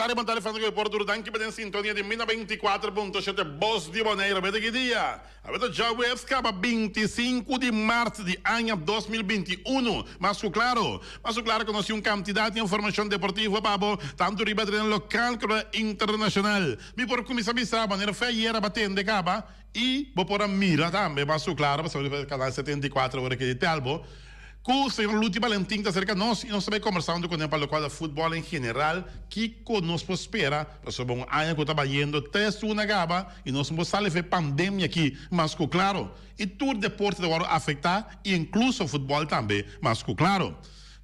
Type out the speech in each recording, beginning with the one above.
tardi, bon tardi Francisco di Porto Duru. Danki pa den sintonia di Mina 24.7 Bos di Bonaire. Beta ki dia? Awe ta djaweps kaba 25 di mart di aña 2021. Mas ku klaro, mas ku klaro ku nos tin un kantidat di informashon deportivo pa bo, tantu riba tereno lokal komo internashonal. Mi por kuminsá bisa manera fe ayera ba tende kaba i bo por a mira tambe mas ku klaro pasobra riba kanal 74 ora ke di Telbo ku señor Luti Balentin ta serka nos i nos ta bai kombersando kuné pa lokual ta futbòl en general kiko nos por spera pasobra un aña ku ta bayendo tres luna kaba i nos no por sali for e pandemia aki mas ku klaro i tur deporte ta wòrdu afektá i inkluso futbòl tambe mas ku klaro.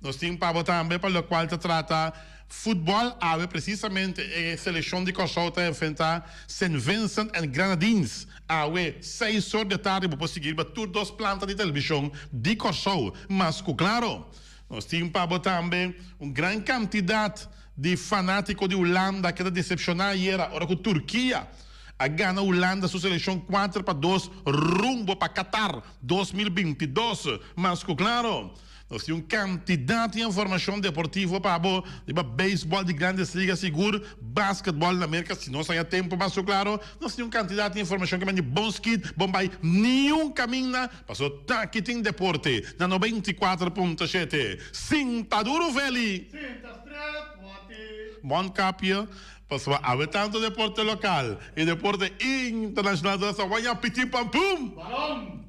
Nos tin pa bo tambe pa lokual ta trata futbòl. Awe presisamente e selekshon di Kòrsou ta enfrentá Saint Vincent and Grenadines. Awe seis or di atardi bo por sigui riba tur dos planta di televishon di Kòrsou. Mas ku klaro nos tin pa bo tambe un gran kantidat di fanátiko di Hulanda keda desepshoná ayera ora ku Turkia a gana Hulanda su selekshon 4-2 rumbo pa Qatar 2022. Mas ku klaro. Nos tin un kantidat di informashon deportivo pa bo riba beisbòl di Grandes Ligas sigur, basketbòl na Merka si nos haña tempu mas ku klaro. Nos tin un kantidat di informashon ke mandi bon skit, bon bai niun kaminda paso taki tin deporte na 94.7. Sinta duru Feli! Sinta stret Wati! Mondkapje, pasobra awe tantu deporte lokal i deporte internashonal ta sa waña pitin pam pum! Balon!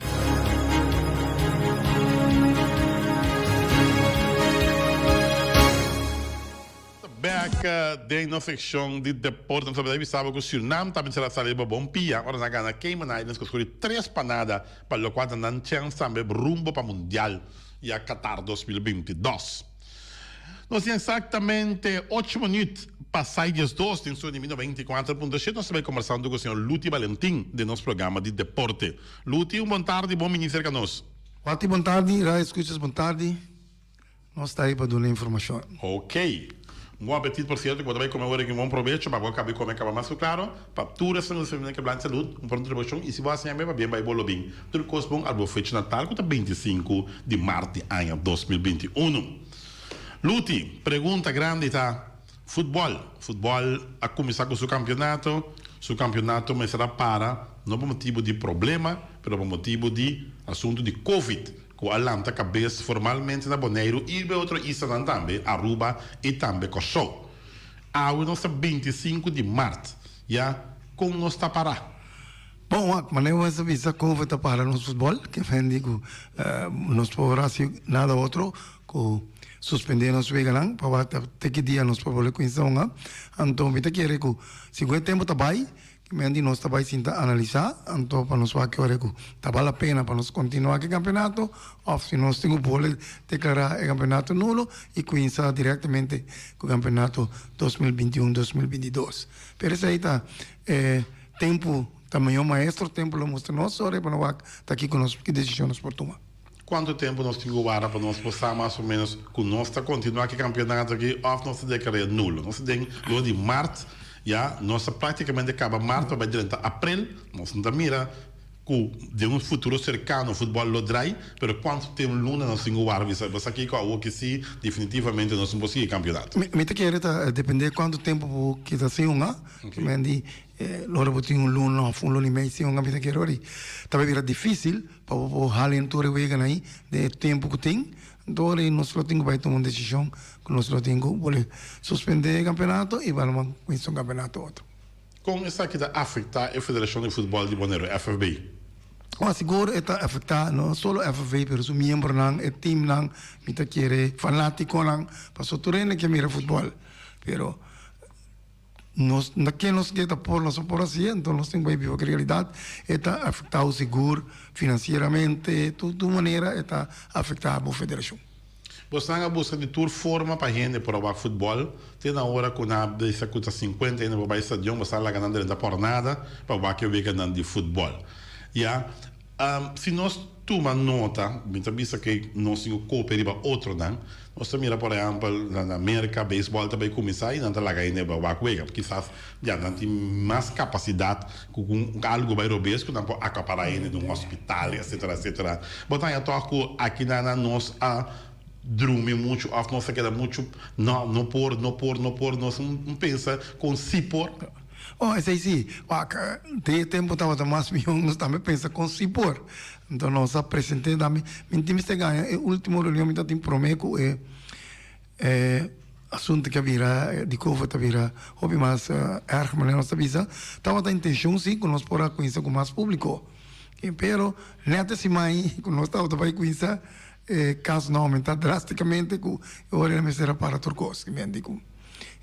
Bek den nos sekshon di deporte nos a bisa bo ku Surinam ta mester a sali riba bon pia ora nan a gana Cayman Islands ku skor di tres pa nada pa lokual ta nan chèns tambe rumbo pa mundial ya Qatar 2022. Nos tin exactamente ocho minuut pa sai diesdos den su di 94.7 nos ta bay conversando cu señor Luti Valentin den nos programa di deporte. Luti un bon tardi bon bini cerca nos. Wati bon tardi, radio escuchas bon tardi. Nos ta ahi pa duna informacion. Ok. Un bon apetit por cierto cu bo ta bay come awor aki un bon probecho pa bo a caba di come caba mas cu claro pa tur esnan cu ta sirbi na Keblan Salud un pronto recuperacion y si bo haci ña pa bien bay bo lo bin tur cos bon al bo fecha natal cu ta 25 di mart di aña 2021. Luti, pregunta grandi ta, futbòl. Futbòl a kuminsá ku su kampionato, su kampionato mester a para, no pa motibu di problema, pero pa motibu di asuntu di covid, ku a lanta kabes formalmente na Boneiru i riba e otro islanan tambe, Aruba i tambe Kòrsou. Awe nos ta 25 di mart, ya kon nos ta pará? Bon, wak, manera bo a bisa covid a para nos futbòl, ke men di ku nos por hasi nada otro ku suspendé nos weganan pa wak te ki dia nos por bolbe kuminsá hunga. Anto mi ta kere ku segun e tempu ta bai, men di nos ta bai sinta analisá, anto pa nos wak ki ora ku ta bal la pena pa nos kontinuá ku e kampeonato òf si nos tin ku bolbe deklará e kampeonato nulo i kuminsá direktamente ku kampeonato 2021, 2022. Pero esei ta e tempu ta mihó maestro, tempu lo mustra nos ora pa nos wak ta kiko nos ki desishon nos por tuma. Cuanto tempo nos tin cu warda pa nos por sa mas o menos cu nos ta continua cu e campeonato aki of nos ta declara nulo? Nos ta den luna di maart ya, nos ta practicamente caba maart pa bay drenta april, nos no ta mira cu den un futuro cercano futbol lo draai, pero cuanto tem luna nos tin cu warda bisa bo sa kico awo ki si definitivamente nos no por sigui e campeonato? Mi ta kere ta depende cuanto tempo bo kita sin hunga, men di lo ora bo tin un luna of un luna y mei sin hunga mi ta kere ora ta bay bira dificil. Pa bo por hala en tur e weganan ei den e tempu ku tin, anto ora ei nos lo tin ku bai tuma un desishon ku nos lo tin ku bolbe suspendé e kampeonato i bai numa kuminsá un kampeonato otro. Kon esaki ta afektá e Federashon di Futbòl di Boneiru, FFB? Bon, sigur e ta afektá no solo FFB pero su miembronan, e timnan, mi ta kere fanátikonan, pasobra tur hende ke mira futbòl, pero. Nos na ken nos ke ta por nos no por hasié, enton nos tin ku bai biba ku realidat. E ta afektá bo sigur finansieramente, tur tur manera e ta afektá bo federashon. Bosnan a buska di tur forma pa hende por a wak futbòl, te na ora ku nan a bisa ku ta sinkuenta hende por bai stadion, boso a laga nan drenta por nada pa wak e weganan di futbòl. Ya, si nos tuma nota, mi ta bisa ke nos tin ku kopia riba otronan. Nos ta mira por ehèmpel na Merka beisbòl ta bai kuminsá i nan ta laga hende bai wak wega. Kisas ya nan tin mas kapasidat ku ku algu bai robes ku nan por akapará hende den un hospital etsetera etsetera. Bo ta haña tòg ku aki nan nos a. drumi muchu òf nos ta keda muchu no no por no por no por nos no pensa kon si por. Oh esei si, wak den e tempu tabata mas mihó nos tambe pensa kon si por. Anto nos a present'é tambe, mi tin mester gaña e último reunion mi ta tin promé ku e e asuntu ke a bira di covid a bira hopi mas erg manera nos ta bisa. Tabata intenshon si ku nos por a kuminsá ku mas públiko, pero nèt e siman ei ku nos tabata bai kuminsá E kasonan a oumentá drástikamente ku e ora e mester a para tur kos. Mi a di ku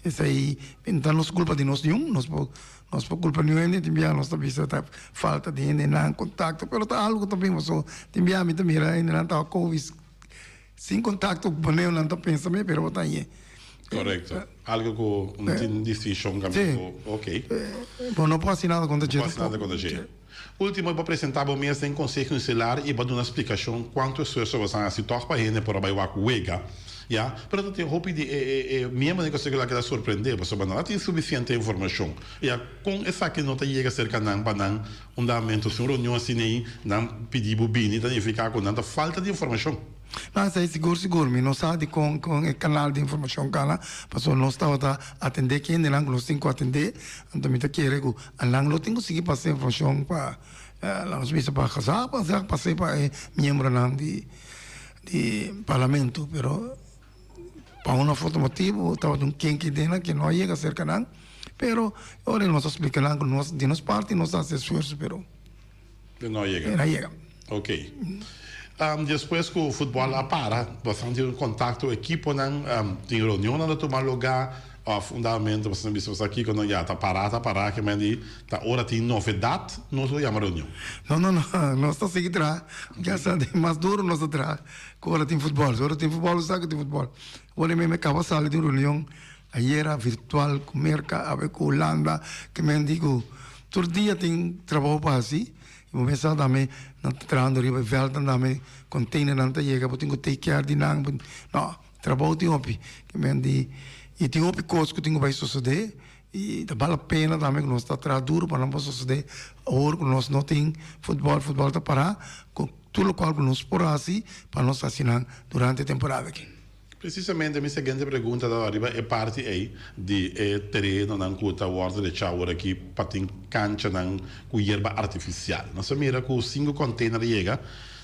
esei no ta nos kulpa di nos niun, nos por nos por kulpa niun hende, tin bia nos ta bisa ta falta di hendenan kontakto, pero ta algu ku ta bin pasobra tin bia mi ta mira hendenan ta covid sin kontakto ku manera nan ta pensa mi pero bo ta hañ'é. Korekto, algu ku no tin distinshon kaminda ku ok. Bo no por hasi nada kontra dje tampoco. No por hasi nada kontra dje. Ultimo, bo a presentá bo mes den Konseho Insular i bo a duna splikashon kuantu esfuerso bo a hasi tòg pa hende por a bai wak wega, ya. Pero ta tin hopi di e e miembronan di Konseho Insular keda sorprendé pasobra nan a tin sufisiente informashon, ya. Kon esaki no ta yega serka nan pa nan un damentu? Si un reunion asina ei nan pidi bo bini ta nifiká ku nan ta falta di informashon. No, esei sigur sigur. Mi no sa dikon kon e kanal di informashon kana, pasobra nos tabata atendé kendenan ku nos tin ku atendé, anto mi ta kere ku Nan lo tin ku sigui pasa informashon pa laga nos bisa pa Gezag, pa Gezag pas'é pa e miembronan di di parlamento, pero pa un of otro motibu tabatin un kenki den nan ke no a yega serka nan, pero e ora nos a splika nan ku nos di nos parti nos a hasi esfuerso pero E no a yega. E no a yega. Ok. Despues ku futbòl a para, bastante tin kontakto ekiponan, tin reunionnan ta tuma lugá òf un dado momento boso ta bisa boso kiko no ya ta pará ta pará ke men di ta ora tin novedat nos lo yama reunion. No no no, nos ta sigui traha, ya sa di mas duro nos ta traha ku ora tin futbòl, si ora tin futbòl bo sa ku tin futbòl. Ora mi mi kaba sali di un reunion ayera virtual ku Merka awe ku Hulanda ke men di ku tur dia tin trabou pa hasi. I bo mester sa tambe nan ta trahando riba e vèltnan tambe, containernan ta yega, bo tin ku take care di nan. No, trabou tin hopi. Ke men di, i tin hopi kos ku tin ku bai sosodé i ta bal la pena tambe ku nos ta traha duru pa nan por sosodé awor ku nos no tin futbòl, futbòl ta pará, ku tur lokual ku nos por hasi pa nos hasi nan durante e temporada aki. Precisamente mi siguiente pregunta ta riba e parti ei di e terenonan cu ta wordo rechá awor aki pa tin canchanan cu yerba artificial. Nos a mira cu cinco container a yega,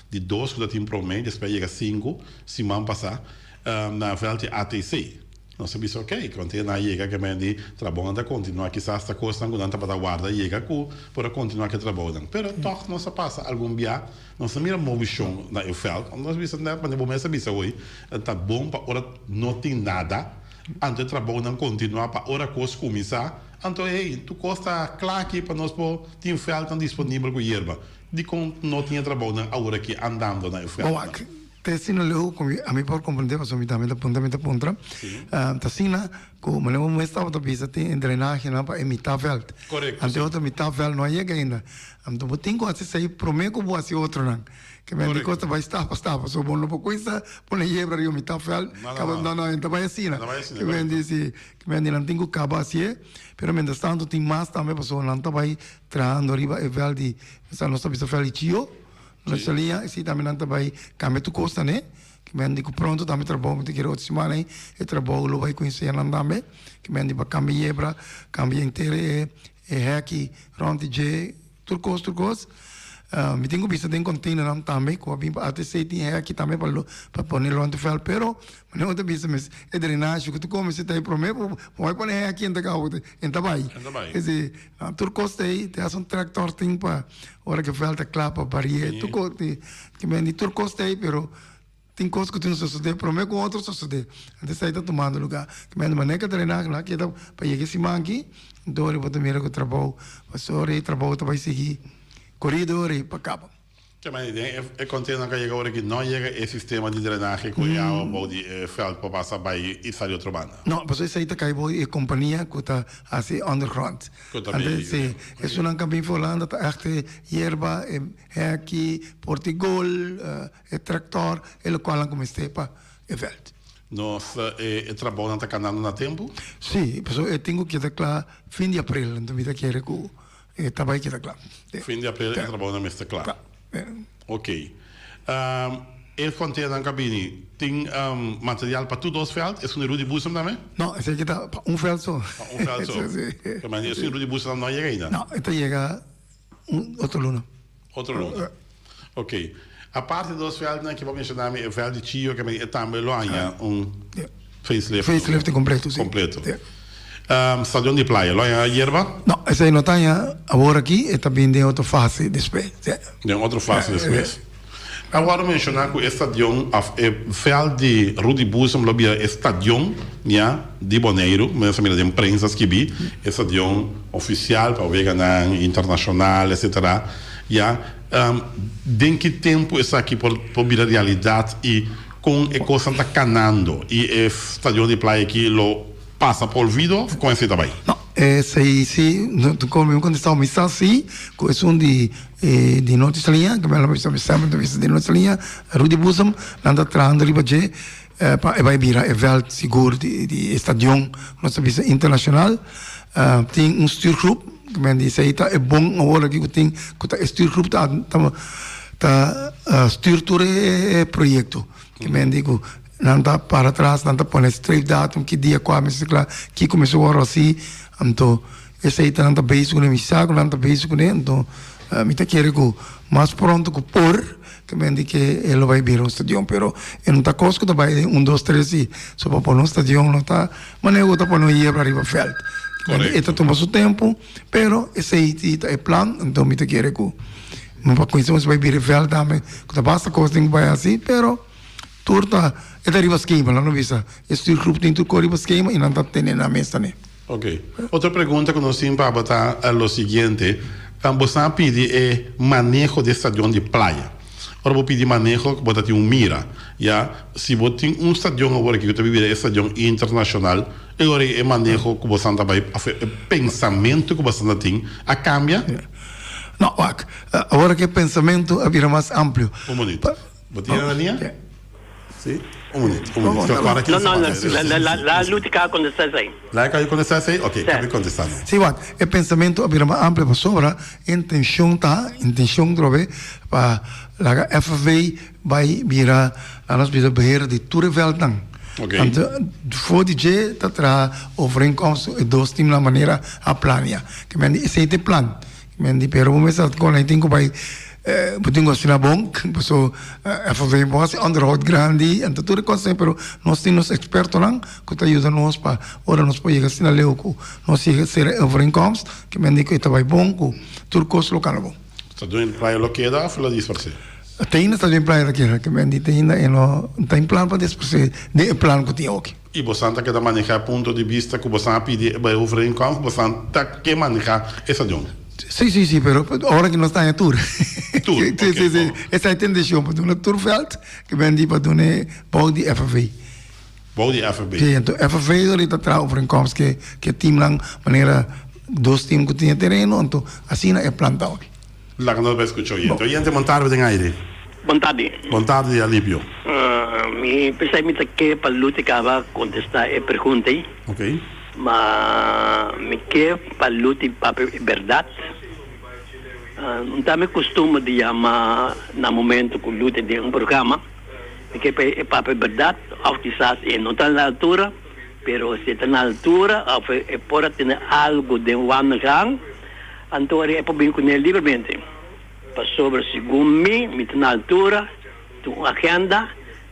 di dos cu ta tin prome, despues a yega cinco siman pasa na veld di ATC. Nos a bisa ok, container a yega ke men di trabounan ta continua, kisas ta cosnan cu nan tabata warda yega cu por a continua cu e trabounan. Pero toch nos a pasa algun bia. Nos ta mira movishon na e vèlt. Nos bisa nèt manera bo mes a bisa hoy, ta bon pa ora no tin nada, anto e trabounan kontinuá pa ora kos kuminsá, anto hey, tur kos ta kla aki pa nos por tin vèltnan disponibel ku yerba. Dikon no tin e trabounan awor aki andando na e vèltnan? Wak, te asina leu ku ami por komprendé, pasobra mi tambe ta puntra, mi ta puntra, ta asina ku manera bo mes tabata bisa tin e drenahenan pa e mitá vèlt. Korekto, Anto si. e otro mitá vèlt no a yega ainda. Anto bo tin ku hasi esei promé ku bo hasi otronan. Ke men di kos ta bai stap pa stap. So bo no por kuminsá pone yebra riba mitá vèlt, kaba no no, e ta bai asina. Ke men di si, ke men di nan tin ku kaba hasié, pero mientras tanto tin mas tambe pasobra nan ta bai trahando riba e vèlt di, nos ta bisa vèlt di Chio, nos liña, esei tambe nan ta bai kambia tur kos tane. Ke men di ku pronto tambe trabou, mi ta kere otro siman ei e trabou lo bai kuminsá nan tambe. Ke men di pa kambia yebra, kambia henter e E hèki rònt di dje, tur kos, tur kos. Mi tin ku bisa den kònteinernan tambe ku a bin pa ATC tin hèki tambe pa pa pone rònt di vèlt, pero manera bo ta bisa mes e drenashe ku ta kuminsá ta e promé bo bai pone hèki en ta kaba en ta bai. Esei tur kos ta ei, te hasta un tractor tin pa ora ku e vèlt ta kla pa barié tur kos tur kos ta ei pero. Tin kos ku tin sosodé promé ku otro sosodé. Anto esei ta tumando lugá. Ki mende manera ku drenahe nan a keda pa yega e siman aki, anto ora bo ta mira ku trabou, pasobra e trabou ta bai sigui korido ora pa kaba. Ke manera den e container ku a yega ora aki no yega e sistema di drenahe ku e awa bou di e vèlt por pasa bai i sali otro banda? No, pasobra esei ta kai bou di e kompania ku ta hasi e ondergrond. Ku ta bin. Anto si esunnan ku a bin for Holanda ta ègt e yerba, e hèki, portigol. E tractor e locualnan cu mester pa e veld. Nos e trabounan ta canando na tempo? Si, pasobra e tin cu keda cla fin di april, enton mi ta kere cu e ta bay keda cla. Fin di april e trabounan mester cla. Cla. Ok. E frontenanan ku a bini tin material pa tur dos vèlt? Esun di Rudy Boezem tambe? No, esei ta pa un vèlt so. Pa un vèlt so. Si. Pero esun di Rudy Boezem no a yega ainda? No, e ta yega un otro luna. Otro luna. Ok. Aparte di dos vèltnan ki bo a menshoná mi, e vèlt di Chio ke e tambe lo haña un facelift. Facelift kompleto, si. Kompleto. Stadion di Playa lo haña yerba? No, esei no ta haña awor aki, e ta bin den otro fase despues. Den otro fase despues. A wòrdu menshoná ku e stadion òf e vèlt di Rudy Boezem lo bira e stadion ya di Boneiru, mi a mira den prensa skibí, e stadion ofisial pa weganan internashonal etsetera ya. Den ki tempu esaki por por bira realidat i kon e kosnan ta kanando i e stadion di playa aki lo pasa pa olvido òf kon esei ta bai? No, esei si, kon mi kontestá mi sa si ku esun di di Norte Saliña, ku mi a bisa mi semper ta bisa di Norte Saliña, Rudy Boezem, nan ta trahando riba dje pa e bai bira e vèlt sigur di di e stadion nos ta bisa internashonal. Tin un stuurgroep, ku men di esei ta e bon awor aki ku tin ku ta e stuurgroep ta ta stuur tur e proyekto. Ku men di ku nan ta para atras, nan ta pone streefdatum ki dia kua mester kla, kiko mester wòrdu hasi. Anto esei ta nan ta bezig kuné, mi sa ku nan ta bezig kuné, anto mi ta kere ku mas pronto ku por, ku men di ke e lo bai bira un stadion, pero e no ta kos ku ta bai den un dos tres si, so pa pone un stadion no ta manera ku ta pone un yerba riba vèlt. E ta tuma su tempu, pero esei si ta e plan, anto mi ta kere ku no pa kuinsa nos bai bira e vèlt tambe, ku ta basta kos tin ku bai hasi, pero. Tur ta e ta riba skema, nan no bisa. E stuurgroep tin tur kos riba skema i nan ta tene nan mes tane. Ok. Otro pregunta ku nos tin pa bo ta lo siguiente, Boso a pidi e maneho di e stadion di playa. Ora bo pidi maneho bo ta tin un mira, ya. Si bo tin un stadion awor aki ku ta bira e stadion internashonal, e ora ei e maneho ku boso ta bai òf e pensamentu ku boso ta tin a kambia? No, wak. Awor aki e pensamentu a bira mas amplio. Un minuut. Bo tin na liña? Sí? Un minuut, un minuut. Kla para No, no, la, la, la Luti ka kontestá esei. La ka kontestá esei? Oké, ka mi kontestá no. Sí, wak, e pensamentu a bira mas amplio pasobra e intenshon ta, intenshon trobe pa laga FFB bai bira, laga nos bisa, beheerder di tur e vèltnan. Oké. Anto, for di dje ta traha overeenkomst e dos teamnan manera a plania. Ke men di esei ta e plan. Men di pero bo mester kon ai tin ku bai bo tin ku asina bon paso FV bo hasi onderhoud grandi anto tur e kos ei pero nos tin nos ekspertonan ku ta yuda nos pa ora nos por yega asina leu ku nos yega sera e overeenkomst ke men di ku e ta bai bon ku tur kos lo kaba bon. Stadion Playa lo keda of lo disparsé? Te ainda Stadion Playa ta keda ke men di te ainda e no ta en plan pa disparsé den e plan ku tin oki. I bosan ta keda manehá punto di bista ku bosan a pidi e overeenkomst, bosan ta ke manehá e stadion? Sí, sí, sí, pero ora ku nos ta haña tur. Tur, Sí, oké, sí, sí. bon. Esei ta intenshion, pa duna tur vèlt ku ben di pa duna e bou di FFV. Bou di FFV. Sí, anto FFV ahorita traha overeenkomst ke ke teamnan manera dos team ku tin e tereno, anto asina e plan ta oki. Laga nos bai skucha oyente. Oyente, bon tarde den aire. Bon tardi. Bon tardi, Alipio. Mi pensai mi ta ke pa Luti kaba kontestá e pregunta ei. Ok. Ma mi ke pa Luti papia e bèrdat. No ta mi kustumber di yama na momento ku Luti den un programa. Mi ke pa e papia e bèrdat, òf kisas e no ta na altura, pero si e ta na altura òf e por a tene algu den wandelgang, Anto e por bin kuné libremente, pasobra segun mi, mi ta na altura di un agenda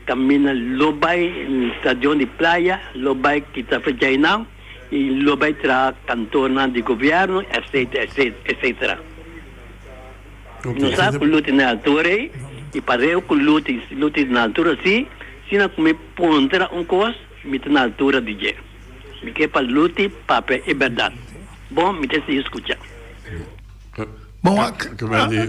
kaminda lo bai stadion di playa, lo bai kita fechainan i lo bai traha kantornan di gobièrnu, etcetera, etcetera. No sa ku Luti na altura ei i pareu ku Luti, si Luti na altura si, sina ku mi puntra un kos, mi ta na altura di dje. Mi ke pa Luti papia e bèrdat. Bon, mi ta sigui skucha. Bon, wak. Ke men di,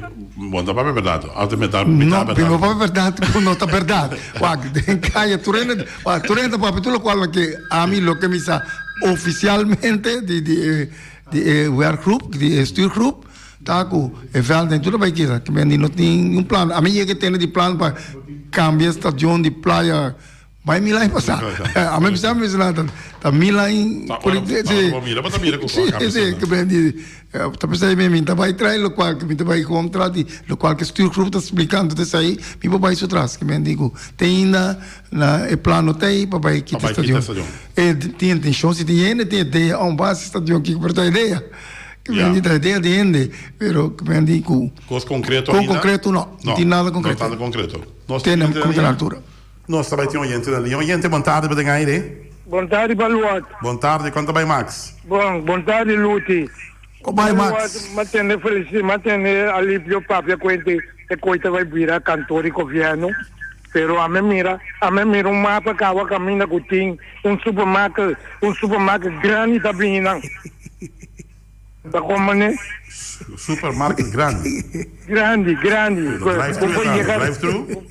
bon ta papia bèrdat. Òf ta meta mitá No, bèrdat. primo papia bèrdat ku no ta bèrdat. Wak, den kaya tur hende, wak, tur hende ta papia tur lokual loke ami loke mi sa ofisialmente di di e di e werkgroep, di e stuurgroep, ta ku e vèlden tur a bai keda. Ke men di no tin un plan. Ami yega tene di plan pa kambia stadion di playa. Bai mil aña pasá. A mi bisa mi bisa ta ta mil aña Ta ora por sí. ora bo mira bo ta mira ku Sí, kua kabesa sí, nan. ke ben di ta pensá mi mi ta bai trae lokual ke mi ta bai gewoon tras di lokual ke stuurgroep ta splikando ta esei mi por bai su tras ke men di ku te ainda na e plan no ta ei pa bai Pa kita bai kita stadion. stadion. E tin intenshon si tin hende tin idea on base stadion kiko pero ta idea. Ke Ya. men di ta idea di hende pero ke men di ku Kos konkreto kon ainda? konkreto no, no No, tin nada no konkreto. nada konkreto. Nos Te na tin komo ta na altura. Nos ta bai tin oyente na liña. Oyente, bon tardi, bo den aire. Bon tardi Baluart. Bon tardi, kon ta bai Max? Bon, bon tardi Luti. Kon bai Max? Baluart, m'a tende Felici, m'a tende Alipio papia kuente e koi ta bai bira kantor di gobièrnu, pero ami mira, ami mira un mapa kawa kaminda ku tin un supermarket, un supermarket grandi ta bini nan. Ta kon mane? Supermarket grandi. Grandi, grandi. Drive thru e ta, drive thru?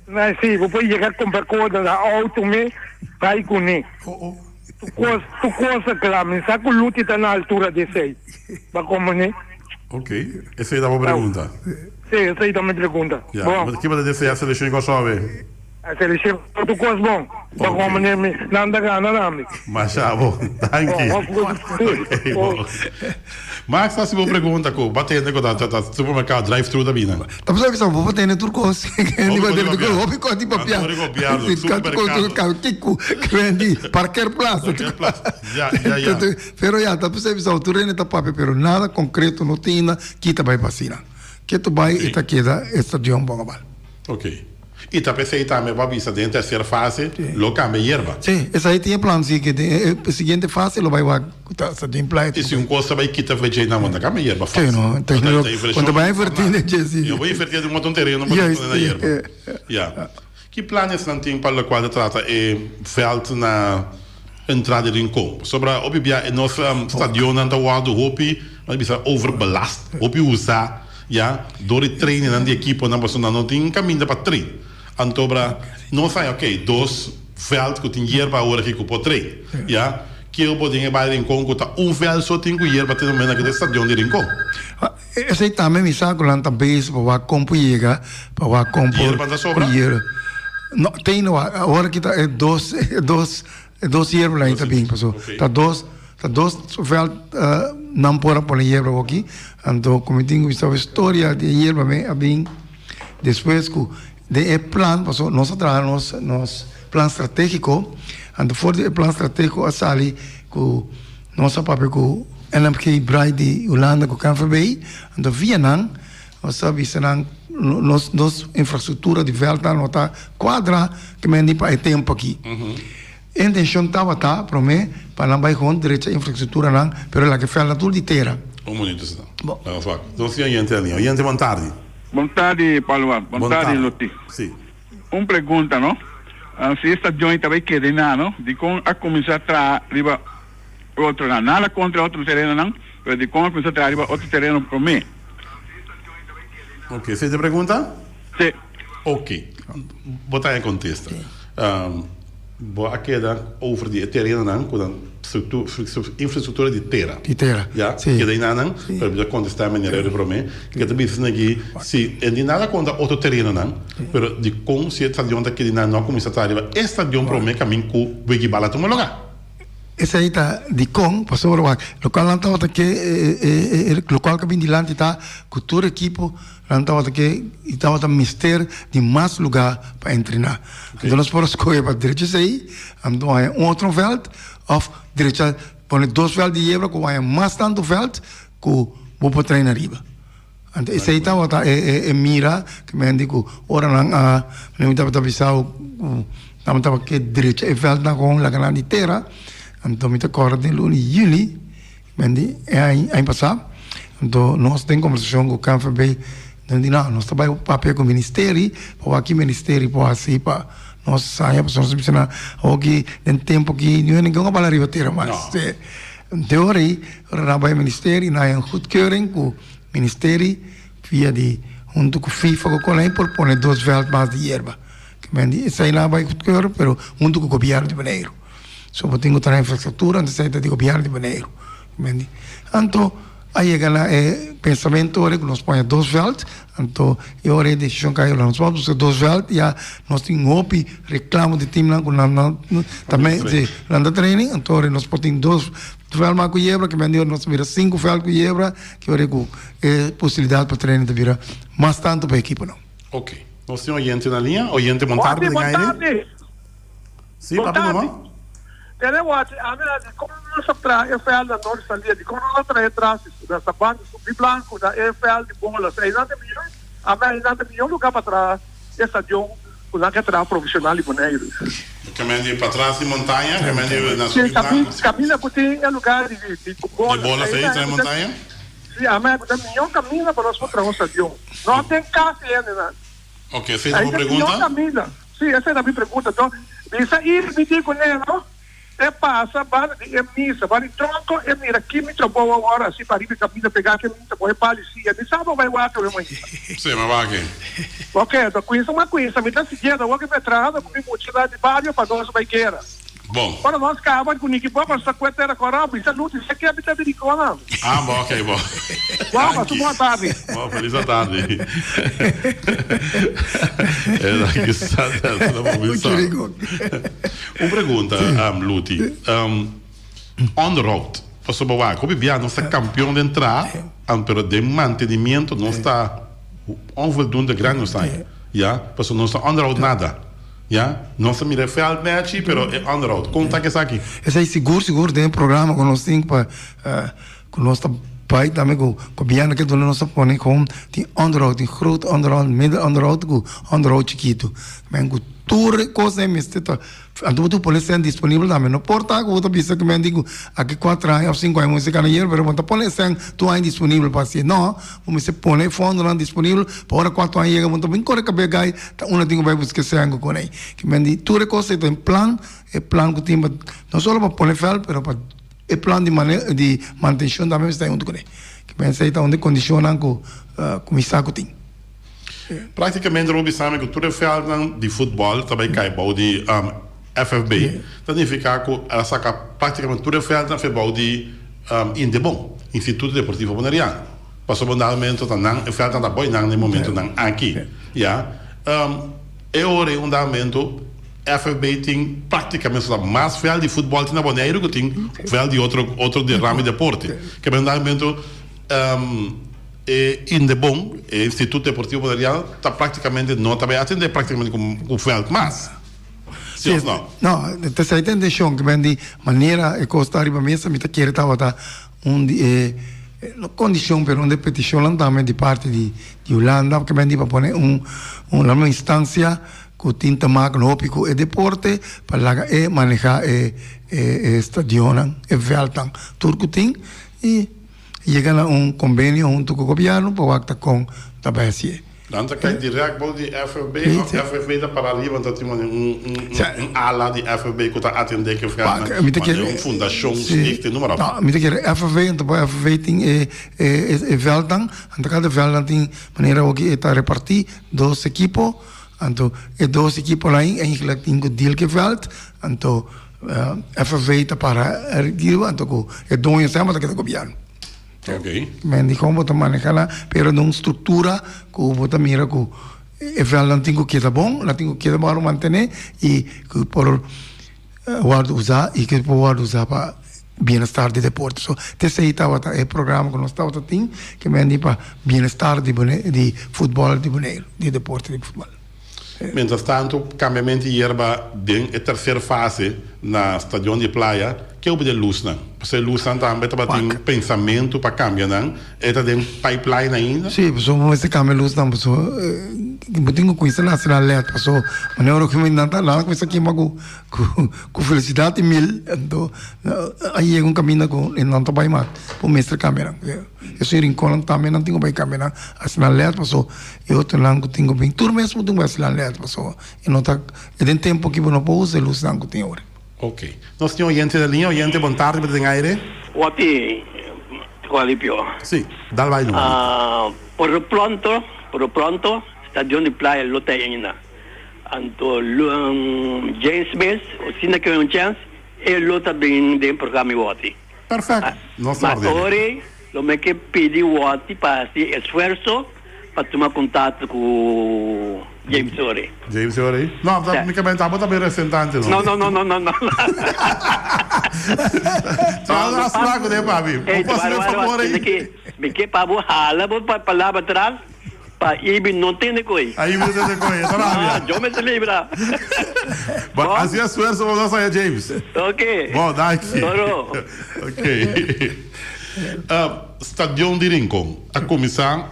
Na si, bo por yega compra cosa na auto me, bai cune. Oh oh. Tu cos, tu cos ta cla, mi sa cu Luti ta na altura di esey. Ba kon mane? Ok, esey ta bo pregunta. Si, esey ta mi pregunta. Ya, Bon. ki bo ta desea seleccion di Kòrsou awe? A seleccion tu cos bon. Ba Ok. kon mane mi, nan ta gana tambe. Masha bo, danki. Bon, Ok, bo. Max ta hasi bo pregunta ku bo a tende ku ta ta supermerkado drive thru ta bini. Ta pensá bisa bo por tende tur kos. Hopi kos di papia. Hopi kos di papia. Kantor di gobièrnu, supermerkado. Kiku, krendi, parkeerplaats. Parkeerplaats, ya, ya, ya. Pero ya, ta pensá bisa tur hende ta papia pero nada konkreto no tin ainda ki ta bai pa asina. Ke ta bai i ta keda e stadion Bongabal. Ok. I ta p'esei tambe bo a bisa den tercer fase lo cambia yerba. Sí, esei tin e plan sí, ke den e siguiente fase lo bai wak ku ta sa den playa. I si un kos ta bai kita for djei nan bo ta cambia yerba Sí, fácil. no, Ta ta ta inversion Bo ta bai invertí den dje, sí. Yo bo invertí den un montón tereno pa Juist, pone na yerba. Ya. Ki planes nan tin pa lokual ta trata e veld na entrada di Rincon? Pasobra hopi bia e nos stadionnan ta wòrdu hopi, nan ta bisa overbelast, hopi usá. Ya, dor di trainingnan di ekiponan pasobra nan no tin kaminda pa train. Antobra nos haña ok, dos vèlt ku tin yerba awor aki ku por train. Ya, keu bo den e bai Rincon ku ta un vèlt so tin ku yerba te momento aki den stadion di Rincon. Esei tambe mi sa ku nan ta bezig pa wak kon por yega, pa wak kon por Yerba ta sobra? ku yerba. No, tin no wak, awor aki ta e dos, e dos, E dos yerba ta bin paso ta dos ta dos veld nan por a pone yerba awoki anto como mi tin cu bisa bo historia di e yerba me a bin despues cu den e plan paso nos a traha nos nos plan strategico anto for di e plan strategico a sali cu nos a papia cu NMG Bright di Hulanda cu KNVB anto via nan nos a bisa nan nos nos infrastructura di veldnan no ta cuadra ke men di pa e tempo aki. E intencion tabata prome pa nan bay gewoon drecha infrastructuranan pero laga e veldnan tur di tera. Un minuto si no. Bo. Laga nos wak. Nos tin oyente na liña. Oyente bon tardi. Bon tardi Palua. Bon Bon tardi tardi. Loti. Si. Un pregunta no. Si e stadion ta bay keda na no, dikon a cuminsa traha riba otronan? Nada contra otro terenonan, pero dikon a cuminsa traha riba otro tereno prome? Ok, esei ta e pregunta? Si. Ok, bo ta e kontesta. Bo a keda over di e terenonan ku nan infrastruktura di tera. Di tera, Ya, si. keda einanan, pero mi ta kontestá e manera di promé. Ke ta bisa esaki, si e di nada kontra otro terenonan, pero dikon si e stadion ta keda einan no a kuminsá traha riba e stadion promé kamin ku Wegibal a tuma lugá? Esei ta dikon, pasobra wak, lokual nan tabata ke e lokual ku a bin dilanti ta ku tur ekipo nan tabata ke i tabata mester di mas lugá pa entrená. Anto nos por a skohe pa drecha esei, anto haña un otro vèlt òf drecha pone dos vèlt di yebra ku haña mas tantu vèlt ku bo por traina ariba. Anto esei tabata e mira ku mi a di ku ora nan a mi tabata bisa ku nan tabata ke drecha e vèltnan kon laga nan di tera anto mi ta kòrda den luna di yuli mi a di e aña pasá anto nos den kombersashon ku KNVB nan di no nos ta bai papia ku ministeri pa wak ki ministeri por hasi pa nos haña pasobra nos a bisa nan awoki den tempu aki niun hende a bala riba tera mas. De ora ei ora nan bai ministerie nan haña un goedkeuring ku ministerie via di huntu ku FIFA ku kon ei por pone dos vèlt mas di yerba. Ke men di esei nan a bai goedkeuren pero huntu ku gobièrnu di Boneiru. So bo tin ku traha infrastruktura anto esei ta di gobièrnu di Boneiru. Ke men di anto. A yega na e pensamentu ora ku nos pone dos vèlt, anto e ora e desishon kai ora nos por buska dos vèlt ya nos tin hopi reklamo di timnan ku nan nan ta me si nan ta training anto ora nos por tin dos vèlt mas ku yebra ke men di ora nos ta bira sinku vèlt ku yebra ke ora ku e posibilidat pa training ta bira mas tantu pa e ekiponan. Ok, nos tin oyente na liña, oyente bon tarde den aire. Sí, Bon papi tardi. numa. Tene wak, ami a di kon nos a traha e veld na Noord Salia, di kon nos a traha e tras di na Sabana di Subi Blanco na e veld di bolas. Einan ta mihó, ami a einan ta mihó lugar pa traha e stadion ku nan ke traha profesional di Boneiru. Kamen di patras di montaña, kamen di na Sí, Subi Blanco. kaminda ku tin e lugar di di Di bolas. bolas ei, Einan traha ku ta montaña? Sí, ami a ku ta mihó kaminda pa nos por traha un stadion. No ten kasi hendenan. Ok, esei ta Ei bo ta mihó pregunta? kaminda. Sí, esei ta mi pregunta. Enton, bisa ir mi di kuné, no? E pasa banda di e misa, banda di tronco, e mira ki mi trabou awor, asi pa riba e caminda pegá ki mi ta coge pali sia. Mi sa bo bai wak awe mainta. Sí, mi wak e. Ok, enton cuinsa ma cuinsa, mi ta siguiendo awor ki mi a traha cu mi muchanan di bario pa nos bai guera. Bon. Ora nos caba cu Nicky Bob nos ta cu e tera cora, bisa Luti, sa ke mi ta bini con nan. Ah, bon, ok, bon. Bon, pasu bon tardi. Bon, feliz atardi. Esaki sa ta bo bisa. Un pregunta, Luti. On the road, pasobra wak, hopi bia nos ta campeon den tra, pero den mantenimiento nos ta onvoldoende gran nos ta, ya, pasobra nos ta on the road nada. Ya, nos ta mira e veld nechi, pero e onderhoud, kon ta ku esaki? Esei sigur sigur den e programa ku nos tin pa ku nos ta bai tambe ku gobièrnu ke duna nos ta pone kon tin onderhoud, tin groot onderhoud, middel onderhoud ku onderhoud chikitu. Men ku tur e kos ei mester ta anto bo ta pone esei disponibel tambe. No por ta ku bo ta bisa ku men di ku aki kuater aña òf sinku aña bo mester gana yerba pero bo no ta pone esei tur aña disponibel pa hasi. No, Bo mester pone e fondonan disponibel pa ora kuatu aña yega bo no ta bin kore kabia gai ta unda tin ku bai buska e sèngo ku nei. Ke men di tur e kos ei ta un plan, e plan ku tin pa no solo pa pone vèlt pero pa e plan di mane di mantenshon tambe mester ta huntu kuné. Ke men esei ta un di e kondishonnan ku kuminsá ku tin. Praktikamente bo bisa mi ku tur e vèltnan di futbòl ta bai kai bou di FFB. Ta nifiká ku el a saka praktikamente tur e vèltnan fe bou di Indebon, Instituto Deportivo Boneriano. Pasobra un dado momento ta nan e vèltnan ta bou nan na e momentunan aki. Ya. E ora ei un dado momento FFB tin praktikamente ta mas vèlt di futbòl tin na Boneiru ku tin vèlt di otro otro ramo di deporte. Ke un dado momento E Indebon, e Instituto Deportivo Boneriano, ta praktikamente no ta bai atendé praktikamente ku vèlt mas. Si òf no? No, ta esei ta intenshon, ke men di manera e kos ta riba mesa mi ta kere tabata un di e no kondishon pero un di e petishonnan tambe di parti di Hulanda ke men di pa pone un un instansia ku tin ta mak hopi ku e deporte pa laga e maneha e e stadionnan e vèltnan tur ku tin i Yega na un kombenio huntu ku gobièrnu pa wak ta kon ta bai hasié. Nan ta kai dirèkt bou di FFB òf FFB ta para riba ta tin un un ala di FFB ku ta atendé ku e vèltnan manera un fundashon stichting noem maar op. No, mi ta kere FFB anto pa FFB tin e e vèltnan anto kada vèltnan tin manera hoki e ta repartí dos ekipo anto e dos ekiponan ei eigenlijk tin ku deal ku e vèlt anto FFV ta para riba anto ku e doño semper ta keda gobièrnu. Men di kon bo ta maneha nan pero den un struktura ku bo ta mira ku e vèlnan tin ku keda bon, nan tin ku keda wòrdu mantené i ku por wòrdu usá i ku por wòrdu usá pa bienestar di deporte. So t'esei tabata e programa ku nos tabata tin ke men di pa bienestar di di futbòl di Boneiru, di deporte di futbòl. Mientras tanto, cambiamento di yerba den e tercer fase na Stadion di Playa, ke obi den lusnan? Pasobra e lusnan tambe tabatin pensamento pa cambia nan, e ta den pipeline ainda? Sí, pasobra bo mester cambia lusnan, pasobra bo tin cu cuminsa nace na led, pasobra manera ora cu nan ta nan a cuminsa kima cu cu felicidad y mil, anto a yega un caminda cu nan ta bay mas, bo mester cambia nan. Esun rinconnan tambe nan tin cu bay cambia nan haci nan led paso e otronan cu tin cu bin tur mes bo tin cu haci nan led paso e no ta e den tempo aki bo no por usa e lusnan cu tin awor. Ok. Nos tin oyente na liña. Oyente, bon tardi, bo ta den aire. Wati, Juan Alipio. Si, dal bay no. Por lo pronto, por lo pronto, Stadion di Playa lo ta ainda. Anto James Smith, asina ke un chance, e lo ta bin den programa Wati. Perfect. Nos ta Ma ordene. ori. Lo mi ke pidi Watty pa hasi esfuerso pa tuma kontakto ku James Ore. James Ore? No, ta, mi ke ta bo ta mi representante no. No, no, no, no, no. No, no, afspraak ku den papi. Ey, Bo hasi mi favor ey. Mi ke pa bo hala bo palabra atras pa Ibi no tende koe. A Ibi no tende koe, e ta rabia. Ah, yo mester libra. Bo hasi esfuerso pa bo no saya James. Ok. Bo, danki. Toro. Ok. Stadion di Rincon a kuminsá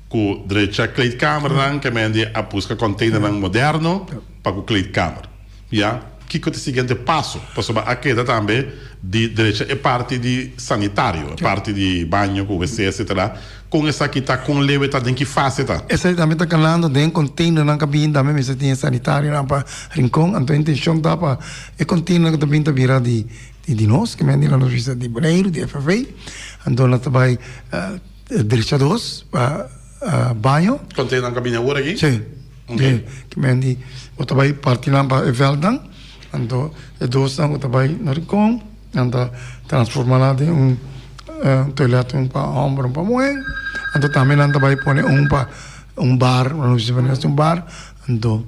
ku drecha kleedkamernan ke men di a buska konteinernan moderno pa ku kleedkamer. Ya, kiko ta e siguiente paso? Pasobra a keda tambe di drecha e parti di sanitario, e parti di baño ku wc etcetera. Kon esaki ta, kon leu e ta, den ki fase ta? Esaki tambe ta kanando den konteinernan ka bin tambe mester tin e sanitarionan pa Rincon. Anto e intenshon ta pa e konteinernan ku ta bin ta bira di di nos, ke men di nos bisa di Boneiru, di FFA. Anto nos ta bai drecha dos pa baño. Konteinernan ka bini awor aki? Si. Ok. Ke men di bo ta bai parti nan pa e vèldnan, anto e dosnan ku ta bai na Rincon, nan ta transforma nan den un toilet, un pa hòmber, un pa muhé. Anto tambe nan ta bai pone un pa un bar, nos bisa pone un bar, anto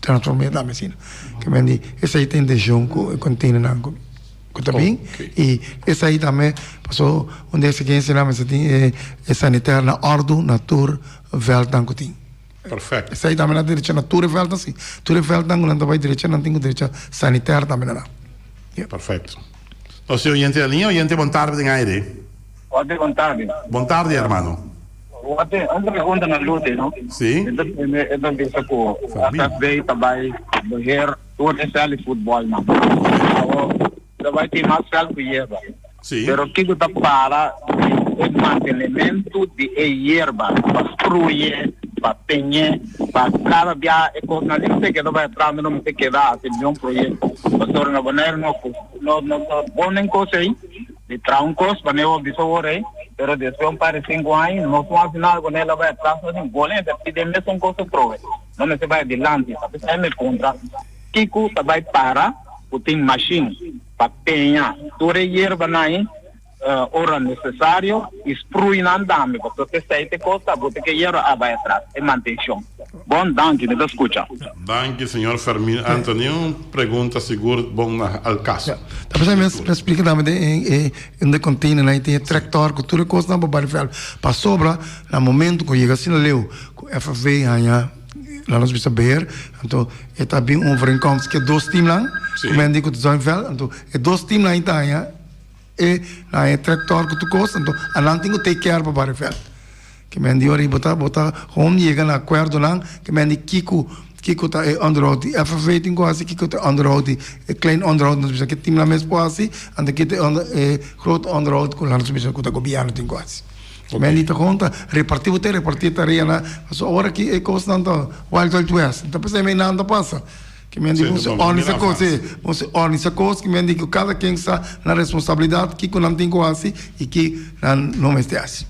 transform'é tambe asina. Ke men di esei ta intencion ku e containernan ku ku ta bin i esei tambe paso un di e exigencianan mester tin e sanitair na òrdu na tur vèldnan ku tin. Perfecto. Esei tambe nan drecha na tur e vèldnan si. Tur e vèldnan ku nan ta bai drecha nan tin ku drecha sanitair tambe na nan. Perfecto. Nos tin oyente na liña. Oyente bon tarde den aire. Wate bon tarde. Bon tarde hermano. Wate, un pregunta na Lute, no? Si. E ta tende, e ta bisa ku FFB ta bai beheer tur e veld di futbolnan. Awo, ta bai tin mas veld ku yerba. Si. Pero kiko ta para di e mantenementu di e yerba pa struye, pa peñe, pa kada bia e kosnan asina mester keda bai atras, no mester keda hasi niun proyekto. Pasobra na Bonaire no no no ta bon den kos ei. Di traha un kos pa nebo bisa wor ei, pero despues un par di sinku aña no por hasi nada ku el a bai atras no tin gol e ta pidi e mesun kos atrobe no mester bai adilanti ta p'esei mi puntra kiko ta bai para ku tin mashin pa peña tur e yerbanan ei ora nesesario i sprui nan tambe pasobra p'esei ta e kos ta bo ta ke yerba a bai atras e mantenshon. Bon danki mi ta skucha. Danki señor Fermin Anthony un pregunta sigur bon na al caso. Ta p'esei mi a splika tambe den e den e container nan tin e tractor ku tur e kosnan pa bari vèl pasobra na momento ku yega asina leu ku FFV haña laat nos bisa beheer anto e ta bin overeenkomst ku e dos teamnan ku men di ku ta join vèl anto e dos teamnan ta haña e na e tractor ku tur kos anto anan tin ku take care pa bari vèl. Ke men di ora bo ta bo ta hom yega na akuerdonan ke men di kiko kiko ta e onderhoud di FFV tin ku hasi kiko ta e onderhoud di e klein onderhoud nos bisa ke tim nan mes por hasi anto ki ta e groot onderhoud ku nos bisa ku ta gobièrnu tin ku hasi. Ke men di ta hom ta reparti bo ta reparti e tareanan pasobra ora ki e kosnan ta wild wild west ta p'esei men nan ta pasa ke men di bo si òrnisa kos e bo si òrnisa kos ke men di ku kada ken sa nan responsabilidat kiko nan tin ku hasi i ki nan no mester hasi.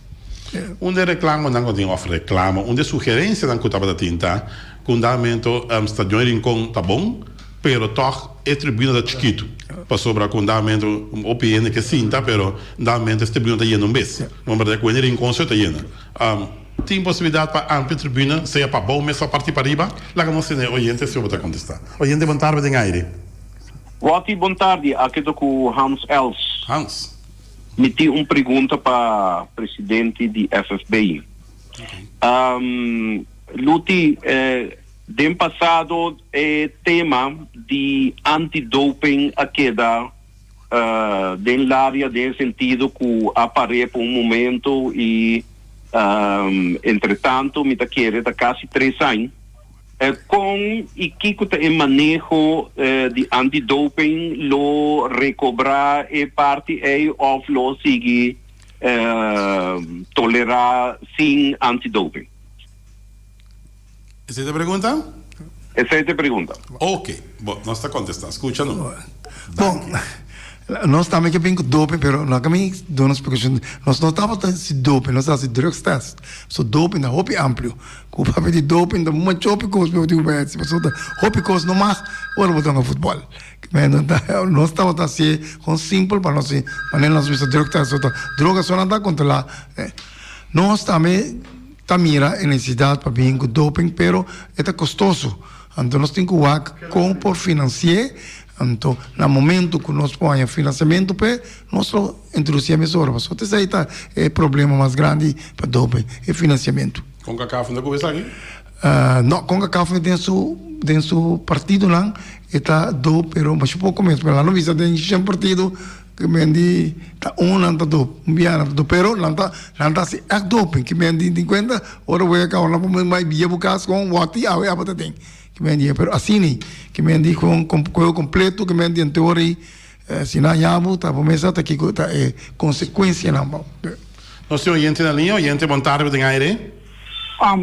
Un den reclamonan cu tin of reclamo, un den sugerencianan cu tabata tin ta cu un dado momento Stadion Rincon ta bon, pero toch e tribuna ta chikitu. Pasobra cu un dado momento hopi hende ke sinta, pero un dado momento es tribuna ta yena un bes. Bon berdad cu hende Rincon so ta yena. Tin posibilidad pa amplia tribuna, sea pa abou mes of parti pariba? Laga nos tene oyente si bo ta contesta. Oyente bon tarde den aire. Watty bon tardi, aki ta cu Hans Els. Hans. Mi tin un pregunta pa presidente di FFB. Luti, den pasado e tema di anti-doping a keda den laria den e sentido cu a pare pa un momento y entretanto mi ta kere ta casi tres aña. Kon i kiko ta e maneho di anti-doping? Lo rekobrá e parti ei òf lo sigui tolerá sin anti-doping? Esei ta e pregunta? Esei ta e pregunta. Oke, bo, nos ta kontestá. Skucha no. Bon, Danki. Nos tambe ke bin ku doping pero no a mi duna splikashon. Nos no tabata hasi doping, nos a hasi drugs test. So doping ta hopi amplio. Ku papia di doping ta mucho hopi kos bo tin ku bai hasi pasobra ta hopi kos no mag ora bo ta hunga futbòl. Nos tabata hasié kon simpel pa nos manera nos bisa drug test so ta droga so nan ta kontrolá. Nos tambe ta mira e nesesidat pa bin ku doping pero e ta kostoso. Anto nos tin ku wak kon por finansi'é. Anto na momento ku nos por haña finansiamentu p'e, nos lo introdusié mesora. Pasobra esei ta e problema mas grandi pa doping, e finansiamentu. Concacaf no ta ku esaki? No, Concacaf den su den su partidonan e ta dope, pero masha poko mes. Pero nan no bisa den shen partido ke men di ta un nan ta dope, un bia nan ta dope. Pero nan ta nan ta hasi ègt doping. Ke men di tin kuenta ora wega kaba nan por bai bia bo kas kon wòti awe aba ta den. Ke men di pero asina ke men di kon juego kompleto ke men di ante ora ei si nan yabu ta bo mesa ta kiko ta e konsekuensianan bo. Nos tin oyente na liña, oyente bon tardi bo den aire.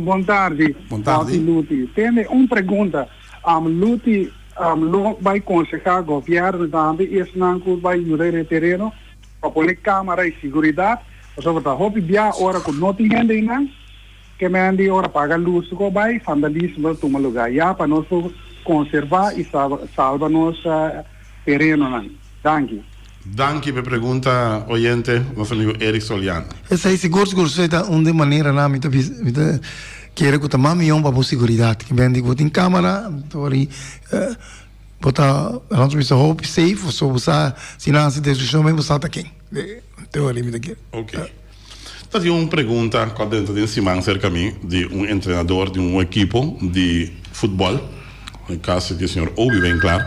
Bon tardi. Bon tardi. Luti. Tende un pregunta. Luti lo bai konsehá gobièrnu tambe i esnan ku bai yuda e tereno pa pone kamara i siguridat pasobra ta hopi bia ora ku no tin hende einan. Ke men di ora paga lus ku bai, vandalismo ta tuma lugá. Ya pa nos por konservá i salba nos terenonan. Danki. Danki p'e pregunta, oyente, nos amigo Eric Soliano. Esei sigur sigur esei ta un di maneranan mi ta bisa mi ta kere ku ta mas mihó pa bo siguridat. Ke men di ku bo tin kamera tori bo ta nos bisa hopi safe pasobra bo sa si nan hasi destrukshon bo sa ta ken. Teoria mi ta kere. Ok. Ta tin un pregunta cu a drenta den siman cerca mi di un entrenador di un ekipo di futbol, den caso di señor Obi Winklaar.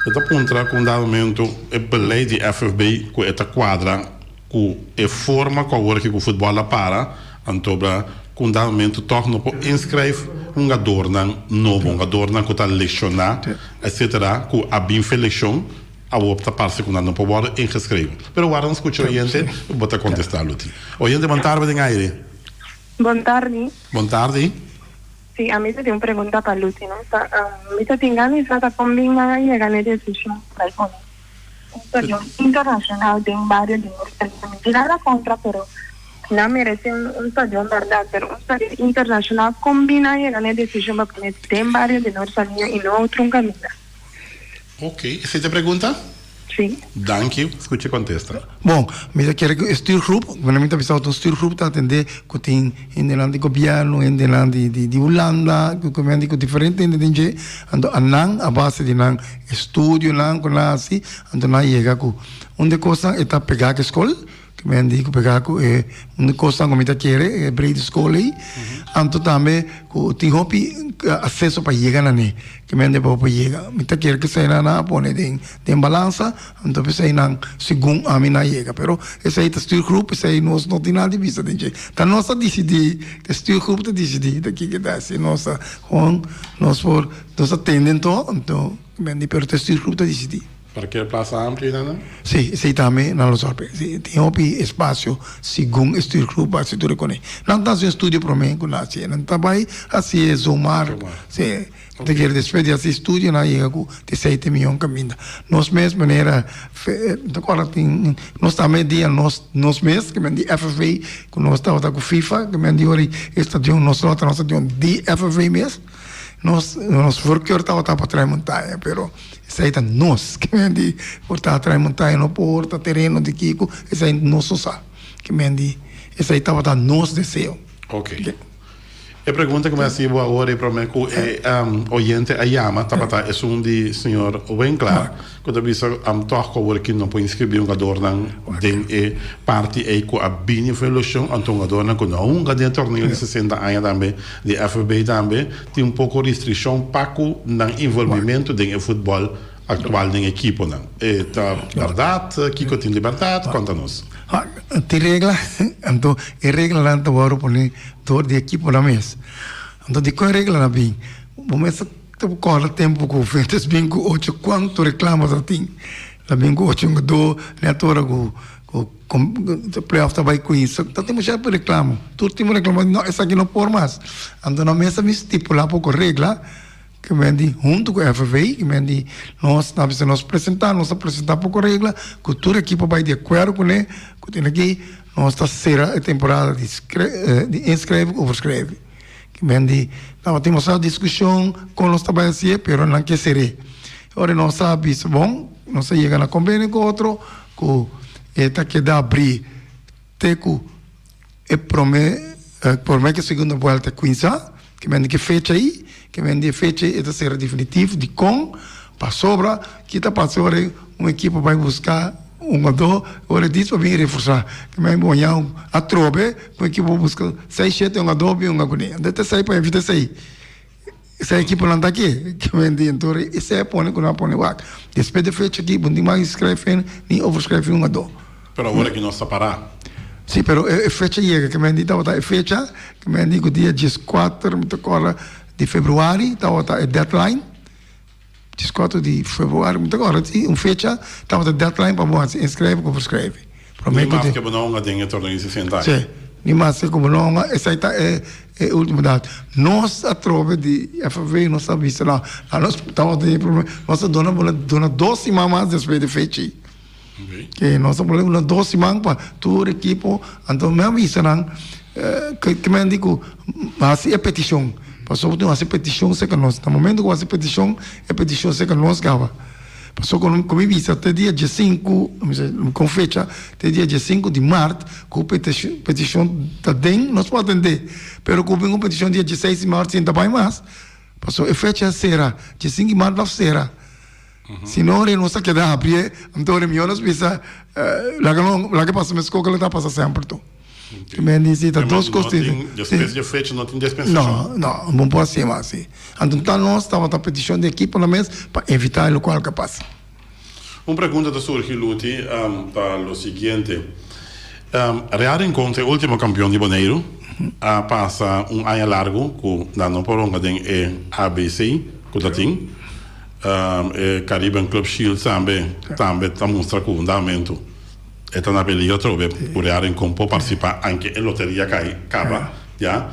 E ta puntra cu un dado momento e beleid di FFB cu e ta cuadra cu e forma cu awor aki cu futbol a para, antobra cu un dado momento toch no por inschrijf hungadornan nobo, hungadornan cu ta lesiona, etcetera, cu a bin fe lesion. Awor ta parse ku nan no por wòrdu ingeschreven. Pero warda un skucha oyente, bo ta kontestá Luti. Oyente bon tarde den aire. Bon tardi. Bon tardi. Si, ami ta tin un pregunta pa Luti, no? Ta, mi ta tin gana di sa ta kon bin nan a yega na e desishon pa bai pone un stadion internashonal den bario di Noord. Mi tin nada kontra, pero nan merese un stadion bèrdat, pero un stadion internashonal kon bin nan a yega na e desishon pa pone den bario di Noord Saliña i no otro un kaminda? Ok, esei ta e pregunta? Sí. Danki, skucha e kontesta. Bon, mi ta kere ku e stuurgroep, bueno mi ta bisa ku un stuurgroep ta atendé ku tin hendenan di gobièrnu, hendenan di di Hulanda, ku hende ku diferente hende den dje, anto a nan a base di nan estudionan ku nan hasi, anto nan a yega ku un di e kosnan e ta pegá ku e skol. Ki men di ku pegá ku e un di kosnan ku mi ta kere, e brede skol ei. Anto tambe ku tin hopi aseso pa yega na ne. Ki men di bo por yega. Mi ta kere ku eseinan nan a pone den den balansa, anto p'esei nan segun ami nan a yega. Pero esei ta stuurgroep, esei nos no tin nada di bisa den dje. Ta nos ta disidí, ta stuurgroep ta disidí ta kiko ta hasi. Nos ta gewoon nos por nos ta tende anto, anto ki men di pero ta stuurgroep ta disidí. Parker Plaza Amplio ei nan? Sí, esei tambe nan lo sòrp'e. Sí, tin hopi espasio segun e stuurgroep a hasi tur e kone. Nan ta hasi un estudio promé ku nan hasié. Nan ta bai hasié zomaar. Sí, ta kere despues di hasi estudio nan a yega ku te seite miyon kaminda. Nos mes manera ta kòrda tin nos tambe dia nos nos mes ke men di FFV ku nos tabata ku FIFA ke men di ora e stadion nos lo ta nos stadion di FFV mes. Nos nos voorkeur tabata pa trae montaña pero esei ta nos ke men di por ta trae montaña no por ta tereno di kiko esei nos no sa ke men di esei tabata nos deseo. Ok. E pregunta ku mi a hasi bo awor e prome ku e oyente a yama tabata esun di señor Winklaar ku ta bisa tòg ku awor aki no por inskribí hungadornan den e parti ei ku a bini for e ilushon anto hungadornan ku no a hunga den e torneo di sesenta aña tambe di FFB tambe tin un poko restrikshon pa ku nan involvimentu den e futbòl aktual den ekiponan. E ta bèrdat? Kiko tin di bèrdat? Konta nos. Tin regla, anto e reglanan ta wòrdu pone dor di ekiponan mes. Anto dikon e reglanan a bin? Bo mester ta kòrda tempu ku Fuentes bin ku ocho kuantu reklamo ta tin. El a bin ku ocho hungadó nèt ora ku ku playoff ta bai kuinsa. Ta tin mucha reklamo. Tur tin reklamo, no esaki no por mas. Anto nan mes a bin stipulá poko regla. Ke men di huntu ku FFA, ke men di nos ta bisa nos presentá, nos a presentá poko regla ku tur ekipo bai di akuerdo kuné, ku tin aki nos ta sera e temporada di di inskrijven ku overschrijving. Ke men di tabatin masha diskushon kon nos ta bai hasié, pero nan ke ser'é. Ora nos a bisa bon, nos a yega na kombenio ku otro ku e ta keda abrí te ku e prome prome ku e segundo buelta kuminsá, ke men di ke fecha ei, ke men di e fecha ei e ta sera definitivo dikon pasobra ki ta pasa ora un ekipo bai buska un hungadó ora e dis pa bin reforsá ke men bo haña atrobe ku un ekipo buska seis shete hungadó bin hunga kuné anto ta esei pa evita esei esei ekiponan ta aki ke men di anto esei a pone ku nan a pone wak despues di e fecha aki bo no tin mas inskrijven ni overschrijven hungadó. Pero awor aki nos ta pará. Sí, pero e fecha yega, ke men di tabata e fecha, ke men di ku dia dieskuater, mi ta kòrda, di februari tabata e deadline, dieskuater di februari, mi ta kòrda, sí, un fecha tabata e deadline pa bo hasi inskrijven ku overschrijven. Ni mas ke bo no hunga den e torneo di sesenta aña. Sí, ni mas ke bo no hunga, esei ta e e ultimo dato. Nos atrobe di FFV nos a bisa, no, nos tabata den e problema, nos a duna bo duna dos siman mas despues di fecha ei. Ke nos a pone una dos siman pa tur ekipo, anto mi a bisa nan ke men di ku hasi e petishon, pasobra bo tin hasi petishon serka nos, na momento ku bo hasi petishon, e petishon serka nos kaba, pasobra ku mi bisa te dia diesinku, kon fecha, te dia diesinku di mart ku petishon ta den nos por atende, pero ku bin un petishon dia dieseis di mart sin ta bai mas, pasobra e fecha a sera, diesinku di mart lo a sera. Si no ora nos a keda hapié, anto ora mihó nos bisa laga no laga pasa meskos ku lo ta pasa semper tur. Men di si ta dos kos di. Despues di e fecha no tin dispensashon? No, no, bo por hasi mas si. Anto ta nos tabata petishon di ekipo na mes pa evitá e lokual ku a pasa. Un pregunta ta surgi Luti ta lo siguiente, Real Rincon ta e ultimo kampion di Boneiru, a pasa un aña largu ku nan no por hunga den e ABC ku ta tin. E Caribbean Club Shield tambe tambe ta mustra ku fundamentu e ta na peligro atrobe ku Real Rincon por partisipá anke e loteria kai kaba ya.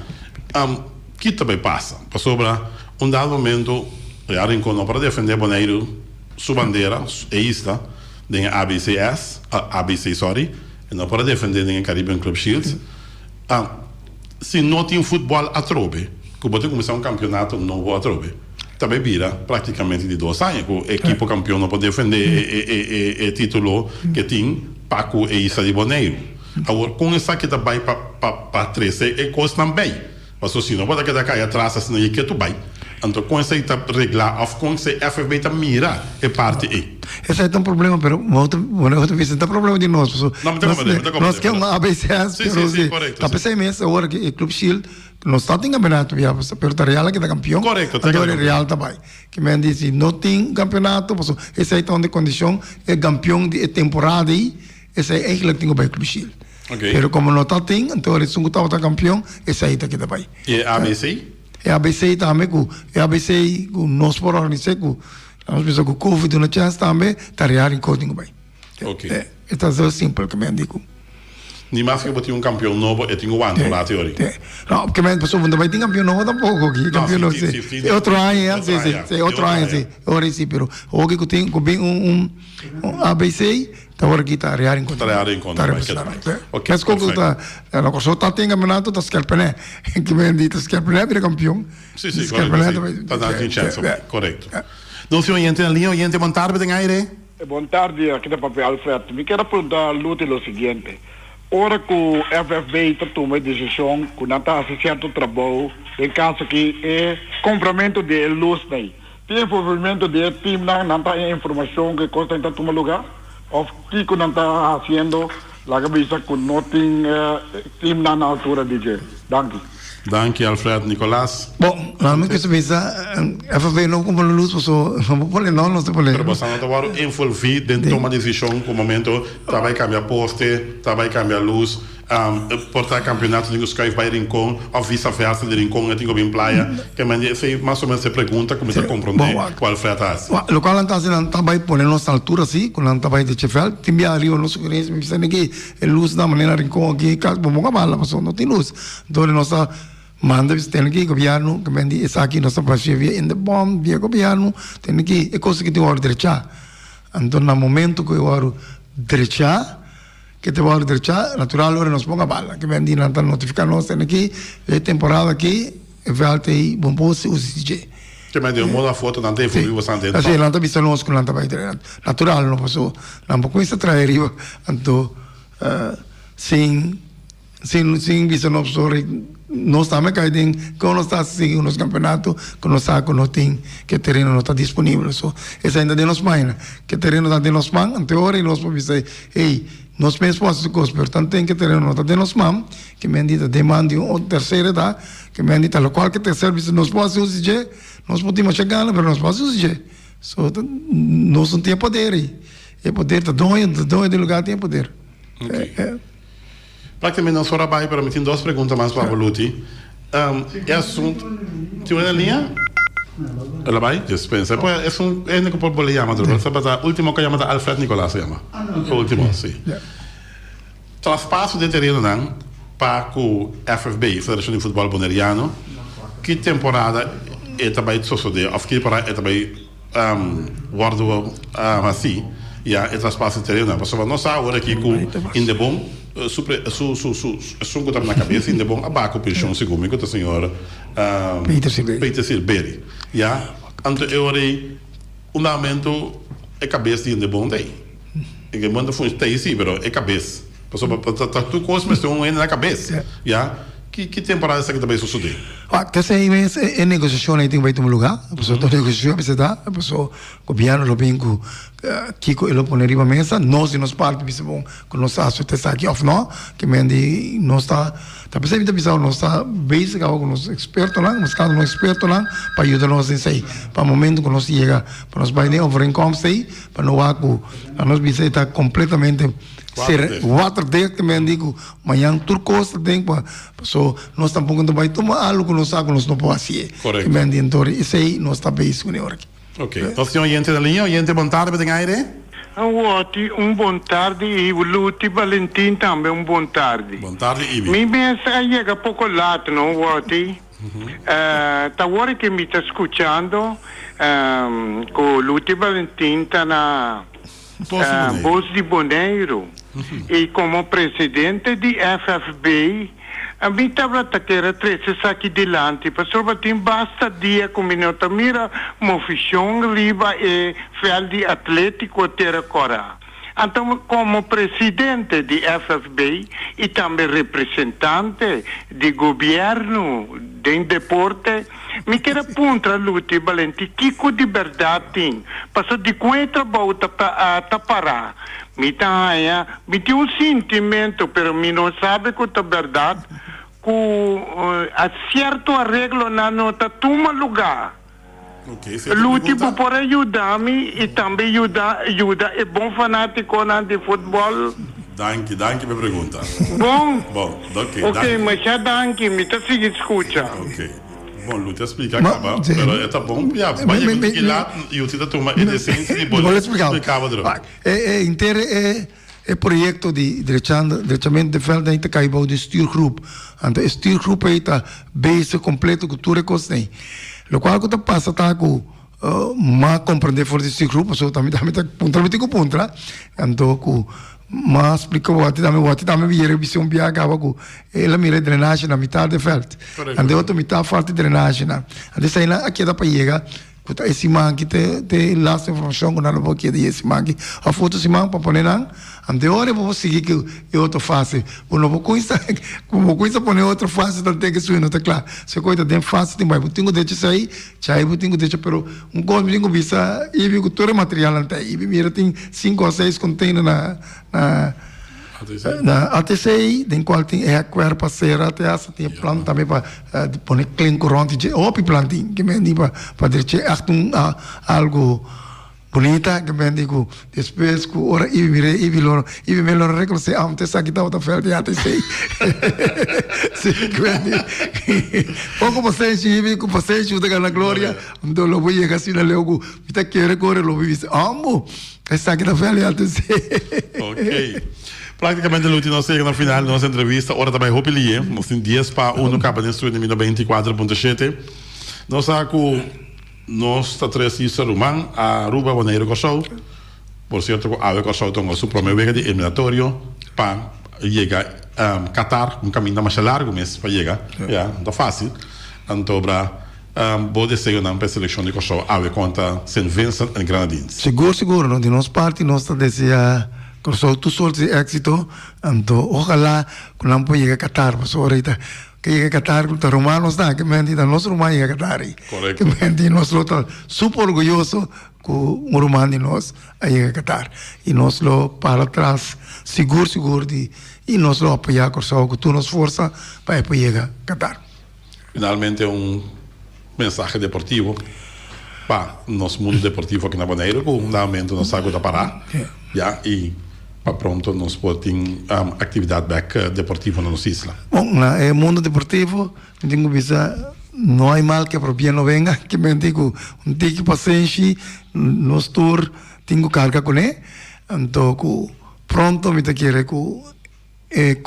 Ki ta bai pasa? Pasobra un dado momento Real Rincon no por a defendé Boneiru su bandera, e isla, den e ABCS, ABC sorry, e no por a defendé den e Caribbean Club Shield. Si no tin futbòl atrobe, ku bo tin kuminsá un kampionato nobo atrobe, ta bai bira praktikamente di dos aña ku ekipo kampion no por defendé e título ke tin pa ku e isla di Boneiru. Awor, kon esaki ta bai pa trese e kosnan bei? Pasobra si no bo ta keda kai atras asina i ke tu bai. Anto kon esei ta reglá òf kon esei FFB ta mira e parti ei? Esei ta un problema, pero bo ta bo ta bisa ta problema di nos pasobra No, mi ta comprende, mi ta comprende. nos ke un ABCS Sí, pero sí, sí, si korekto, ta sí. p'esei mes awor ki e Club Shield nos ta tin kampeonato ya pero ta Real a keda kampion Korekto, ta anto keda kampion. Real ta bai. Ke men di si no tin kampeonato pasobra esei ta un di kondishon e kampion di e temporada ei Esei eigenlijk tin ku bai Club Shield. Oké. Pero komo no ta tin, anto esun ku tabata kampion, esei ta keda bai. I e ABC? E ABC tambe ku e ABC ku nos por organis'é ku nos bisa ku Covid duna chèns tambe, ta Real Rincon tin ku bai. Oké. E ta zo simpel ke mi a di ku. Ni mas ke bo tin un kampion nobo e tin ku wanta un rato yori. Sí. No, ke men pasobra no ta bai tin kampion nobo tampoko aki. No, Kampion sí, nobo, sí, sí. sí, E otro aña, otro sí, sí, aña, sí, otro aña, sí. Ora sí, pero hopi ku tin ku bin un un ABC. Ta ora ki ta Real Rincon. Ta Real Rincon Ta ta bai, representá. keda bai. Ok, Meskos ku perfecto. ta na Kòrsou ta tin kampeonato ta Skerpene. Ki men di ta Skerpene bira kampion. Sí, sí, Skerpene korekto, ta sí. bai. Ta nan tin chèns op, korekto. Nos tin oyente na liña, oyente bon tarde den aire. Bon tardi, aki ta papia Alfred. Mi kier a pregunta Luti lo siguiente. Ora ku FFB ta tuma e desishon ku nan ta hasi sierto trabou, den kaso aki e kompramentu di e lusnan ei, Tin envolvimento di e teamnan, nan ta haña informacion cu e cosnan ta tuma lugar? Of kico nan ta haciendo laga bisa cu no tin teamnan na altura di dje? Danki. Danki Alfred Nicolas. Bon, laat mi kusa bisa, FFB no cumpra luz paso no por pone no, nos ta pone. Pero boso no ta wòrdu envolví den toma desishon ku momento ta bai kambia poste, ta bai kambia luz. Por ta campeonato tin cu schuif bay Rincon of vice versa di Rincon e tin cu bin Playa. Ke men di esey mas o menos e pregunta cu mi ta comprende cu Alfred a haci. Locual nan ta haci nan ta bay pone nos na altura si cu nan ta bay di Chevelle tin bia ariba nos sugerencia mi bisa niki e luz na manera Rincon aki cas bo bon a bala pasobra no tin luz entonces nos ta. Manda bisa tene ki gobièrnu ke men di esaki nos ta pas'é via Indebon, via gobièrnu, tene ki e kos aki tin wòrdu drechá. Anto na momento ku e wòrdu drechá, ke ta wòrdu drechá, natural ora nos ponga bala. Ke men di nan ta notifiká nos tene ki e temporada aki e vèlt ei bon por usa si dje. Ke men di un modo afó nan ta evolui bastante. Así, nan ta bisa nos ku nan ta bai drechá. Natural no paso nan por kuminsá traha riba anto sin. Sin sin bisa nos sorry nos tambe kai den kon nos ta sigui nos campeonato ku nos sa ku no tin ke tereno no ta disponibel so esei ta den nos maina ke tereno ta den nos man anto e ora nos por bisa hey nos mes por hasi su kos pero tanten ke tereno no ta den nos man ke men di ta den man di un tercero ta ke men di ta lokual ke tercero bisa nos por hasi un si dje nos por tin masha gana pero nos por hasi un si dje so nos no tin e poder ei e poder ta doño ta doño di lugar tin e poder. Prácticamente nos ora bai, pero mi tin dos pregunta mas pa bo, Luti. E asunto... Tin un na linea? El a bai? Dispensa. Pues es un hende ku por bole yama otro. Pero ta ultimo ku a yama ta Alfred Nicolas a yama. E ultimo, si. Traspaso di e terenonan pa ku FFB, Federacion di Futbol Boneriano, ki temporada e ta bai sosode of ki temporada e ta bai Wòrdu hasí ya e traspaso di terenonan. Pasobra nos sa awor aki ku Indebon su su su su esun ku ta na kabes Indebon a baha ku penshon segun mi ku ta señor Peter Silveri. Peter Silveri ya. Anto e ora ei un momento e kabes di Indebon ta ei. Indebon ta funshona ta ei si pero e kabes pasobra ta tur kos mester un hende na kabes ya. Ki ki temporada esaki ta bai sosodé? Wak, ta esei mes e negosiashon ei tin ku bai tuma lugá, pasobra ta negosiashon mester ta, pasobra gobièrnu lo bin ku kiko e lo pone riba mesa, nos di nos parti bisa bon ku nos ta asepta esaki òf nò, ke men di nos ta, ta p'esei mi ta bisa nos ta bezig awe ku nos ekspertonan, buskando nos ekspertonan pa yuda nos den esei, pa momento ku nos yega pa nos bai den overeenkomst ei, pa no wak ku a nos bisa e ta kompletamente ser waterdicht, ke men di ku Mañan tur kos ta den pa paso nos tampoco no ta bai tuma algo ku nos sa ku nos no por hasié. Korekto. Men di entori esei nos ta bezig kuné ora aki. Ok. Nos tin oyente na liña. Oyente bon tarde bo den aire. Woti un bon tardi y Luti Valentin tambe un bon tardi. Bon tardi Ibi. Mi mes a yega poco laat no Woti. Ta wor ke mi ta scuchando cu Luti Valentin ta na Bos di Boneiru y como presidente di FFB mi tabata kere trece esaki dilanti pasobra tin basta dia cu mi no ta mira moficion riba e veld di Atletico Tera Cora. Anto como presidente di FFB y tambe representante di gobierno den deporte, mi kier a puntra Luti Balenti kico di berdad tin, paso di con e trabou ta ta para. Mi ta haya, mi tin un sintimento, pero mi no sabe cu ta berdad, cu a cierto areglonan no ta tuma lugar. Luti bo por a yuda mi y tambe yuda yuda e bon fanaticonan di futbol? Danki, danki pa e pregunta. Bon. Bon, ok, Ok, danki. masha danki, mi ta sigui scucha. Ok. Bon, Luti a splica caba, pero e ta bon ya, bai yega un tiki laat y Luti ta tuma e decencia di Bo bo splica bo dro. E e inter e e proyecto di drechando drechamento di veld ei ta cay bou di stuurgroep. Anto e stuurgroep ei ta bezig completo cu tur e cosnan ei. Locual cu ta pasa ta cu m'a comprende for di stuurgroep pasobra tambe tambe ta puntra mi tin cu puntra. Anto cu m'a splica wati tambe wati tambe mi yera bisa un biaha caba cu el a mira e drenahe na mitad di veld. Anto e otro mitad falta e drenahenan. Anto eseinan a keda pa yega. Ku ta e siman ki te te laatste informashon ku nan lo por keda di e siman ki òf otro siman pa pone nan. Ante ora bo por sigui ku e otro fase. Bo no por kuminsa ku bo kuminsa pone otro fase ta te ke suyo no ta kla. Si e koe ta den fase tin bai bo tin ku decha esei, chai bo tin ku decha pero un kos mi tin ku bisa ibi ku tur e materialnan ta ei. Ibi mira tin sinku òf seis container na na Na ATC den cual tin e hekwerp pa cera te hasta tin e plan tambe pa pone klinko rond di dje. Hopi plan tin ke men di pa pa dreche echt un algo. Bunita ke men di ku despues ku ora Ibi mir'é Ibi lo Ibi men lo rekonosé amte esaki tabata vèlt di ATC. Si ke men di poko pasenshi Ibi ku pasenshi bo ta gana gloria anto lo bo yega asina leu ku mi ta kere kore lo bo bisa ambo esaki ta vèlt di ATC. Ok. Praktikamente Luti nos a yega na final di nos entrevista ora ta bai hopi lié nos tin dies pa uno kaba den studio di mi 94.7 nos sa ku Nos ta tres isla ruman, Aruba, Boneiru, Kòrsou. Por sierto ku awe Kòrsou tonga su promé wega di eliminatorio pa yega Qatar, un kaminda masha largu mes pa yega, ya, no ta fásil. Anto bra bo deseonan pa e selekshon di Kòrsou awe kontra Sint Vincent en Grenadines? Sigur, sigur. No, di nos parti nos ta desea Kòrsou tur sorti di éksito. Anto ojalá ku nan por yega Qatar pasobra ta Ke yega Qatar ku ta ruman nos ta, ke menti ta nos ruman yega Qatar ei. Korekto. Ke menti nos lo ta super orguyoso ku un ruman di nos a yega Qatar. I nos lo para tras sigur sigur di i nos lo apoyá Kòrsou ku tur nos forsa pa e por yega Qatar. Finalmente un mensahe deportivo pa nos mundo deportivo aki na Boneiru ku na momento nos sa ku ta pará ya i pa pronto nos por tin aktividat bèk deportivo na nos isla. Bon, na e mundo deportivo mi tin ku bisa no hay mal ke por bien no venga, ke men tin ku un tiki pasenshi nos tur tin ku karga kuné, anto ku pronto mi ta kere ku E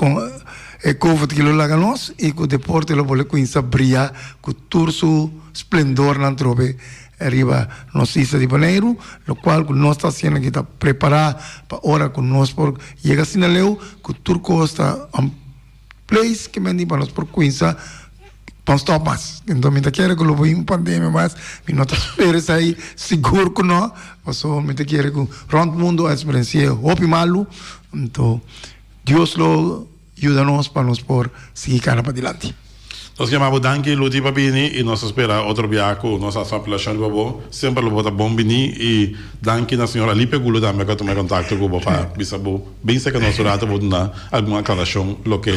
e covid ki lo laga nos y cu deporte lo bolbe cuminsa bria cu tur su splendornan trobe riba nos isla di Boneiru, locual cu nos ta haciendo aki ta prepara pa ora cu nos por yega asina leu cu tur cos ta on place ke men di pa nos por cuminsa pa no stop mas. Enton mi ta kere cu lo bin un pandemia mas, mi no ta spera esai sigur cu no, pasobra mi ta kere cu rond mundo a experiencia hopi malu. Anto Dios lo yuda nos pa nos por sigui kana padilanti. Nos yama bo danki Luti pa bini y nos ta spera otro bia cu nos haci un apelacion riba bo. Semper lo bo ta bon bini y danki na señor Alipio Gulo tambe cu a tuma e contacto cu bo pa bisa bo bin cerca nos un rato bo duna algun aclaracion loke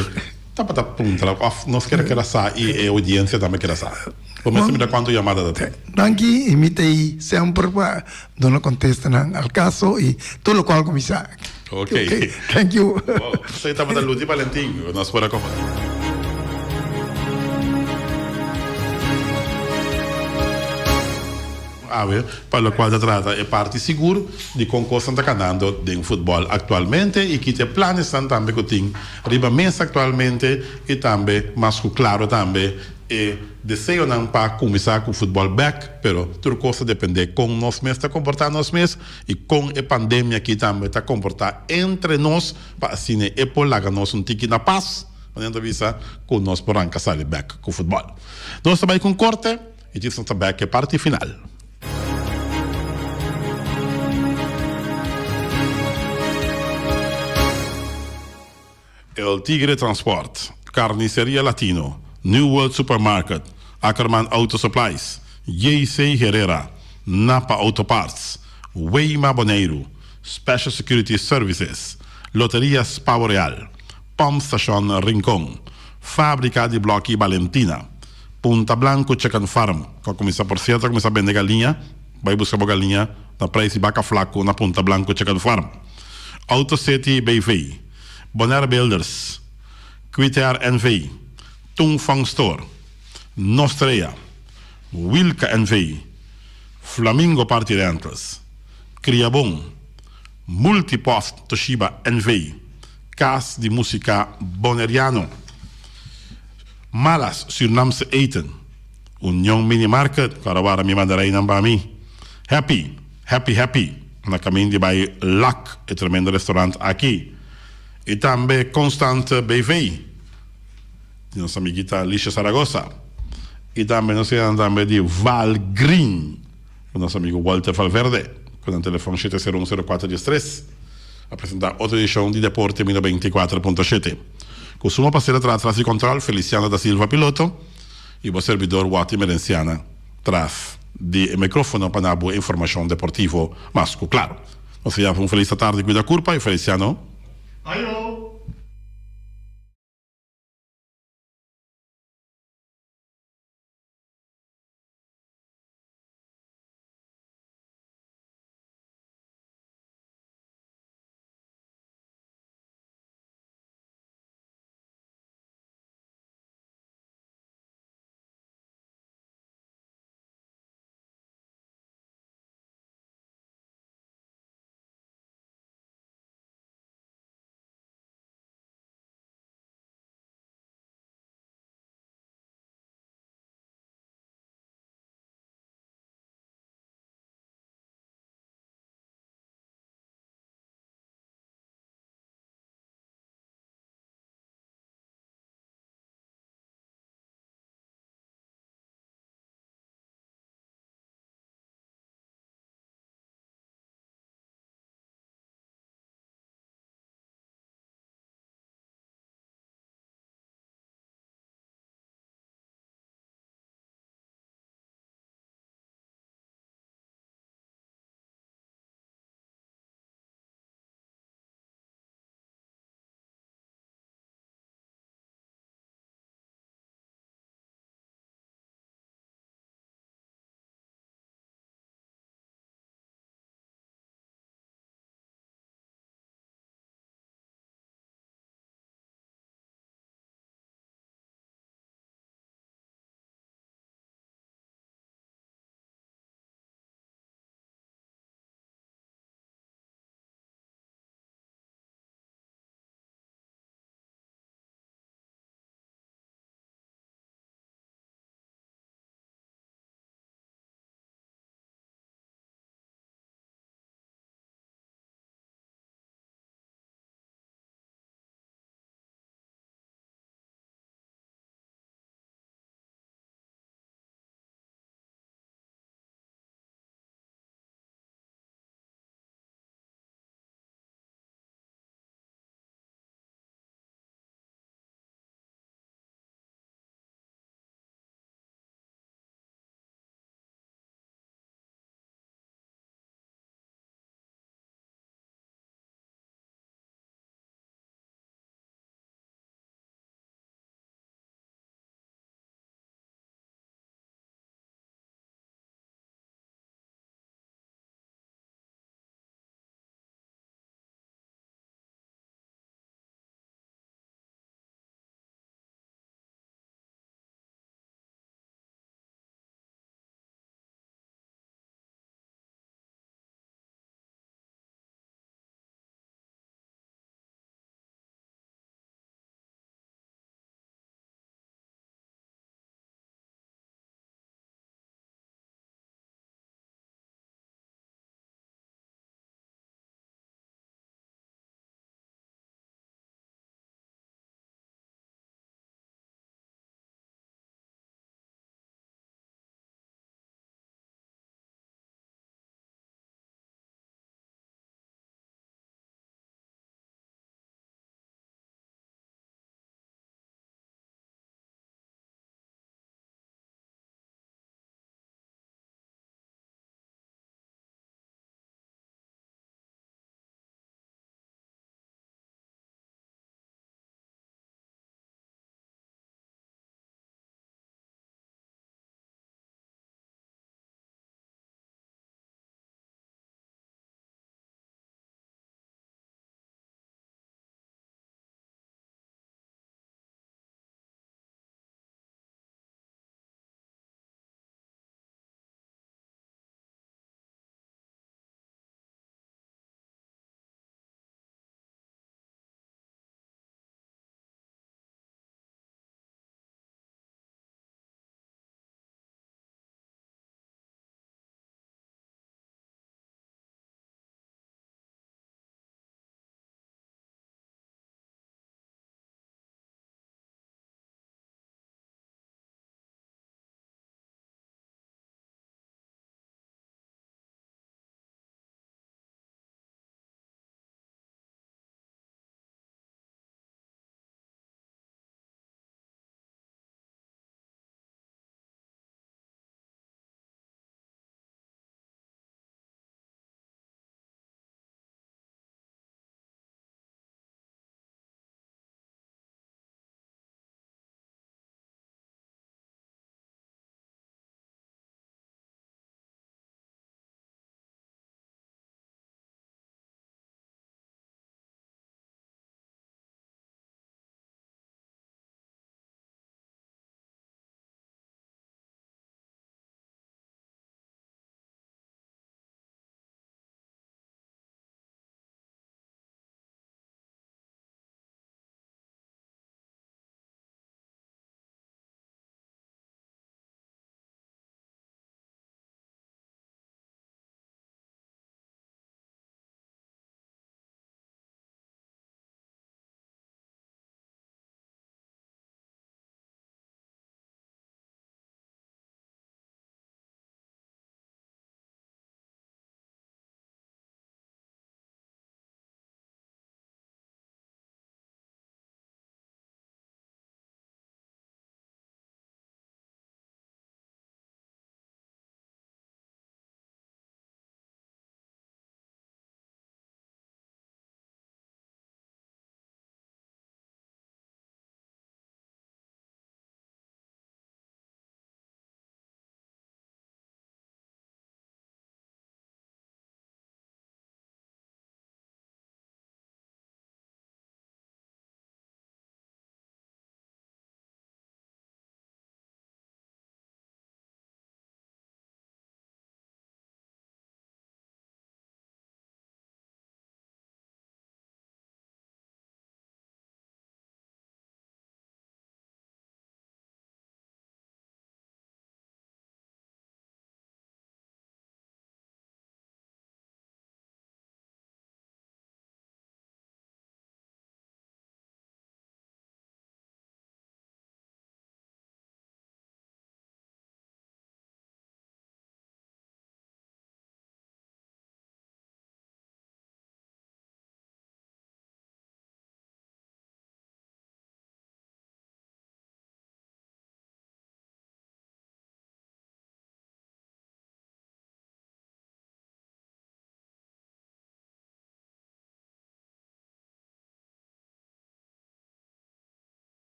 tabata puntra of nos kier a keda sa y e audiencia tambe kier a sa. Bo mester mira cuanto yamada ta tin. Danki y mi ta ey semper pa duna contestanan al caso y tur locual cu mi sa. Ok. Thank you. Wow. Esei tabata Luti Valentin ku nos por a kompartí. Awe pa lokual ta trata e parti sigur di kon kosnan ta kanando den futbòl aktualmente i kit e planesnan tambe ku tin riba mesa aktualmente i tambe mas ku klaro tambe e deseonan pa kuminsá ku futbòl bèk pero tur kos ta dependé kon nos mes ta komportá nos mes I kon e pandemia aki tambe ta komportá entre nos pa asina e por laga nos un tiki na pas, manera ta bisa ku nos por ranka sali bèk ku futbòl. Nos ta bai ku un korte i djis nos ta bèk e parti final. El Tigre Transport, Carniceria Latino, New World Supermarket, Ackerman Auto Supplies, JC Herrera, Napa Auto Parts, Weima Boneiru, Special Security Services, Loteria Spavo Real, Pump Station Rincon, Fabrica di Bloki Balentina, Punta Blanco Chicken Farm, cu a cuminsa por cierto a cuminsa bende galiña, bay busca bo galiña na prijs di baca flaco na Punta Blanco Chicken Farm, Auto City BV. Bonaire Builders, Quitair NV, Tung Fong Store, Nostrea, Wilka NV, Flamingo Party Rentals, Kriabon, Multipost Toshiba NV, Kas di Musika Boneriano, Malas Surinaamse Eten, Union Mini Market, ku a wara mi mandareinan pa mi, Happy, Happy Happy na kamin di bai Lak, e tremendo restaurant aki. I tambe Constant BV di nos amiguita Alicia Zaragoza. I tambe nos tin tambe di Val Green ku nos amigo Walter Valverde ku nan telefon shete sero un sero kuater dies tres a presenta otro edishon di Deporte Mi 94.7. Ku suma pasera tras tras di kòntròl Feliciano da Silva piloto i bo serbidor Watty Merenciana tras di e microfono pa na bo informacion deportivo mas cu claro. Nos ta yama un feliz atardi cuida curpa y Feliciano. Ayo!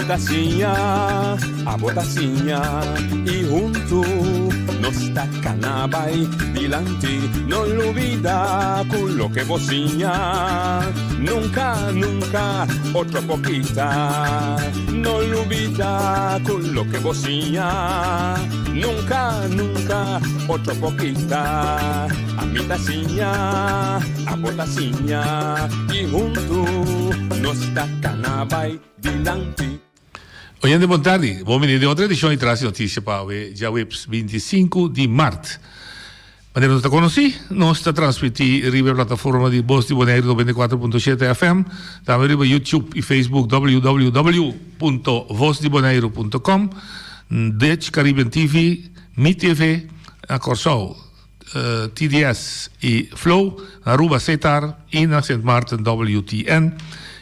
ta siña, abo ta siña y hunto nos ta cana bay dilanti. No lubida cu loke bo siña nunca, nunca otro por kita. No lubida cu loke bo siña nunca, nunca otro por kita. Ami ta siña, abo ta siña y hunto nos ta cana bay dilanti. Oyente bon tardi, bon bini den otro edicion di Tras di Noticia pa awe djaweps 25 di mart. Manera nos ta conoci, nos ta transmiti riba e plataforma di Bos di Boneiru 94.7 FM, tambe riba YouTube y Facebook www.vosdiboneiru.com, Dutch Caribbean TV, Mi TV na Corsou. TDS y Flow, na Aruba Setar y na Sint Maarten WTN.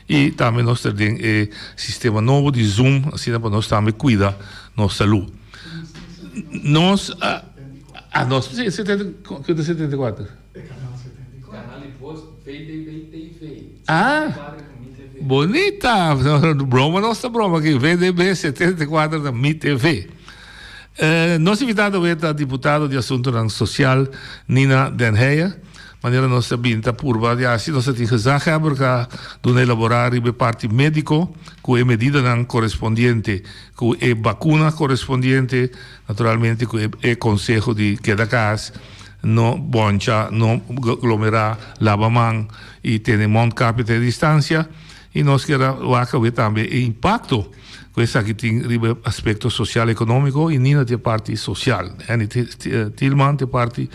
Y tambe nos ta den e sistema nobo di Zoom, asina pa nos tambe cuida nos salud. Nos a, a nos, si, setenta, ki ta 74? Canal di Voz VDB TV. Ah, bonita! Broma nos ta broma aki, VDB 74 na Mi TV. Nos invitado awe ta diputado di Asuntonan Sosial Nina Den Heyer. Manera nos ta bin ta purba di hasi, nos ta tin gezaghebber ku a duna elaborá riba e parti médiko ku e medidanan korespondiente, ku e bakuna korespondiente, naturalmente ku e konseho di keda kas, no bòncha, no glomerá, laba man i tene mòntkapia, tene distansia. I nos kier a wak awe tambe e impakto. Ku esaki tin riba e aspekto sosial ekonómiko i Nina tin e parti sosial. Henny Thielman tin e parti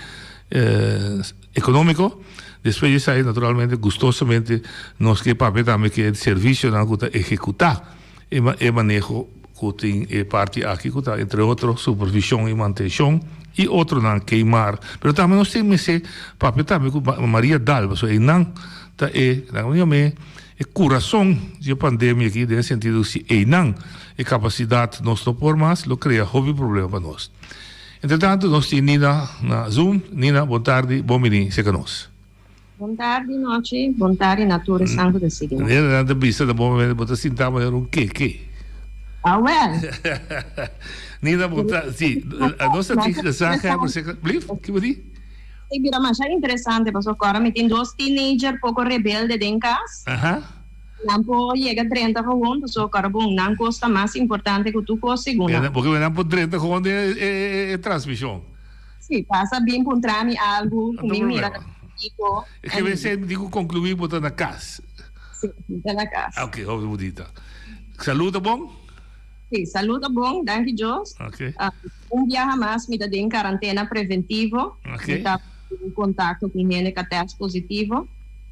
ekonómiko. Despues di esaki naturalmente gustosamente nos ke papia tambe ku e servisionan ku ta ehekutá e maneho ku tin e parti aki ku ta entre otro supervishon i mantenshon i otronan keimar. Pero tambe nos tin mester papia tambe ku Maria Daal pasobra einan ta e E kurason di e pandemia aki den e sentido si einan e kapasidat nos no por mas lo krea hopi problema pa nos. Entretanto nos tin Nina na Zoom. Nina bon tardi, bon bini serka nos. Bon tardi Nochi, bon tardi na tur esnan ku ta sigui nos. Nina nan ta bisa na bon momento bo ta sinta manera un keke. Awel. Nina bon tardi, si nos ta tin gezaghebber serka, blief? Ki bo di? E bira masha interesante pasobra ku ora mi tin dos teenager poko rebelde den kas. Nan por yega drenta gewoon pasobra ku ora bon nan kos ta mas importante ku tur kos segun nan. Porque nan por drenta gewoon den e transmishon. Si, pasa bin puntra mi algu ku mi mira ta kiko. E ke mester mi tin ku konkluí bo ta na kas. Si, mi ta na kas. Ok, hopi bunita. Salud ta bon? Si, salud ta bon, danki Dios. Ok. Un biaha mas mi ta den karantena preventivo. Ok. Mi ta den kontakto ku hende ku a tèst positivo.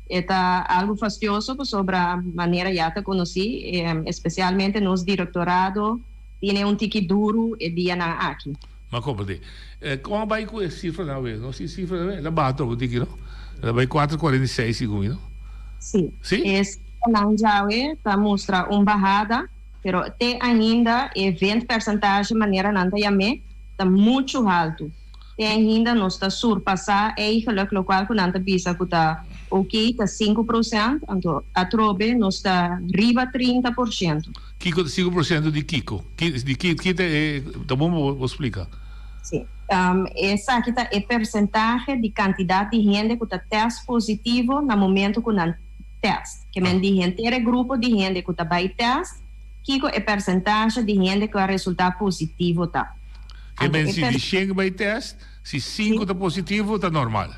E ta algu fastioso pasobra manera ya ta konosí, espesialmente nos direktorado tine un tiki duru e dianan aki. M'a komprendé. Kon a bai ku e sifranan awe? Nos tin sifra awe? El a baha trobo tiki, no? El a bai kuater kuarenta i seis segun mi, no? Si. Si? E sifranan djawe ta mustra un bahada. Pero te ainda e ventpercentage manera nan ta yam'é ta muchu haltu. Te ainda nos ta surpasá eigenlijk lokual ku nan ta bisa ku ta oké ta 5%, anto atrobe nos ta riba 30%. Kiko ta 5% di kiko? Di ki ki ta e ta bon bo bo splika. Sí. Esaki ta e persentahe di kantidat di hende ku ta tèst positivo na momento ku nan tèst. Ke men di henter e grupo di hende ku ta bai tèst, kiko e persentashe di hende ku a resultá positivo ta. Ke men si di shen bai tèst, si sinku ta positivo ta normal.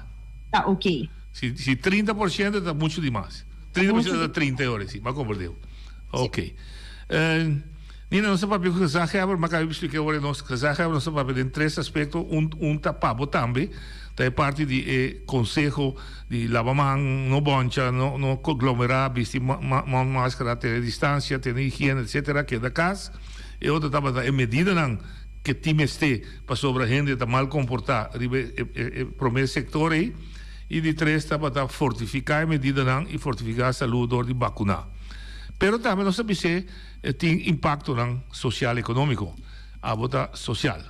Ta oke. Si si 30% ta muchu di mas. 30% ta 30 e ora si, m'a komprendé. Oke. Nina, nos ta papia ku gezaghebber, m'a kaba di splika e ora nos gezaghebber nos ta papia den tres aspekto, un un ta pa bo tambe, ta e parti di e konseho di laba man, no boncha, no no koglomerá, bisti maskara, tene distansia, tene higiena, etcetera, keda kas. E otro tabata e medidanan ke tin mester pasobra hende ta mal komportá riba e e promé sektor ei. I di tres tabata fortifiká e medidanan i fortifiká salú dor di bakuná. Pero tambe nos ta bis'é tin impaktonan sosial ekonómiko. Abo ta sosial.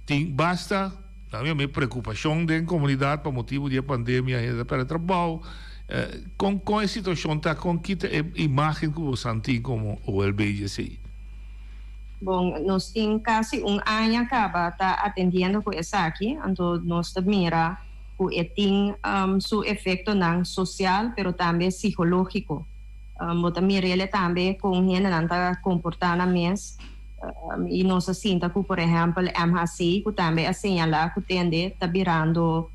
Tin basta. Na mi mi preokupashon den komunidat pa motibu di e pandemia, hende ta pèrdè trabou. Kon kon e situashon ta? Kon kita e imágen ku bosan tin komo OLB dje esei? Bon, nos tin kasi un aña kaba ta atendiendo ku esaki, anto nos ta mira ku e tin su efektonan sosial pero tambe sikológiko. Bo ta mir'el tambe kon hendenan ta komportá nan mes i nos a sinta ku por ehèmpel MHC ku tambe a señalá ku tende ta birando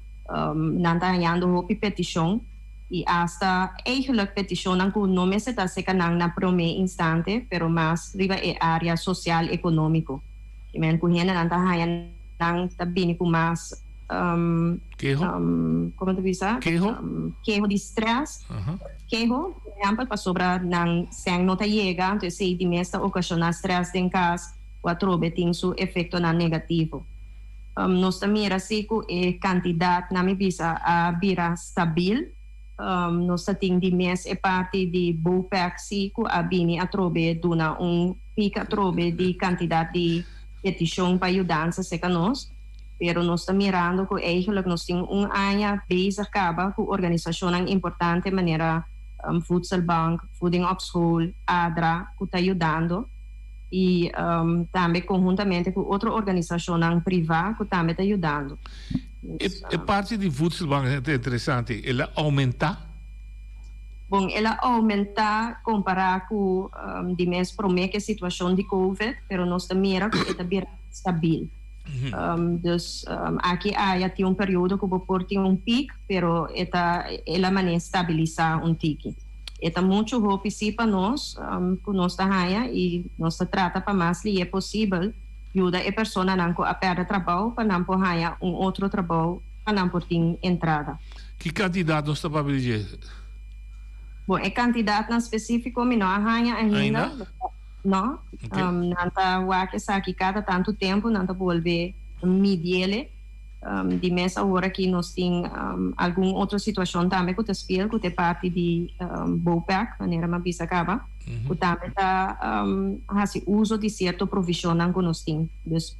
nan ta hañando hopi petishon. I asta eigenlijk petishonnan ku no mester ta seka nan na promé instante, pero mas riba e área sosial ekonómiko. Ki men ku hendenan ta haña nan ta bini ku mas Keho? komo ta bisa? Keho? Keho di strès. Keho, por ehèmpel, pasobra nan sèn no ta yega, anto esei di mes ta okashoná strès den kas ku atrobe tin su efektonan negativo. Nos ta mira si ku e kantidat, nan mi bisa, a bira stabil. Nos ta tin di mes e parti di BOPEC si ku a bini atrobe duna un pik atrobe di kantidat di petishon pa yudansa serka nos. Pero nos ta mirando ku eigenlijk nos tin un aña bezig kaba ku organisashonnan importante manera Voedselbank, Voeding op School, ADRA ku ta yudando. I tambe konhuntamente ku otro organisashonnan privá ku tambe ta yudando. E parti di voedselbank ta interesante, el a oumentá? Bon, el a oumentá kompará ku di mes promé ku e situashon di covid, pero nos ta mira ku e ta bira stabil. Dus aki aya tin un periodo ku bo por tin un pik, pero e ta el a manera stabilisá un tiki. E ta muchu hopi sí pa nos ku nos ta haña i nos ta trata pa mas lié posibel yuda e personanan ku a pèrdè trabou pa nan por haña un otro trabou pa nan por tin entrada. Ki kantidat nos ta papia di dje? Bon, e kantidatnan spesífiko mi no a haña ainda. Ainda? No. Nan ta wak esaki kada tantu tempu, nan ta bolbe midiele. Di mes awor aki nos tin algun otro situacion tambe cu ta speel cu ta e parti di BOPEC, manera mi a bisa caba, cu tambe ta haci uso di cierto provisionnan cu nos tin. Dus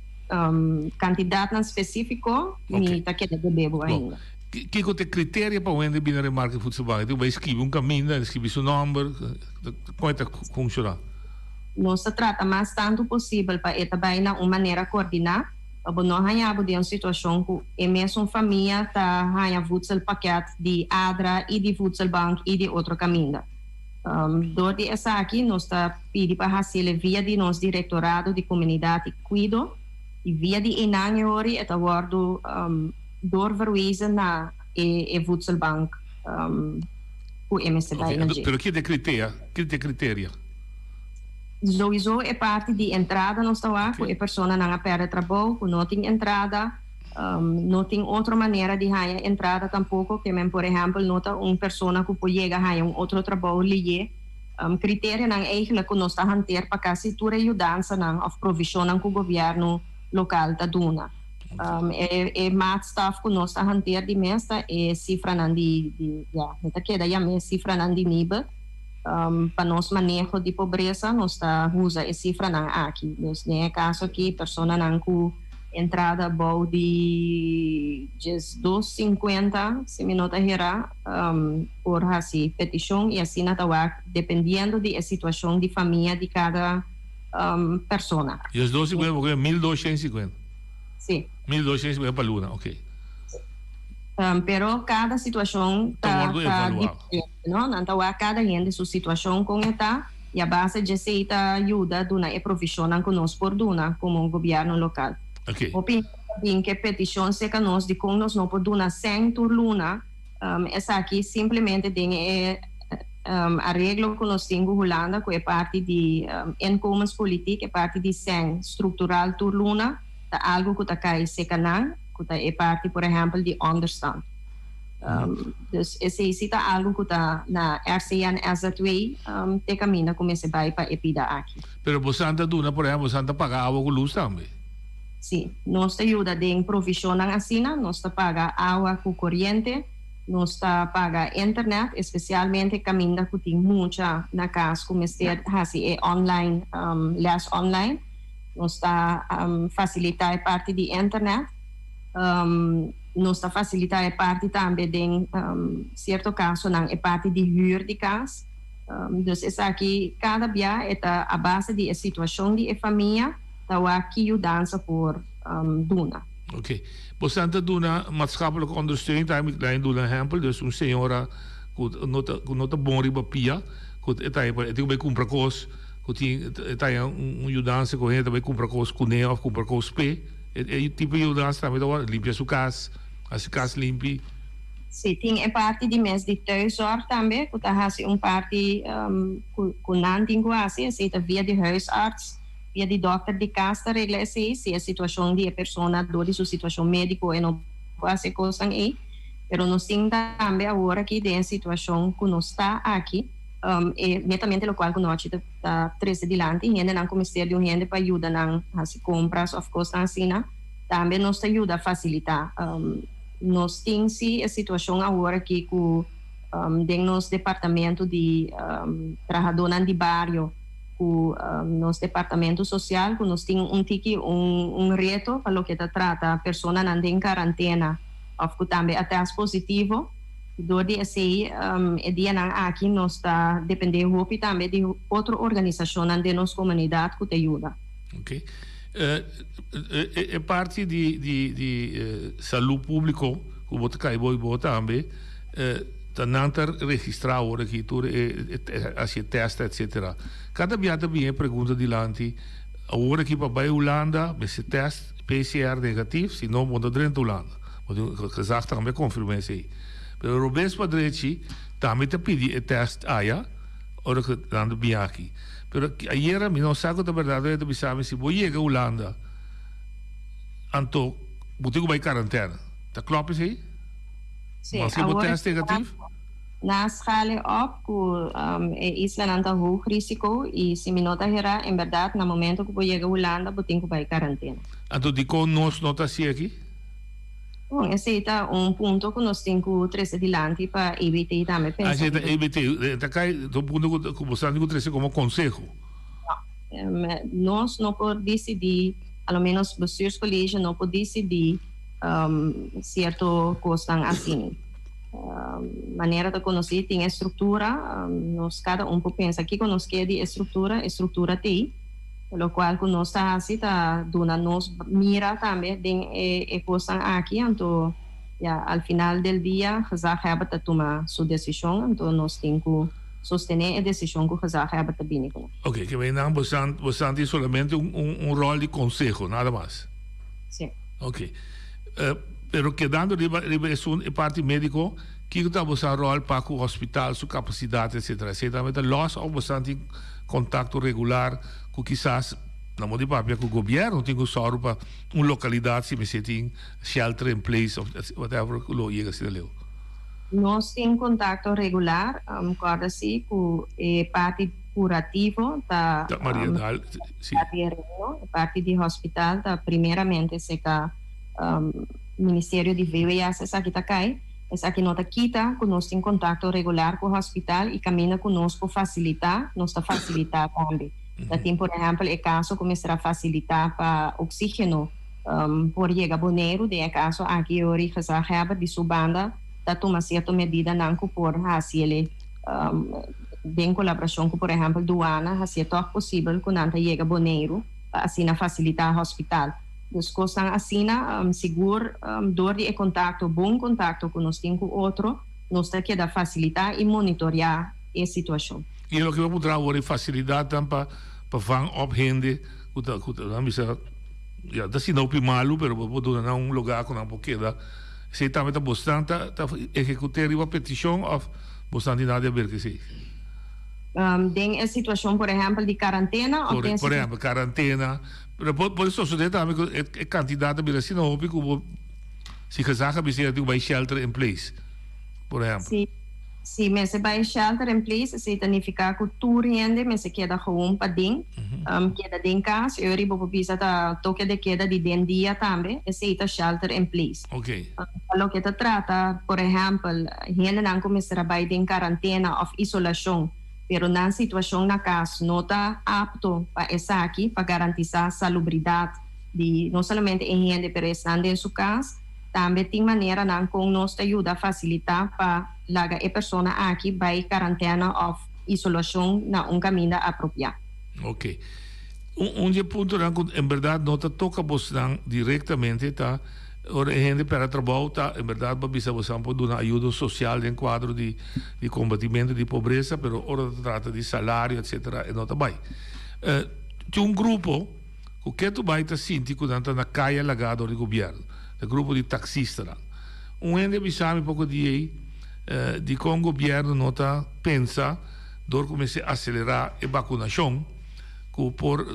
cantidadnan specifico mi ta keda debe bo ainda. Kico ta e criteria pa un hende bini remarca e voedselbank? E tin cu bay scribi un caminda, scribi su nomber, con e ta funciona? Nos ta trata mas tanto posibel pa e ta bay na un manera coordina. Pa bo no haña bo den un situashon ku e mesun famia ta haña voedselpakket di ADRA i di Voedselbank i di otro kaminda. Dor di esaki nos ta pidi pa hasiel e via di nos Direktorado di Komunidat i Kuido i via di einan e hori e ta wòrdu doorverwezen na e Voedselbank ku e mester bai na dje. Pero ki ta e kriteria? Souiso e parti di entrada nos ta wak ku e personanan a pèrdè trabou, ku no tin entrada, no tin otro manera di haña entrada tampoko, ke men por ehèmpel no ta un persona ku por yega haña un otro trabou liyé. Kriterianan eigentlik ku nos ta hanteer pa kasi tur e yudansanan òf provishonnan ku gobièrnu lokal ta duna. E maatstaf ku nos ta hanteer di mes ta e sifranan di, ya, mi ta keda yam'é sifranan di Nibud. Pa nos maneho di pobresa nos ta usa e sifranan aki. Dus den e kaso aki personanan ku entrada bou di 1250, si mi no ta hera, por hasi petishon i asina ta wak dependiendo di e situashon di famia di kada persona. 1250 porque 1250. Si. 1250 pa luna, ok. Pero kada situashon ta diferente. No, nan ta wak kada hende su situashon kon e ta i a base djesei ta yuda duna e provishonnan ku nos por duna komo gobièrnu lokal. Hopi hende ta bin ke petishon serka nos dikon nos no por duna sèn tur luna, esaki simplemente den e areglo ku nos tin ku Hulanda ku e parti di inkomenspolitiek, e parti di sèn struktural tur luna ta algu ku ta kai serka nan, ku ta e parti por ehèmpel di ònderstant. Dus esei si ta algu ku ta na RCN SZW te kaminda ku mester bai pa e pida aki. Pero bosan ta duna, por ehempel, bosan ta paga awa ku lus tambe? Si, nos ta yuda den provishonnan asina, nos ta paga awa ku koriente, nos ta paga internet, espesialmente kaminda ku tin mucha na kas ku mester hasi e online, les online, nos ta fasilitá e parti di internet. Nos ta fasilitá e parti tambe den sierto kasonan e parti di hür di kas. Dus esaki kada bia e ta a base di e situashon di e famia ta wak ki yudansa por duna. Ok. Bosan ta duna maatschappelijke ondersteuning, ta mi laña duna ehempel, dus un señora ku no ta ku no ta bon riba pia, ku e ta e tin ku bai kumpra kos, ku tin e ta haña un yudansa ku hende ta bai kumpra kos kuné òf kumpra kos p'e, e tipo di yudansa tambe ta wòrdu, limpia su kas, hasi kas limpi. Sí, tin e parti di mes di thuiszorg tambe ku ta hasi un parti ku nan tin ku hasi, esei ta via di huisarts, via di dòkter di kas ta regla esei, si e situashon di e persona dor di su situashon médiko e no por hasi e kosnan ei. Pero nos tin tambe awor aki den e situashon ku nos ta aki, e netamente lokual ku Nochi ta trese dilanti, hendenan ku mester di un hende pa yuda nan hasi kompras òf kosnan asina, tambe nos ta yuda fasilitá. Nos tin si e situacion awor aki cu den nos departamento di trahadornan di bario cu nos departamento social cu nos tin un tiki un reto pa loke ta trata personanan den carantena of cu tambe a test positivo. Dor di esey e dianan aki nos ta depende hopi tambe di otro organisacionnan den nos comunidad cu ta yuda. Ok. E parti di di di salú públiko ku bo ta kai bo i bo tambe ta nan ta registrá awor aki tur e hasi e tèst etsetera. Kada bia ta bini e pregunta dilanti awor aki pa bai Hulanda mester tèst PCR negatif si no bo no ta drenta Hulanda. Bo tin gezag tambe a konfirmá esei. Pero robes pa drechi tambe ta pidi e tèst aya ora ku nan ta bini aki. Pero ayera mi no sa ku ta berdad e ta bisa mi si bo yega Hulanda anto bo tin ku bai karantena. Ta klòp esei? Sí, Maske bo awor tèst negatif? Na schale op ku e islanan ta hoog risico i si mi no ta herá en berdad na momento ku bo yega Hulanda bo tin ku bai karantena. Anto dikon nos no ta hasi aki? Bon, esei ta un punto ku nos tin ku trese dilanti pa EBT tambe Ah, pensa esei ta riba. EBT. E ta kai ta un punto ku ku boso tin ku trese komo konseho. No. Nos no por disidí, a lo ménos Bestuurscollege no por disidí sierto kosnan asina. Manera ta konosí tin e struktura, nos kada un por pensa kiko nos ke di e struktura, e struktura t'ei. Locual cu nos ta haci ta duna nos mira tambe den e cosnan aki, anto ya al final del dia gezaghebber ta tuma su decision, anto nos tin cu sostene e decision cu gezaghebber ta bini cu. Ok, ke men nan bosan bosan tin solamente un un rol di conseho, nada mas? Si. Ok. Pero kedando riba riba esun e parti medico, kiko ta bosan rol pa cu hospital su capacidad etcetera? Esey tambe ta los of bosan tin Kontakto regular ku kisas na modo di papia ku gobièrnu tin ku sòru pa un lokalidat si mester tin shelter in place of whatever ku lo yega asina leu. Nos tin kontakto regular, kòrda si ku e parti kurativo ta Ta Mariadal, si. Parti di Reino, e parti di hospital ta primeramente seka Ministerio di VWS esaki ta kai. Esaki no ta kita ku nos tin kontakto regular ku hospital i kaminda ku nos por fasilitá, nos ta fasilitá tambe. Ta tin por ehèmpel e kaso ku mester a fasilitá pa oksígeno por yega Boneiru, den e kaso aki e ori gezaghebber di su banda ta tuma sierto medidanan ku por hasi el den kolaborashon ku por ehèmpel duana hasié tòg posibel ku nan ta yega Boneiru pa asina fasilitá hospital. Dus kosnan asina, sigur dor di e kontakto, bon kontakto ku nos tin ku otro, nos ta keda fasilitá i monitoreá e situashon. I e loke bo puntra awor e fasilidatnan pa pa van op hende ku ta ku ta nan bisa ya ta asina hopi malu pero bo por duna nan un lugá ku nan por keda esei tambe ta bosnan ta ta ehekut'é riba petishon òf bosnan tin nada di aber ku esei? Den e situashon por ehèmpel di karantena òf den Por ehèmpel karantena. Pero por por sosode tambe ku e e kantidat ta bira asina hopi ku bo si gezag a bisa ya tin ku bai shelter in place, por ehèmpel. Si, si mester bai shelter in place esei ta nifiká ku tur hende mester keda gewoon paden, keda den kas, e ora bo por bisa ta toke de keda di den dia tambe, esei ta shelter in place. Oké. Pa loke ta trata, por ehèmpel, hendenan ku mester a bai den karantena òf isolashon, pero nan situashon na kas no ta apto pa esaki, pa garantisá salubridat di no solamente e hende pero esnan den su kas. Tambe tin maneranan kon nos ta yuda fasilitá pa laga e persona aki bai karantena òf. isolashon na un kaminda apropiá. Ok. Un un di e puntonan ku en bèrdat no ta toka bosnan direktamente ta ora e hende pèrdè trabou ta en bèrdat bo a bisa bosan por duna ayudo sosial den kuadro di di kombatimentu di pobresa pero ora ta trata di salario etsetera e no ta bai. Tin un grupo ku ketu bai ta sinti ku nan ta na kaya lagá dor di gobièrnu, e grupo di taksistanan. Un hende a bisa mi poko dia ei dikon gobièrnu no ta pensa dor ku mester aselerá e bakunashon ku por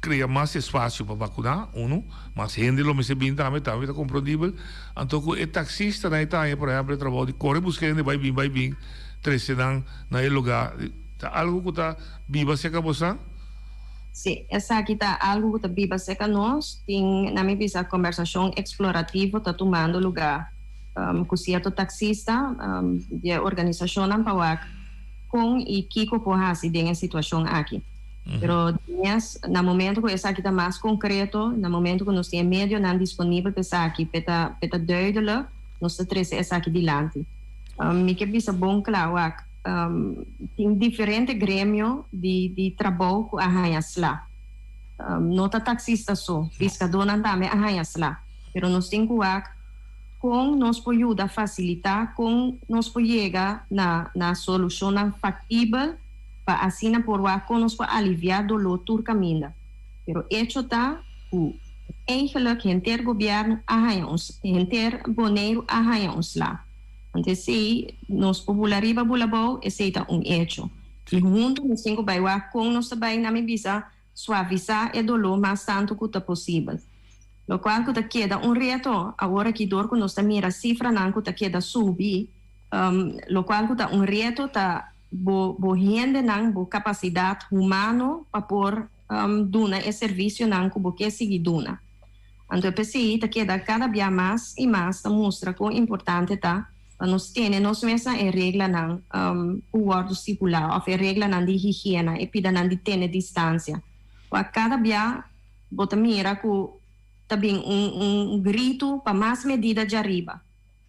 krea mas espasio pa bakuná, unu, mas hende lo mester bin tambe, tambe ta komprondibel. Anto ku e taksistanan e ta haña por ehèmpel e trabou di kore buska hende bai bin bai bin trese nan na e lugá. Ta algu ku ta biba serka bosan? Sí, esaki ta algu ku ta biba serka nos. Tin, na mi bisa, kombersashon eksplorativo ta tumando lugá ku sierto taksista di e organisashonnan pa wak kon i kiko por hasi den e situashon aki. Pero di mes, na momento ku esaki ta mas konkreto, na momento ku nos tin e medionan disponibel pa esaki, p'e ta p'e ta duidelijk, nos ta trese esaki dilanti. Mi ke bisa bon kla, wak, tin diferente gremio di di trabou ku a haña sla. No ta taksista so, piskadónan tambe a haña sla. Pero nos tin ku wak kon nos por yuda fasilitá, kon nos por yega na na solushonnan faktibel pa asina por wak kon nos por aliviá doló tur kaminda. Pero echo ta ku eigenlijk henter gobièrnu a haña un henter Boneiru a haña un sla. Anto esei nos por bula riba bula abou, esei ta un echo. I huntu nos tin ku bai wak kon nos ta bai na mi bisa suavisá e doló mas tantu ku ta posibel. Lokual ku ta keda un reto awor aki dor ku nos ta mira sifranan ku ta keda subi, lokual ku ta un reto ta bo bo hendenan, bo kapasidat humano pa por duna e servisionan ku bo ke sigui duna. Anto e p'esei ta keda kada bia mas i mas ta mustra kon importante ta pa nos tene nos mes na e reglanan ku wòrdu stipulá òf e reglanan di higiena, e pidanan di tene distansia. Wak kada bia bo ta mira ku ta bin un un gritu pa mas medida djariba.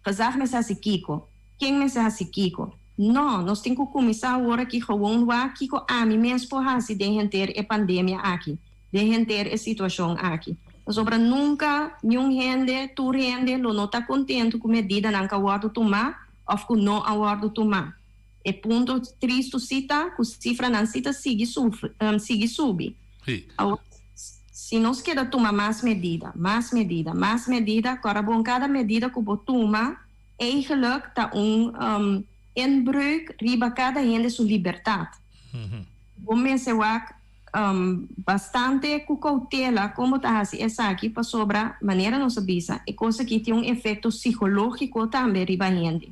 Gezag mester hasi kiko? Ken mester hasi kiko? No, nos tin ku kuminsá awor aki gewoon wak kiko ami mes por hasi den henter e pandemia aki, den henter e situashon aki. Pasobra nunka niun hende, tur hende lo no ta kontentu ku medidanan ku a wòrdu tumá òf ku no a wòrdu tumá. E punto tristu sí ta ku sifranan sí ta sigui sigui subi. Awor, si nos keda tuma mas medida, mas medida, mas medida, kòrda bon kada medida ku bo tuma eigenlijk ta un inbreuk riba kada hende su libertat. Bo mester wak bastante ku koutela kon bo ta hasi esaki pasobra manera nos a bisa e kos aki tin un efekto sikológiko tambe riba hende.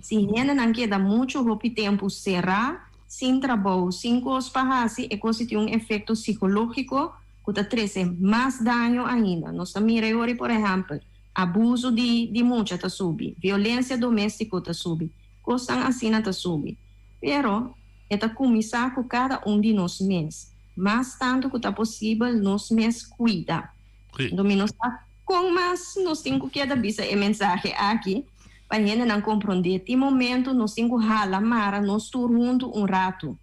Si hendenan keda muchu hopi tempu será, sin trabou, sin kos pa hasi, e kos tin un efekto sikológiko ku ta trese mas daño ainda. Nos ta mira e ora por ehèmpel, abuso di di mucha ta subi, violensia doméstiko ta subi, kosnan asina ta subi. Pero e ta kuminsá ku kada un di nos mes. Mas tantu ku ta posibel nos mes kuida. Anto mi no sa kon mas nos tin ku keda bisa e mensahe aki pa hendenan komprondé. Tin momentu nos tin ku hala mara nos tur huntu un ratu.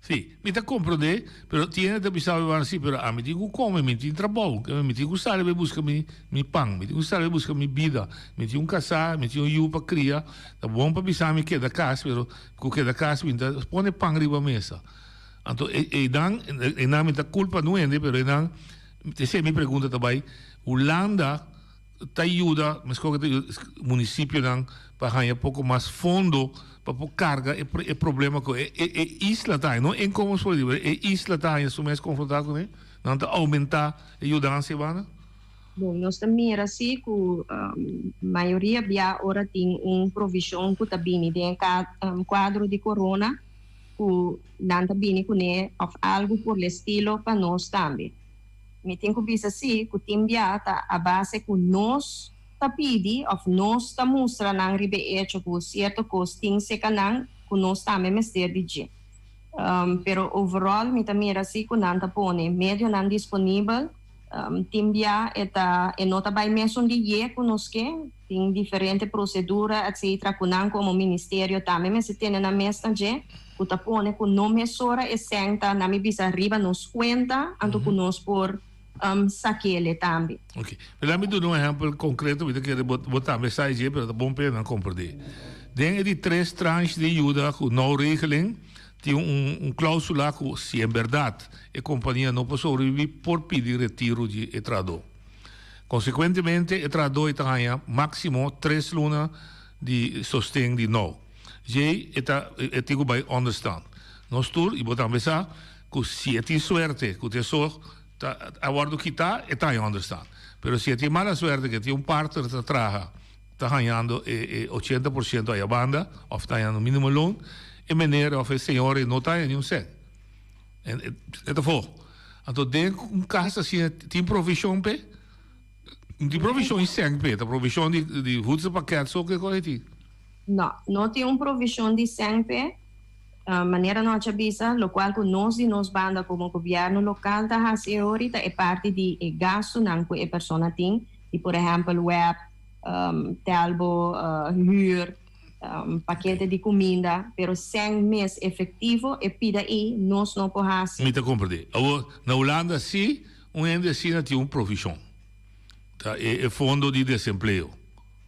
Sí, mi ta komprondé, pero tin hende ta bisa mi sí, pero ami tin ku kome, mi tin trabou, mi tin ku sali bai buska mi mi pan, mi tin ku sali bai buska mi bida, mi tin un kasá, mi tin un yu pa kria, ta bon pa bisa mi keda kas, pero ku keda kas mi ta pone pan riba mesa. Anto einan, einan mi ta kulpa no hende, pero einan, esei mi pregunta ta bai, Hulanda ta yuda, meskos ku ta yuda munisipionan pa haña poko mas fondo pa por karga e e problema ku e e isla ta haña, no inkomenspolitik, pero e isla ta haña su mes konfrontá kuné, nan ta oumentá e yudansa e banda? Bon, nos ta mira si ku mayoria bia ora tin un provishon ku ta bini den e kuadro di korona ku nan ta bini kuné òf algu por l'estilo pa nos tambe. Mi tin ku bisa sí ku tin bia ta a base ku nos ta pidi òf nos ta mustra nan riba e echo ku sierto kos tin seka nan ku nos tambe mester di dje. Pero overall mi ta mira sí ku nan ta pone medionan disponibel. Tin bia e ta e no ta bai mesun liye ku nos ke, tin diferente prosedura etcetera ku nan komo ministerio tambe mester tene nan mes na dje ku ta pone ku no mesora e sèn ta na mi bisa riba nos kuenta anto ku nos por sakele tambe. Ok. Pero laat mi duna un ehempel konkreto, mi ta kere bo bo tambe sa dje pero ta bon pa nan komprendé. Den e di tres tranche di yuda ku nou regeling Tin un clausula cu si en berdad e compania no por sobrevivi por pidi retiro di e trahador. Consecuentemente e trahador e ta haña maximo tres luna di sosten di now. Djey e ta e tin cu bay onderstand. Nos tur y bo tambe sa cu si e tin suerte cu te so ta a wordo kita e ta haña onderstand. Pero si e tin mala suerte cu e tin un partner ta traha. ta hañando e e ochenta por siento aya banda of ta hañando minimum loon, e meneer of e señor ei no ta haña ni un cent. En e ta afó. Anto den un cas asina tin provision p'e? No tin provision di cent p'e, ta provision di di voedselpakket so ke cosa tin. No, no tin un provision di cent p'e, manera nos a bisa, locual cu nos di nos banda como gobierno local ta haci e ori ta e parti di e gastonan cu e persona tin, di por ehempel web, telbo, huur, pakete di kuminda, pero sèn mes efektivo e pida ei nos no por hasi. Mi ta komprendé. Awor, na Hulanda sí un hende asina tin un provishon. Ta e e fondo di desempleo.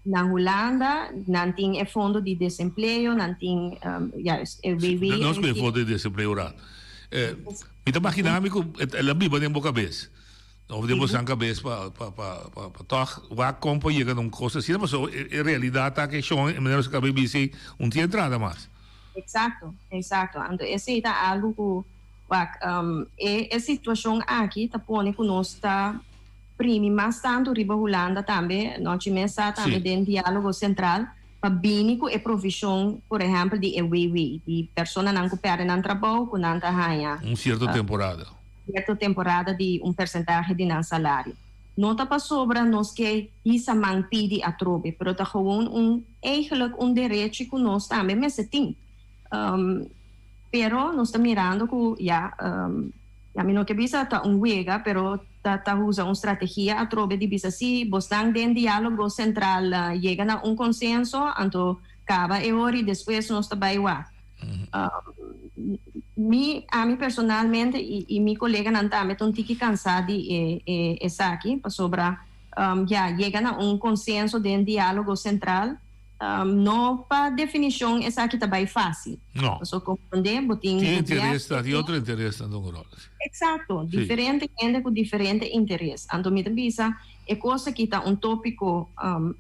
Na Hulanda nan tin e fondo di desempleo, nan tin, juist, e WW. Nos ku e fondo di desempleo raad. Mi ta magina mi ku el a biba den bo kabes. Of den bosan kabes pa pa pa pa pa tòg wak kon por yega na un kos asina pasobra e e realidat ta ke shon e manera boso kaba bisa ei un tin entrada mas. Eksakto, eksakto. Anto esei ta algu ku wak e e situashon aki ta pone ku nos ta primi mas tantu riba Hulanda tambe, nochi mes sa tambe den Diálogo Sentral pa bini ku e provishon por ehèmpel di e WW, di personanan ku pèrdè nan trabou ku nan ta haña. Un sierto temporada. Sierto temporada di un persentahe di nan salario. No ta pasobra nos ke hisa man pidi atrobe, pero ta gewoon un eigenlijk un derechi ku nos tambe mester tin. Pero nos ta mirando ku ya, ya mi no ke bisa ta un wega, pero ta ta usa un strategia atrobe di bisa si bosnan den dialogo sentral yega na un konsenso, anto kaba e ora i despues nos ta bai wak. Mi, ami personalmente i i mi koleganan tambe ta un tiki kansá di e e esaki pasobra ya yega na un konsenso den diálogo sentral no pa definishon esaki ta bai fásil. No. Pasobra komprondé bo tin Tin interes ta, tin otro interesnan ta un ròl. Eksakto, diferente hende ku diferente interes. Anto mi ta bisa e kos aki ta un tópiko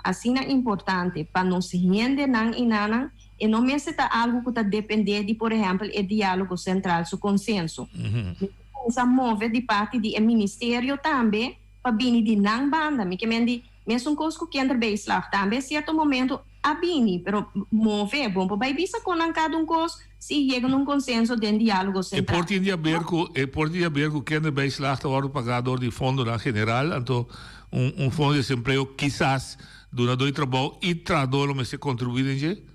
asina importante pa nos hendenan i nannan. E no mester ta algu ku ta dependé di, por ehèmpel, e Diálogo Sentral su konsenso. Mester kuminsá move di parti di e ministerio tambe pa bini di nan banda. Mi ke men di mesun kos ku kinderbijslag tambe sierto momento a bini, pero move, bon por bai bisa kon nan kada un kos si yega na un konsenso den Diálogo E Sentral. por tin di haber ku e por tin di haber ku kinderbijslag ta wòrdu pagá dor di fondonan general, anto un un fondo di desempleo kisas Dunadó di trabou i trahadó lo mester kontribuí den dje?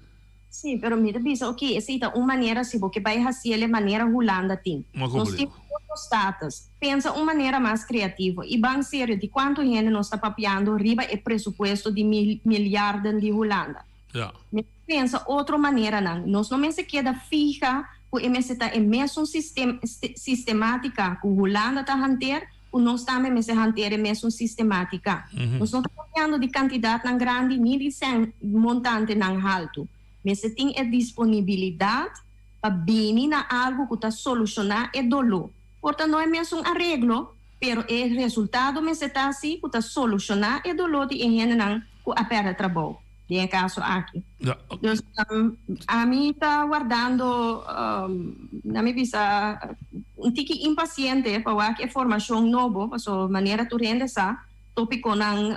Sí, pero mi ta bisa, oké, esei ta un manera si bo ke bai hasiel e manera Hulanda tin. Ma Nos tin otro status. Pensa un manera mas kreativo. I ban serio, di kuantu hende nos ta papiando riba e presupuesto di miliarden di Hulanda? Ja. Mester pensa otro maneranan. Nos no mester keda fiha ku e mester ta e mesun sistematika ku Hulanda ta hanter, ku nos tambe mester hanteer e mesun sistematika. Nos no ta papiando di kantidatnan grandi ni di sèn montantenan haltu. Mester tin e disponibilidat pa bini na algu ku ta solushoná e doló. Por ta no e mesun areglo, pero e resultado mester ta si ku ta solushoná e doló di e hendenan ku a pèrdè trabou. Den e kaso aki. Dus ami ta wardando, na mi bisa, un tiki impaciente pa wak e formacion nobo, paso manera tur hende sa, topiconan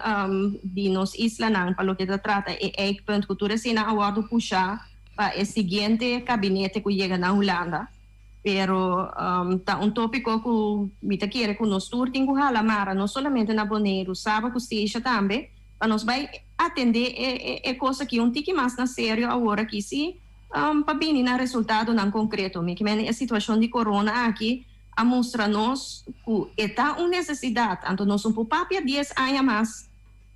di nos islanan pa loke ta trata e eikpunt cu tur esina a wordo pusha pa e siguiente kabinete cu yega na Hulanda. Pero ta un topico cu mi ta kere cu nos tur tin cu hala mara, no solamente na Boneiru, Saba cu Statia tambe, Pa nos bai atendé e e kos aki un tiki mas na serio awor aki si pa bini na resultadonan konkreto. Mi ke mende e situashon di corona aki. a mustra nos ku e ta un nesesidat, anto nos no por papia dies aña mas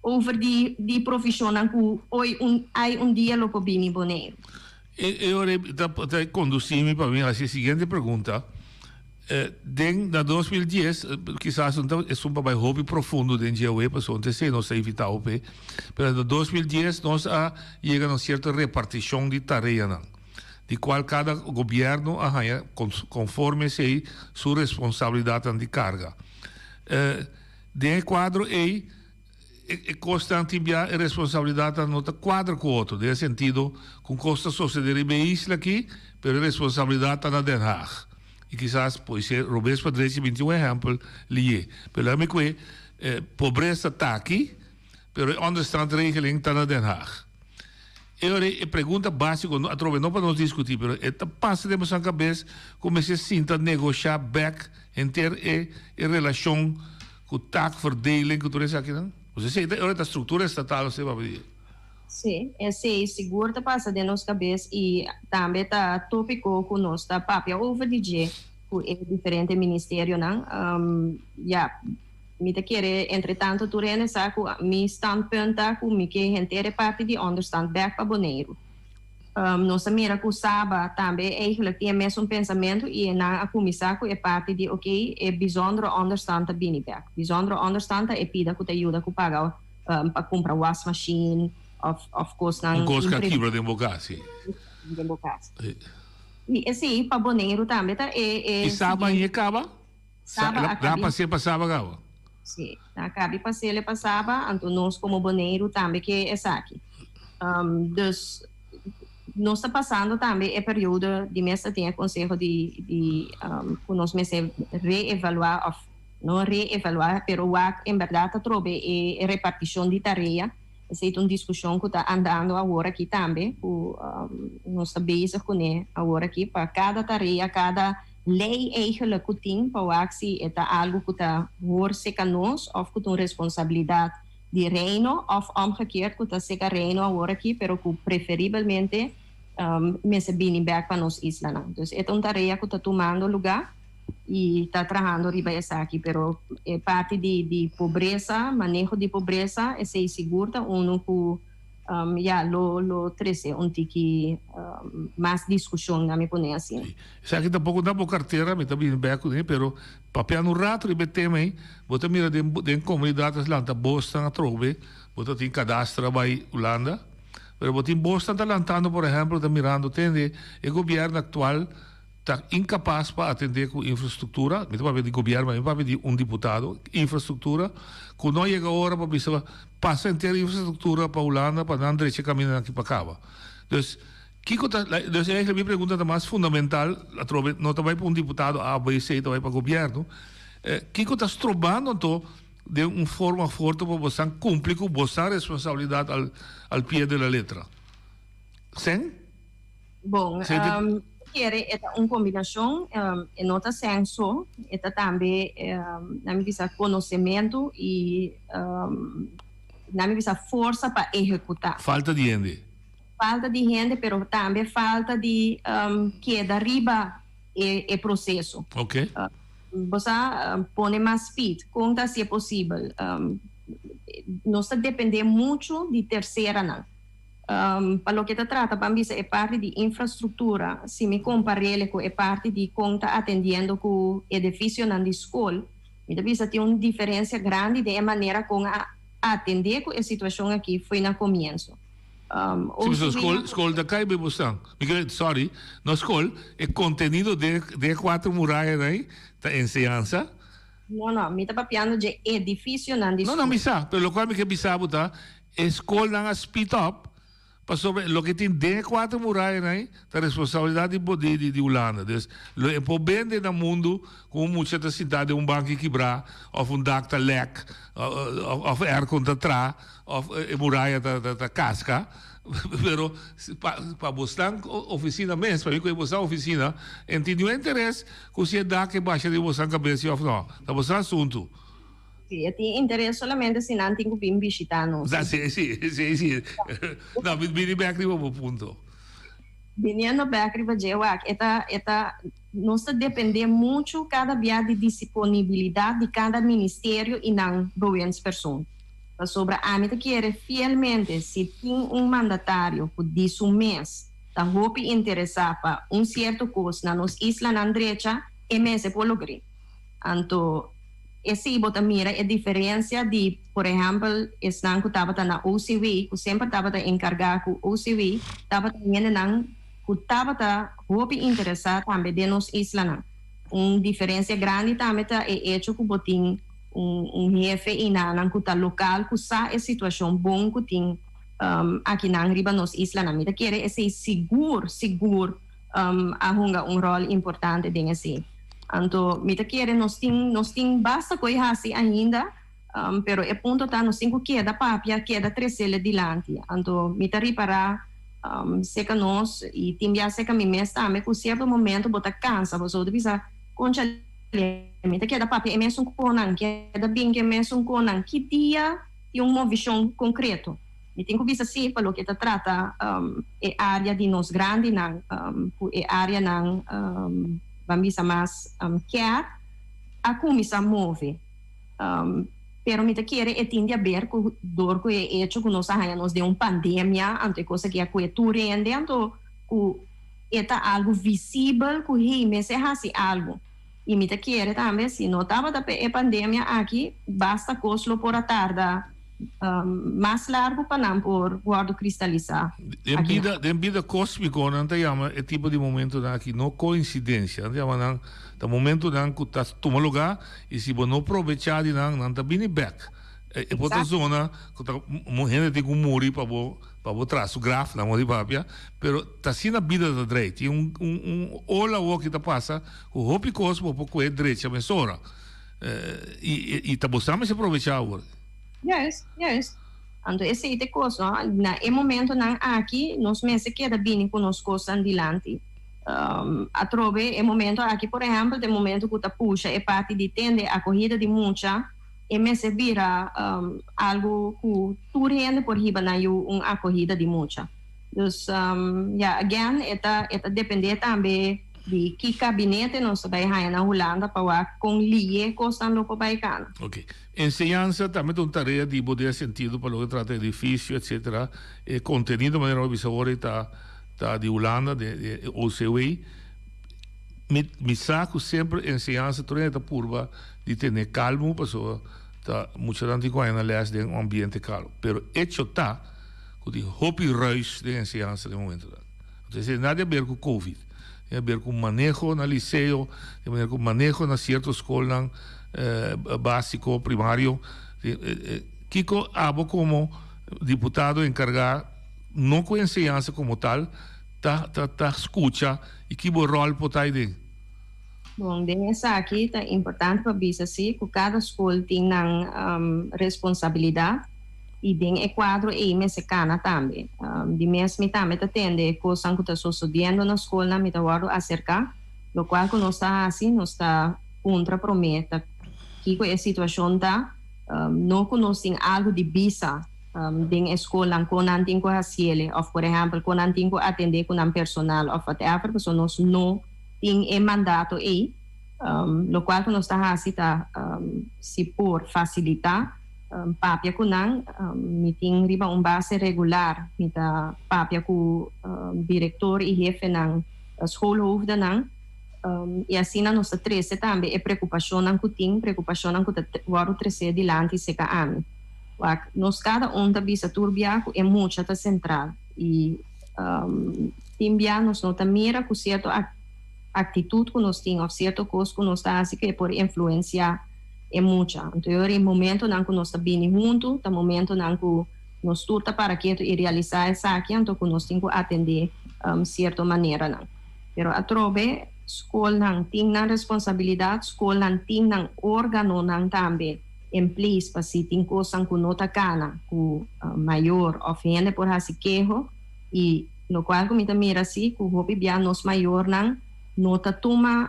over di di provishonnan ku oy un ai un dia lo por bini Boneiru. E e ora ei ta ta kondusí mi pa mi hasi e siguiente pregunta, Den na 2010, kisas no ta esun pa bai hopi profundo den dje awe, pasobra no ta esei nos ta invitá bo p'e, pero na 2010 nos a yega na un sierto repartishon di tareanan, di kual kada gobièrnu a haña konforme esei su responsabilidatnan di karga. Den e kuadro ei, E kosnan tin bia e responsabilidatnan no ta kuadra ku otro, den e sentido ku un kos ta sosede riba e isla aki, pero e responsabilidat ta na Den Haag. I kisas por ser robes pa drechi bin tin un ehèmpel lié. Pero laga mi kue, pobresa ta aki, pero e onderstandregeling ta na Den Haag. E ora e pregunta básiko, atrobe no pa nos diskutí, pero e ta pasa den boso kabes ku mester sinta negoshá bèk henter e relashon Ku taakverdeling ku tur esakinan? Pues esei ta ora ta struktura estatal esei papia di. Sí, esei sigur ta pasa den nos kabes i tambe ta tópiko ku nos ta papia over di dje ku e diferente ministerionan. Ya, mi ta kere entretanto tur hende sa ku mi standpunt ta ku mi ke henter e parti di onderstand bèk pa Boneiru. Nos a mira ku Saba tambe eigenlijk tin e mesun pensamentu i e nan a kuminsá ku e parti di ok e bijzondere onderstand ta bini bèk. Bijzondere onderstand ta e pida ku ta yuda ku paga pa kumpra wasmachine òf òf kosnan Un kos ku a kibra den bo kas, si. Den bo kas. I esei pa Boneiru tambe ta e e I Saba siguiente. e kaba? Saba a Nan kabi. pas'é pa Saba kaba? Sí, nan a kabi pas'é pa Saba, anto nos komo Boneiru tambe ke esaki. Dus nos ta pasando tambe e periodo di mes ta tin e konseho di di ku nos mester reevaluá òf no reevaluá pero wak en bèrdat atrobe e repartishon di tarea. Esei ta un diskushon ku ta andando awor aki tambe ku nos ta bezig kuné awor aki pa kada tarea kada Lei eigenlijk ku tin pa wak si e ta algu ku ta hoor seka nos òf ku ta un responsabilidat di Reino òf omgekeerd ku ta seka Reino awor aki pero ku preferibelmente mester bini bèk pa nos islanan. Dus e ta un tarea ku ta tumando lugá i ta trahando riba esaki pero e parti di di pobresa, maneho di pobresa esei sigur ta unu ku Ya, lo lo trece un tiki mas discusion, na mi pone asina. Sí. Esaki tampoco ta bo cartera, mi ta bini bek cune, pero papiando un rato riba e tema ei, bo ta mira den den comunidad ta lanta bosnan atrobe, bo ta tin cadastra bay Hulanda, pero bo tin bosnan ta lantando, por ehempel, ta mirando tende e gobierno actual ta incapas pa atende cu infrastructura, mi ta papia di gobierno, mi papia di un diputado, infrastructura, cu no a yega ora pa bisa pasa henter infrastructura pa Hulanda pa nan drecha camindanan aki pa caba. Dus, kico ta, dus eigenlijk mi pregunta ta mas fundamental, atrobe no ta bay pa un diputado A, B, C, ta bay pa gobierno, kico ta strobando anto den un forma of otro pa bosan cumpli cu bosan responsabilidad al al pie de la letra? Sen? Bon, mi kere e ta un kombinashon, e no ta sèn so, e ta tambe nan mi bisa konosementu i nan mi bisa forsa pa ehekutá. Falta di hende. Falta di hende, pero tambe falta di keda riba e proseso. Oke. Bo sa pone mas speed, kon ta hasié posibel? Nos ta dependé muchu di terseranan. Pa loke ta trata ban bisa e parti di infrastruktura, si mi kompar'el ku e parti di kon ta atendiendo ku edifisionan di skol, mi ta bisa tin un diferensia grandi den e manera kon a atendé ku e situashon aki fo'i na komienso. Si pasobra skol, skol ta kai be bosan. Mi kere, sorry, no skol, e kontenido den e kuater murayanan ei ta enseñansa. No, no, mi ta papiando dje edifisionan di skol. No, no, mi sa, pero lokual mi ke bisa bo ta, E skolnan a speed up pasobra loke tin den e kuater murayanan ei ta responsabilidat di di di Hulanda. Dus lo e por bende na mundu ku un mucha ta sintá den un banki kibrá òf un dak ta lèk òf aircon ta tra òf e muraya ta ta kaska. Pero pa pa bosnan ofisina mes, pa mi ku e bosnan ofisina en tin niun interes ku si e dak e basha riba bosnan kabes si òf no. Ta bosnan asuntu. Sí, e tin interes solamente si nan tin ku bin bishitá nos. Da, sí, sí, sí, sí. No, mi bini bek riba bo punto. Biniendo bek riba dje wak, e ta, e ta, nos ta depende muchu kada bia di disiponibilidat di kada ministerio i nan bewindspersoon. Pasobra ami ta kere fielmente si tin un mandatario ku di su mes ta hopi interesá pa un sierto kos na nos islanan drecha, e mester por logr'é. Anto esei bo ta mira e diferencia di, por ehempel, esnan cu tabata na OCW, cu semper tabata encarga cu OCW, tabata hendenan cu tabata hopi interesa tambe den nos islanan. Un diferencia grandi tambe ta e hecho cu bo tin un un hefe einanan cu ta local cu sa e situacion bon cu tin akinan riba nos islanan. Mi ta kere esei sigur, sigur a hunga un rol importante den esei. Anto mi ta kere nos tin nos tin basta koe hasi ainda, pero e punto ta nos tin ku keda papia, keda tresele dilanti. Anto mi ta ripará seka nos i tin bia seka mi mes tambe ku sierto momento bo ta kansa, bo so ta bisa, Concha mi ta keda papia e mesun konan, keda bin ku e mesun konan, ki dia tin un movishon konkreto? Mi tin ku bisa si pa loke ta trata e área di nos grandinan ku e áreanan ban bisa mas care a kuminsá move. Pero mi ta kere e tin di aber ku dor ku e echo ku nos a haña nos den un pandemia anto e kos aki a kue tur hende anto ku e ta algu visibel ku hey mester hasi algu. I mi ta kere tambe si no tabata p'e e pandemia aki basta kos lo por a tarda mas largu pa nan por wòrdu kristalisá Den aki. bida, den bida kósmiko nan ta yama e tipo di momentunan aki no koinsidensia. Nan ta yama nan ta momentunan ku ta tuma lugá i si bo no probechá di nan, nan ta bini bèk. E por ta zona ku ta hende tin ku muri pa bo pa bo traha su graf, nan por di papia, pero ta asina bida ta drei. Tin un un un ola awor ki ta pasa ku hopi kos bo por kohe drecha mesora. I i ta bo sa mester probechá awor. Juist, juist. Anto esei ta e kos, no? Na e momentonan aki nos mester keda bini ku nos kosnan dilanti. Atrobe e momento aki, por ehèmpel, ta e momento ku ta pusha e parti di tende akohida di mucha, e mester bira algu ku tur hende por hiba nan yu un akohida di mucha. Dus, ya, again, e ta e ta dependé tambe di ki kabinete nos ta bai haña na Hulanda pa wak kon liye kosnan lo por bai kana. Oké. Enseñansa tambe ta un tarea di bo den sentido pa loke trata edifisio etcetera. E kontenido manera bo a bisa ora ta ta di Hulanda di e OCW. Mi mi sa ku semper enseñansa tur hende ta purba di tene kalmu pasobra ta muchanan tin ku haña nan lès den un ambiente kalmu. Pero echo ta ku tin hopi ruis den enseñansa den momentonan. Entonces esei nada di haber ku covid. Tin haber ku maneho na liceo, tin haber ku maneho na sierto skolnan básiko, primario. Kiko abo komo diputado enkargá no ku enseñansa komo tal ta ta ta skucha i ki bo ròl por ta aiden? Bon, den esaki ta importante pa bisa si ku kada skol tin nan responsabilidat i den e kuadro ei mester kana tambe. Di mes mi tambe ta tende kosnan ku ta sosodiendo na skolnan, mi ta wòrdu aserká. Lokual ku nos ta hasi, nos ta puntra promé ta kiko e situashon ta, no ku nos tin algu di bisa den e skolnan kon nan tin ku hasiele òf por ehèmpel kon nan tin ku atendé ku nan personal òf whatever, pasobra nos no tin e mandato ei. Lokual ku nos ta hasi ta si por fasilitá papia ku nan. Mi tin riba un base regular mi ta papia ku direktor i hefenan, schoolhoofdennan, i asina nos ta trese tambe e preokupashonnan ku tin, preokupashonnan ku ta wòrdu tresé dilanti serka ami. Wak, nos kada un ta bisa tur bia ku e mucha ta sentral i tin bia nos no ta mira ku sierto aktitut ku nos tin òf sierto kos ku nos ta hasi ku e por influensiá e mucha. Anto e ora e momentonan ku nos ta bini huntu ta momentonan ku nos tur ta para ketu i realisá esaki anto ku nos tin ku atendé sierto maneranan. Pero atrobe skolnan tin nan responsabilidat, skolnan tin nan órganonan tambe en place pa si tin kosnan ku no ta kana ku mayor òf hende por hasi keho i lokual ku mi ta mira si ku hopi bia nos mayornan no ta tuma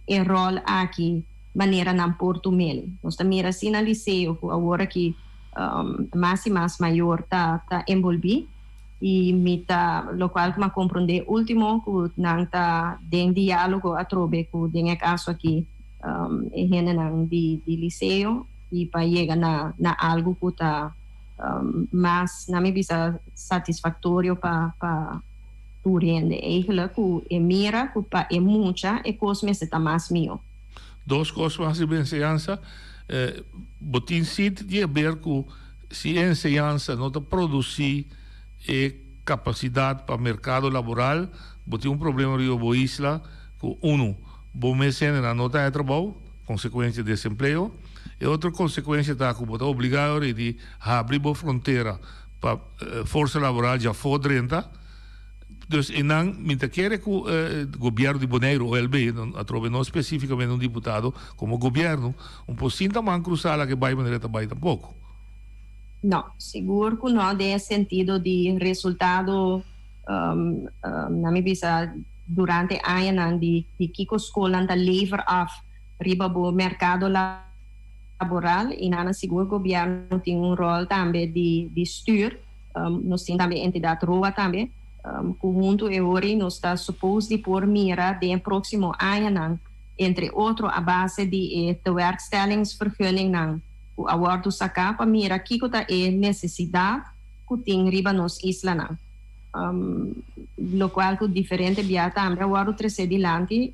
e ròl aki manera nan por tum'el. Nos ta mira si na liseo ku awor aki mas i mas mayor ta ta enbolbí. I mi ta lokual ku mi a komprondé último ku nan ta den diálogo atrobe ku den e kaso aki e hendenan di di liseo i pa yega na na algu ku ta mas na mi bisa satisfaktorio pa pa tur hende. Eigenlijk ku e mira ku pa e mucha e kos mester ta mas mihó. Dos kos mas riba enseñansa, bo tin sit di haber ku si e enseñansa no ta produsí e kapasidat pa merkado laboral, bo tin un problema riba bo isla ku unu, bo mes hendenan no ta haña trabou, konsekuensia desempleo. E otro konsekuensia ta ku bo ta obligá ora di habri bo frontera pa forsa laboral djafó drenta. Dus einan mi ta kere ku gobièrnu di Boneiru, OLB, atrobe no spesífikamente un diputado, komo gobièrnu, un por sinta man krusá laga e bai manera e ta bai tampoko. No, sigur ku no den e sentido di resultado, na mi bisa durante añanan di kiko skolnan ta lever af riba bo merkado laboral i nan sigur gobièrnu tin un ròl tambe di stür. Nos tin tambe entidat roa tambe ku huntu e ori nos ta suppose di por mira den e próksimo añanan, entre otro a base di e tewerkstellingsvergunningnan ku a wòrdu saká pa mira kiko ta e nesesidat ku tin riba nos islanan. Lokual ku diferente bia tambe a wòrdu tresé dilanti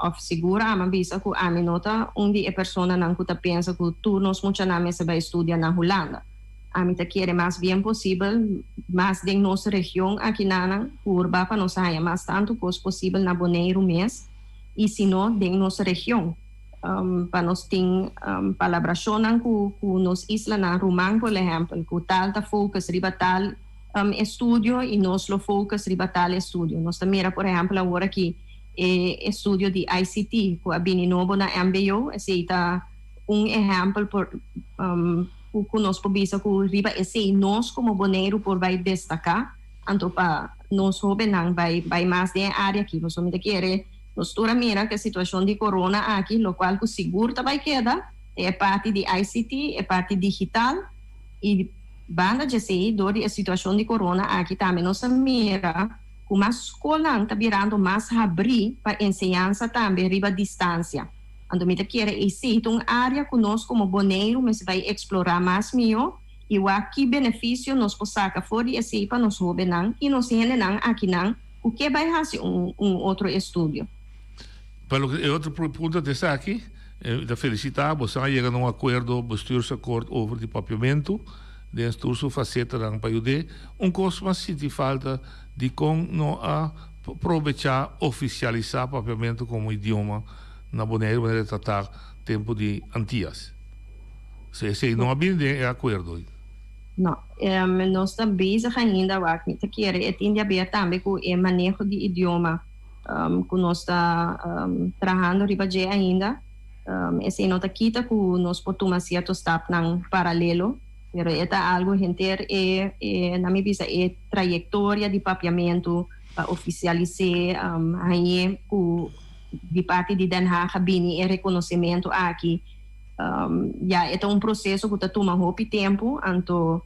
òf sigur ami a bisa ku ami no ta un di e personanan ku ta pensa ku tur nos muchanan mester bai studia na Hulanda. Ami ta kere mas bien posibel, mas den nos region akinanan, purba pa nos haña mas tantu kos posibel na Boneiru mes i si no den nos region, pa nos tin palabrashonnan ku ku nos islanan ruman, por ehèmpel, ku tal ta focus riba tal estudio i nos lo focus riba tal estudio. Nos ta mira por ehèmpel awor aki e estudio di ICT ku a bini nobo na mbo, esei ta un ehèmpel por ku ku nos por bisa ku riba esei nos komo Boneiru por bai destaká, anto pa nos hóbennan bai bai mas den e área aki. Pasobra mi ta kere nos tur a mira ku e situashon di korona aki, lokual ku sigur ta bai keda ta e parti di ICT, e parti digital, i banda dje esei dor di e situashon di korona aki tambe nos a mira ku mas skolnan ta birando mas habrí pa enseñansa tambe riba distansia. Anto mi ta kere esei ta un área ku nos komo Boneiru mester bai eksplorá mas mihó i wak ki benefisio nos por saka for di esei pa nos hóbennan i nos hendenan akinan ku ke bai hasi un un otro estudio. Pa loke e otro punto ta esaki, mi ta felisitá bo san a yega na un akuerdo, bestuursakkoord, over di papiamentu den tur su fasetanan pa yud'é. Un kos mas sinti falta dikon no a probechá ofisialisá papiamentu komo idioma na Boneiru manera e tratá tempu di Antias. Si esei no a bini den e akuerdo ei. No. Nos ta bezig ainda wak. Mi ta kere e tin di haber tambe ku e maneho di idioma ku nos ta trahando riba dje ainda. Esei no ta kita ku nos por tuma sierto stapnan paralelo, pero e ta algu henter e, na mi bisa, e trayektoria di papiamentu pa ofisialis'é hañ'é ku di parti di Den Haag a bini e rekonosementu aki. Ya e ta un proseso ku ta tuma hopi tempu, anto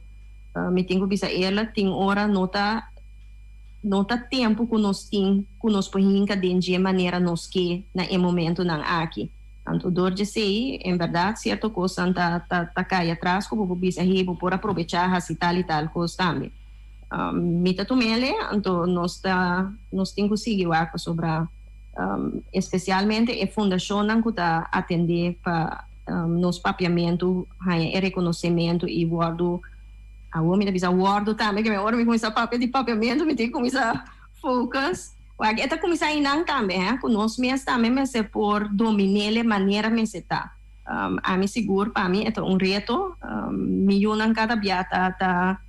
mi tin ku bisa eerlijk, tin ora no ta no ta tempu ku nos tin ku nos por hinka den dje manera nos ke na e momentunan aki. Anto dor djesei, en bèrdat sierto kosnan ta ta ta kai atras ku bo por bisa, hey, bo por aprovechá hasi tal i tal kos tambe. Mi ta tum'el, anto nos ta nos tin ku sigui wak pasobra espesialmente e fundashonnan ku ta atendé pa nos papiamentu haña e rekonosementu i wòrdu, awor mi ta bisa wòrdu tambe ke ora mi kuminsá papia di papiamentu mi tin ku kuminsá focus wak e ta kuminsá einan tambe he ku nos mes tambe mester por domin'el e manera mester ta. Ami sigur pa mi e ta un reto, mi yunan kada bia ta ta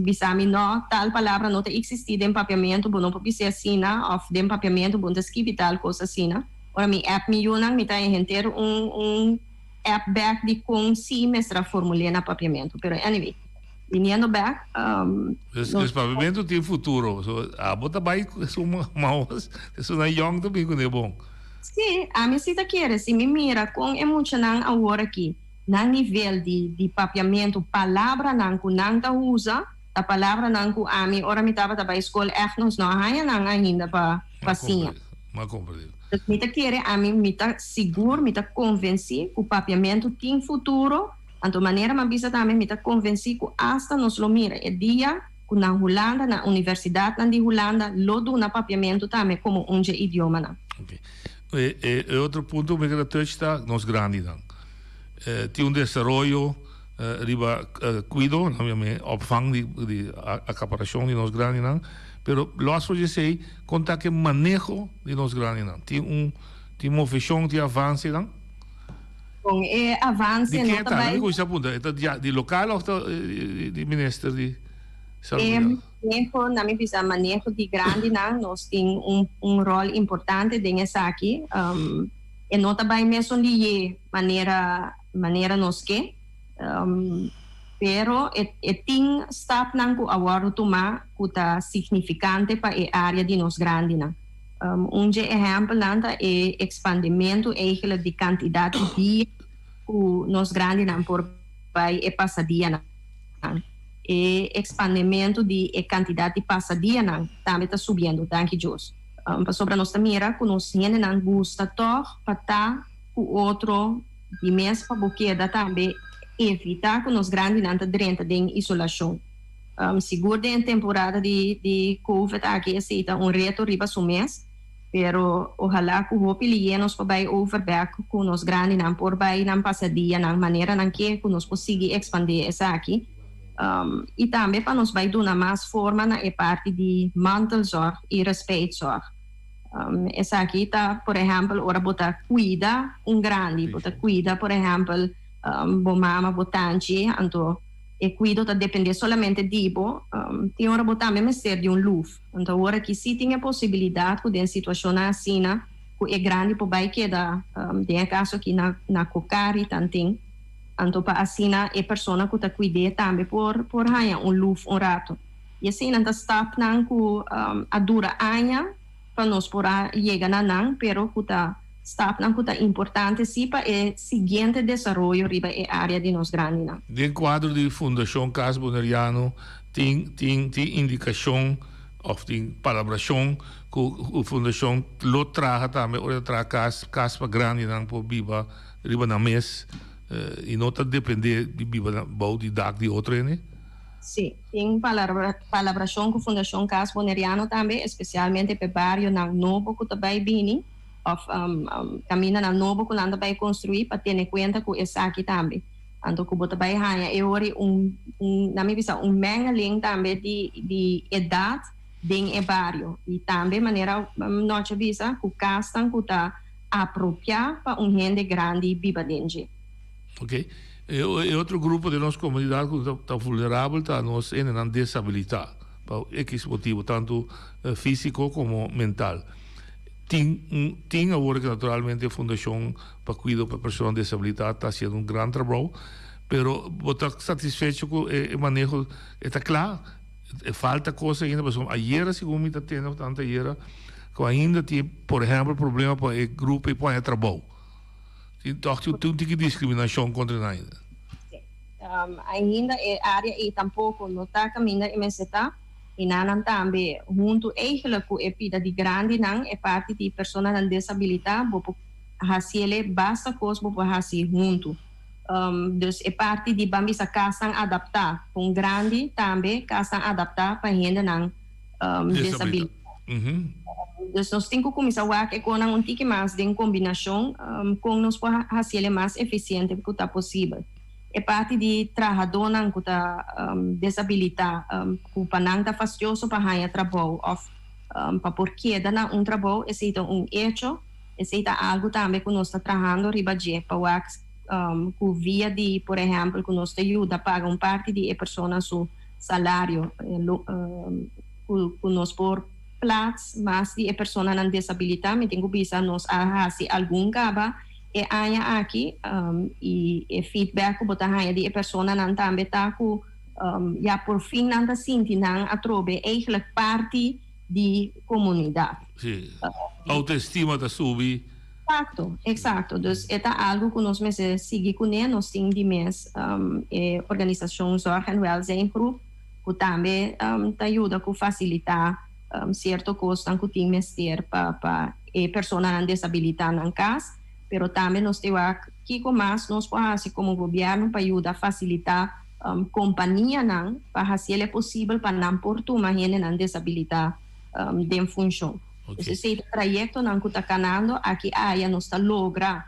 bisa mi no, tal palabra no ta existi den papiamentu, bo no por bis'é asina, of den papiamentu bo no ta skibi tal cos asina. Ora mi app mi yunan mi ta henter un un app bek di con si mester a formul'é na papiamentu. Pero anyway, biniendo bek, nos. Dus papiamentu tin futuro, so abo ta bai cu esun maos, esunnan yong ta bin cun'é bon. Sí, ami sí ta kere. Si mi mira kon e muchanan awor aki, nan nivel di di papiamentu, palabranan ku nan ta usa, Ta palabranan ku ami ora mi tabata bai skol ègt nos no a haña nan ainda pa pa siña. M'a komprendé. Dus mi ta kere ami mi ta sigur mi ta konvensí ku papiamentu tin futuro anto manera m'a bisa tambe mi ta konvensí ku asta nos lo mira e dia ku na Hulanda na universidatnan di Hulanda lo duna papiamentu tambe komo un dje idiomanan. Oke. E e otro punto ku mi keda touch ta nos grandinan. Tin un desaroyo riba kuido, nan yam'é opvang di di akaparashon di nos grandinan, pero lòs for di esei kon ta ku e maneho di nos grandinan? Tin un tin moveshon, tin avansenan? Kon e avanse Di no ken ta ta? bai. Mi kuminsá puntra, e ta di lokal òf ta di minister di E Salubridad? maneho, na mi bisa maneho di grandinan nos tin un un ròl importante den esaki. E no ta bai mesun liye manera manera nos ke, pero e e tin stapnan ku a wòrdu tumá ku ta signifikante pa e área di nos grandinan. Un dje ehèmpelnan ta e ekspandimentu eigelijk di kantidat di dia ku nos grandinan por bai e pasadianan. E ekspandimentu di e kantidat di pasadianan tambe ta subiendo, danki Dios. Pasobra nos ta mira ku nos hendenan gusta tòg pa ta ku otro di mes pa bo keda tambe evitá ku nos grandinan ta drenta den isolashon. Sigur den e temporada di di covid aki esei ta un reto riba su mes, pero ohalá ku hopi lié nos por bai over bèk ku nos grandinan por bai nan pasa dia nan manera nan ke ku nos por sigui ekspandé esaki i tambe pa nos bai duna mas forma na e parti di mantelzorg i respijtzorg. Esaki ta por ehèmpel ora bo ta kuida un grandi, bo ta kuida por ehèmpel bo mama, bo tanchi, anto e kuido ta dependé solamente di bo, tin ora bo tambe mester di un luf. Anto awor aki sí tin e posibilidat ku den situashonnan asina ku e grandi por bai keda den e kaso aki na na Kokari tanten, anto pa asina e persona ku ta kuid'é tambe por por haña un luf un rato. I eseinan ta stapnan ku a dura aña pa nos por a yega na nan, pero ku ta stapnan ku ta importante sí pa e siguiente desaroyo riba e área di nos grandinan. Den kuadro di Fundashon Kas Boneriano tin tin tin indikashon òf tin palabrashon ku fundashon lo traha tambe ora ta traha kas kas pa grandinan por biba riba nan mes i no ta dependé di biba bou di dak di otro hende? Sí, tin palabrashon ku Fundashon Kas Boneriano tambe, espesialmente p'e barionan nobo ku ta bai bini òf kamindanan nobo ku nan ta bai konstruí pa tene kuenta ku esaki tambe. Anto ku bo ta bai haña e ora un, nan mi bisa, un mengeling tambe di di edat den e bario. I tambe manera Nochi a bisa ku kasnan ku ta apropiá pa un hende grandi biba den dje. Ok. E otro grupo den nos comunidad cu ta vulnerabel ta nos hendenan deshabilita pa X motibo, tanto fisico como mental. Tin un tin awor que naturalmente Fundacion pa Cuido pa Persona Deshabilita ta haciendo un gran trabou, pero bo ta satisfecho cu e maneho e ta cla? E falta cos ainda pasobra ayera segun mi ta tende of tanto ayera cu ainda tin por ehempel problema pa e grupo e por haña trabou. Tin tòg tin un tiki diskriminashon kontra nan ainda. Sí. Ainda e área ei tampoko no ta kaminda e mester ta. I nannan tambe huntu eigenlijk ku e pida di grandinan, e parti di personanan desabilitá, bo por hasiel basta kos bo por hasi huntu. Dus e parti di ban bisa kasnan adaptá pa un grandi, tambe kasnan adaptá pa hendenan desabilitá. Dus nos tin ku kuminsá wak e konan un tiki mas den kombinashon kon nos por hasiel e mas efisiente ku ta posibel. E parti di trahadónan ku ta desabilitá ku pa nan ta fastioso pa haña trabou òf pa por keda na un trabou esei ta un echo, esei ta algu tambe ku nos ta trahando riba dje pa wak ku via di por ehèmpel ku nos ta yuda paga un parti di e persona su salario ku nos por plaats mas di e personanan desabilitá. Mi tin ku bisa nos a hasi algun kaba e aña aki i e feedback ku bo ta haña di e personanan tambe ta ku ya por fin nan ta sinti nan atrobe eigenlijk parti di komunidat. Sí, autoestima ta subi. Exacto, exacto. Dus e ta algu ku nos mester sigui kuné. Nos tin di mes e organisashon Zorg en Welzijn Groep. ku tambe ta yuda ku fasilitá sierto kosnan ku tin mester pa pa e personanan desabilitá nan kas, pero tambe nos te wak kiko mas nos por hasi komo gobièrnu pa yuda fasilitá kompanianan pa hasiel e posibel pa nan por tuma hendenan desabilitá den funshon. Pues esei ta trayektonan ku ta kanando aki aya nos ta logra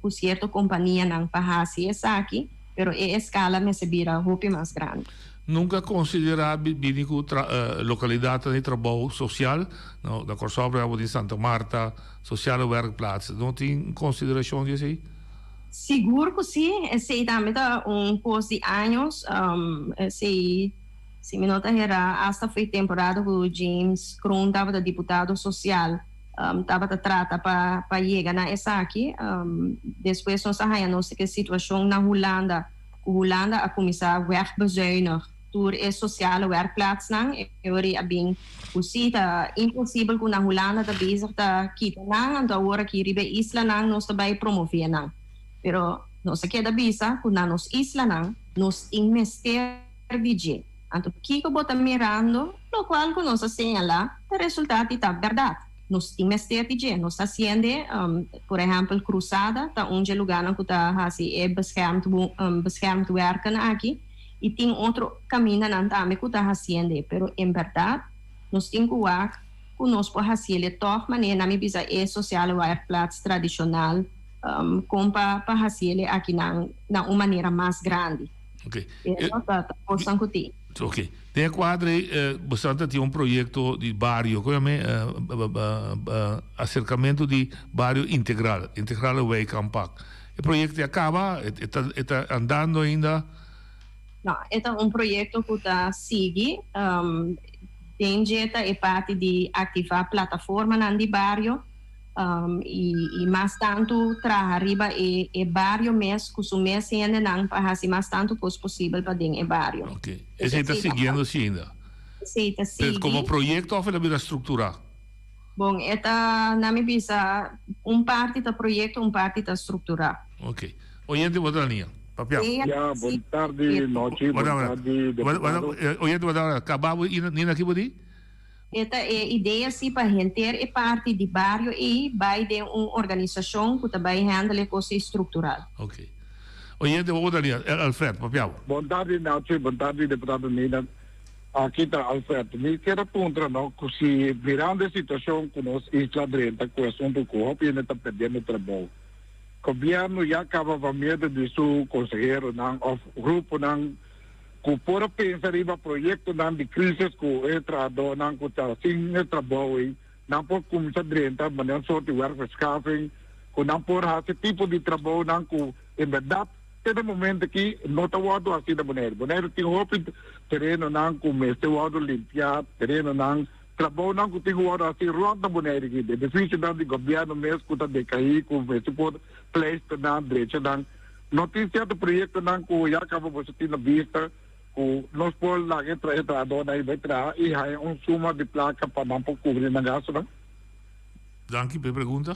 ku sierto kompanianan pa hasi esaki, pero e eskala mester bira hopi mas grandi. Nunka a konsiderá bini ku lokalidatnan di trabou sosial? Na Kòrsou por ehèmpel tin Santa Marta, Sociale Werkplaats. No tin konsiderashon di esei? Sigur ku sí, esei tambe ta un kos di años. Esei, si mi no ta herá, asta fo'i temporada ku James Kroon tabata diputado sosial, tabata trata pa pa yega na esaki. Despues nos a haña nos ku e situashon na Hulanda, ku Hulanda a kuminsá wegbezuinig tur e sociale werkplaatsnan, e ora ei a bin ku si ta imposibel ku na Hulanda ta bezig ta kita nan, anto awor aki riba e islanan nos ta bai promové nan. Pero nos a keda bisa ku na nos islanan nos tin mester di dje. Anto kiko bo ta mirando? Lokual ku nos a señalá ta resultá di ta bèrdat. Nos tin mester di dje. Nos ta hasiende, por ehèmpel, Krusada ta un dje lugánan ku ta hasi e beschermd beschermd werken aki i tin otro kamindanan tambe ku ta hasiende. Pero en bèrdat nos tin ku wak ku nos por hasiele tòg manera nan mi bisa e sociale werkplaats tradishonal kon pa pa hasiele akinan na un manera mas grandi. Oké. Pero ta ta kosnan ku tin. Oké. Den e kuadro ei boso ta tin un proyekto di bario, kon yama e aserkamentu di bario integral, integrale wijkaanpak. E proyekto ya kaba? E ta e ta andando ainda? No, e ta un proyekto ku ta sigui. Den dje ta e parti di aktivá plataformanan di bario. I mas tantu traha riba e e bario mes ku su mes hendenan pa hasi mas tantu kos posibel pa den e bario. Ok. Esei ta siguiendo si ainda? Esei ta sigui. Pero komo proyekto òf el a bira strukturá? Bon, e ta, na mi bisa, un parti ta proyekto, un parti ta strukturá. Ok. Oyente bo ta na liña. Papia. Ya, bon tardi, nochi, bon tardi, deputado. Oyente bo ta na liña. Kaba bo Nina ki bo di? E ta e idea si pa henter e parti di bario ei bai den un organisashon ku ta bai handle e kos ei struktural. Ok. Oyente bo ta lia. Alfred, papia bo. Bon tardi Nachi, bon tardi Deputado Nina. Aki ta Alfred. Mi kier a puntra no ku si mirando e situashon ku nos isla drenta ku e asuntu ku hopi hende ta perdiendo trabou, gobièrnu ya kaba pa medio di su konseheronan òf gruponan ku por a pensa riba proyektonan di krisis ku e trahadónan ku ta sin e trabou ei, nan por kuminsá drenta manera un sort di werkverschaffing, ku nan por hasi tipo di trabounan ku en bèrdat te na momento aki no ta wòrdu hasi na Boneiru. Boneiru tin hopi terenonan ku mester wòrdu limpiá, terenonan, trabounan ku tin ku wòrdu hasi rònt na Boneiru aki, edifisionan di gobièrnu mes ku ta dekaí ku mester por pleister nan, drecha nan. No tin cierto proyectonan cu ya caba boso tin na bista cu nos por laga e e trahadornan ei bay traha y haya un suma di placa pa nan por cubri nan gastonan? Danki pa e pregunta.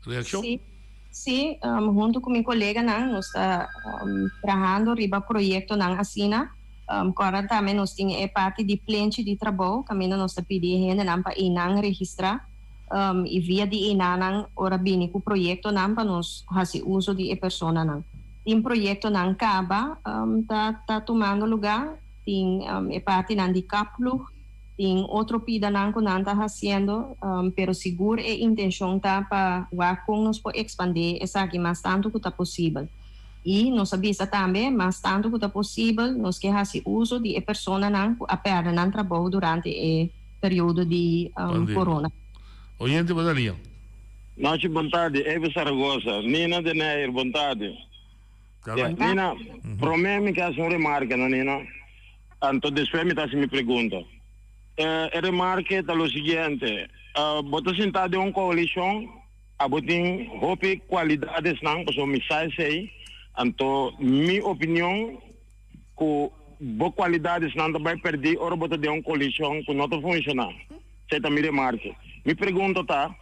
Reaccion? Sí, sí, hunto cu mi coleganan nos ta trahando riba proyectonan asina. Corda tambe nos tin e parti di plenchi di trabou caminda nos ta pidi e hendenan pa einan registra. I via di enanan ora bini ku proyektonan pa nos hasi uso di e personanan. Tin proyektonan kaba ta ta tumando lugá, tin e partinan di kapploeg, tin otro pidanan ku nan ta hasiendo, pero sigur e intenshon ta pa wak kon nos por ekspandé esaki mas tantu ku ta posibel. I nos a bisa tambe mas tantu ku ta posibel nos ke hasi uso di e personanan ku a pèrdè nan trabou durante e periodo di corona. Oyente bo ta lia. Nochi bon tardi Eve Saragoza, Nina de Neyer bon tardi. Ya, Nina, prome mi ke hasi un remarke no Nina, anto despues mi ta hasi mi pregunta. E remarke ta lo siguiente, bo ta sinta den un koalishon, abo tin hopi kualidadesnan, pasobra mi sa esei, anto mi opinion ku bo kualidadesnan ta bai pèrdí ora bo ta den un kolishon ku no ta funshoná. Esei ta mi remarke. Mi pregunta ta,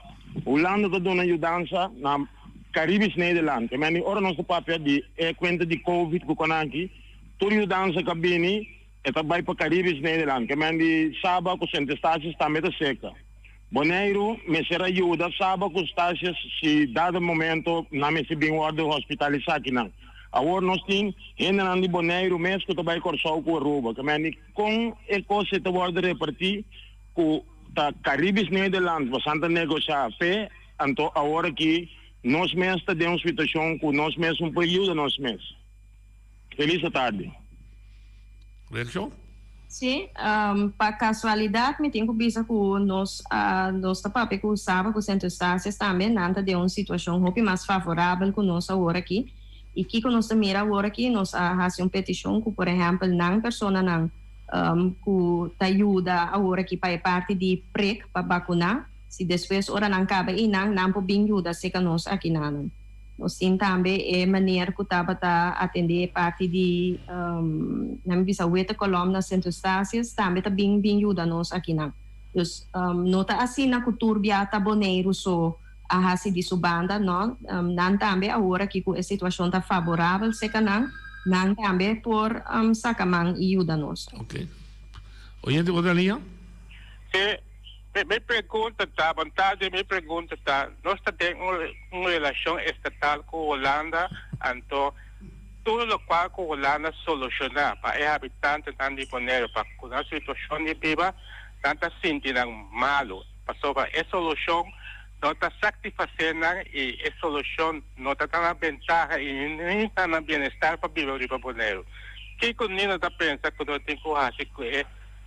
Hulanda ta duna yudansa na Caribisch Nederland. E meni ora nos ta papia di e kuenta di Covid ku konaki, tur yudansa ku a bini. E ta bai pa Caribisch Nederland, ke men di Saba ku Sint Eustatius tambe ta seka. Boneiru mester a yuda Saba ku Eustatius si dado momento nan mester bin wòrdu hospitalisá akinan. Awor nos tin hendenan di Boneiru mes ku ta bai Kòrsou ku Aruba, ke men di kon e kos ei ta wòrdu repartí ku ta Caribisch Nederland bosan ta negoshá p'e, anto awor aki nos mes ta den un situashon ku nos mes no por yuda nos mes. Feliz tardi. Reaccion? Sí, pa casualidad mi tin cu bisa cu nos a nos ta papia cu Saba cu Sint Eustatius tambe, nan ta den un situacion hopi mas favorabel cu nos awor aki. Y kico nos ta mira awor aki, nos a haci un peticion cu por ehempel nan personanan cu ta yuda awor aki pa e parti di prik pa bacuna, si despues ora nan caba eynan, nan por bin yuda seca nos aki nanan. Nos tin tambe e meneer cu tabata atende e parti di, nan mi bisa witte kolom na Sint Eustatius, tambe ta bin bin yuda nos akinan. Dus no ta asina cu tur bia ta Boneiru so a haci di su banda, no. Nan tambe awor aki cu e situacion ta favorabel seca nan, nan tambe por saca man y yuda nos. Ok. Oyente otro liña? E Mi pregunta ta, bon tardi, mi pregunta ta, nos ta den un relashon estatal ku Hulanda, anto tur lokual ku Hulanda solushoná pa e habitantenan di Boneiru pa ku nan situashon di biba, nan ta sinti nan malu, pasobra e solushon no ta saktifasé nan i e solushon no ta na nan bentaha i ni na nan bienestar pa biba riba Boneiru. Kiko Nina ta pensa ku nos tin ku hasi ku e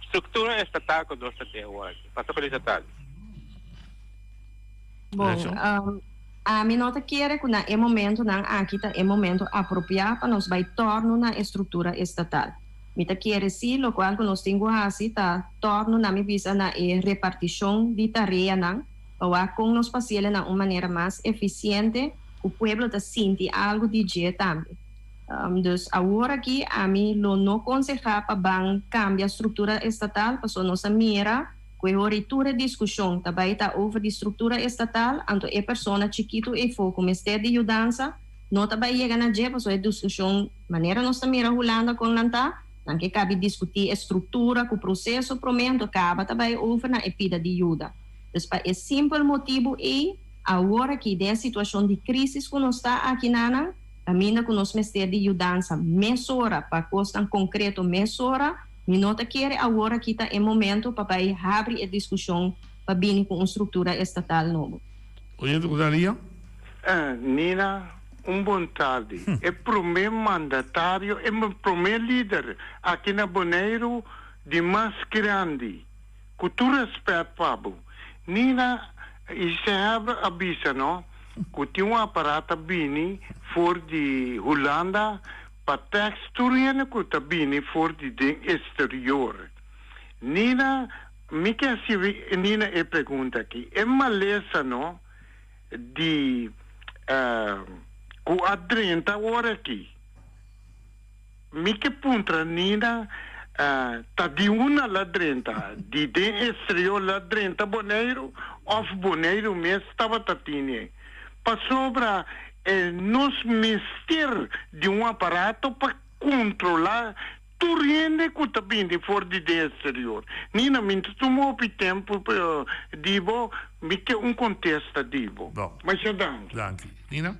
Struktura estatal ku nos ta den wòrdu. Pasa feliz atardi. Bon, ami no ta kere ku na e momentunan aki ta e momento apropiá pa nos bai tòrnu na e struktura estatal. Mi ta kere sí lokual ku nos tin ku hasi ta tòrnu na mi bisa na e repartishon di tareanan pa wak kon nos pasiele na un manera mas efisiente ku pueblo ta sinti algu di dje tambe. Dus awor aki ami lo no konsehá pa ban kambia struktura estatal paso nos a mira ku e hora i tur e diskushon ta bai ta over di struktura estatal anto e persona chikitu eifó ku mester di yudansa no ta bai yega na dje paso e diskushon manera nos ta mira Hulanda kon nan ta nan ke kabi diskutí e struktura ku proseso promé anto kaba ta bai over na e pida di yuda. Dus pa e simpel motibu ei awor aki den e situashon di krisis ku nos ta aki nanan Kaminda ku nos mester di yudansa mesora pa kosnan konkreto mesora, mi no ta kere awor aki ta e momento pa bai habri e diskushon pa bini ku un struktura estatal nobo. Oyente ku ta lia? Nina, un bon tardi. E promé mandatario, e promé lider aki na Boneiru di mas grandi. Ku tur rèspèt pa bo. Nina Isehebr a bisa no ku tin un aparat ta bini for di Hulanda pa tèks tur hende ku ta bini for di den eksterior. Nina, mi ke hasi Nina e pregunta aki. E malesa no di ku a drenta awor aki. Mi ke puntra Nina, ta di unda la drenta? Di den exterior la drenta Boneiru of Boneiru mes tabata tine? Pasobra nos mester di un aparato pa controla tur hende cu ta bini for di den exterior. Nina, mi ta tuma hopi tempo di bo, mi ke un contesta di bo. Masha danki. Danki. Nina?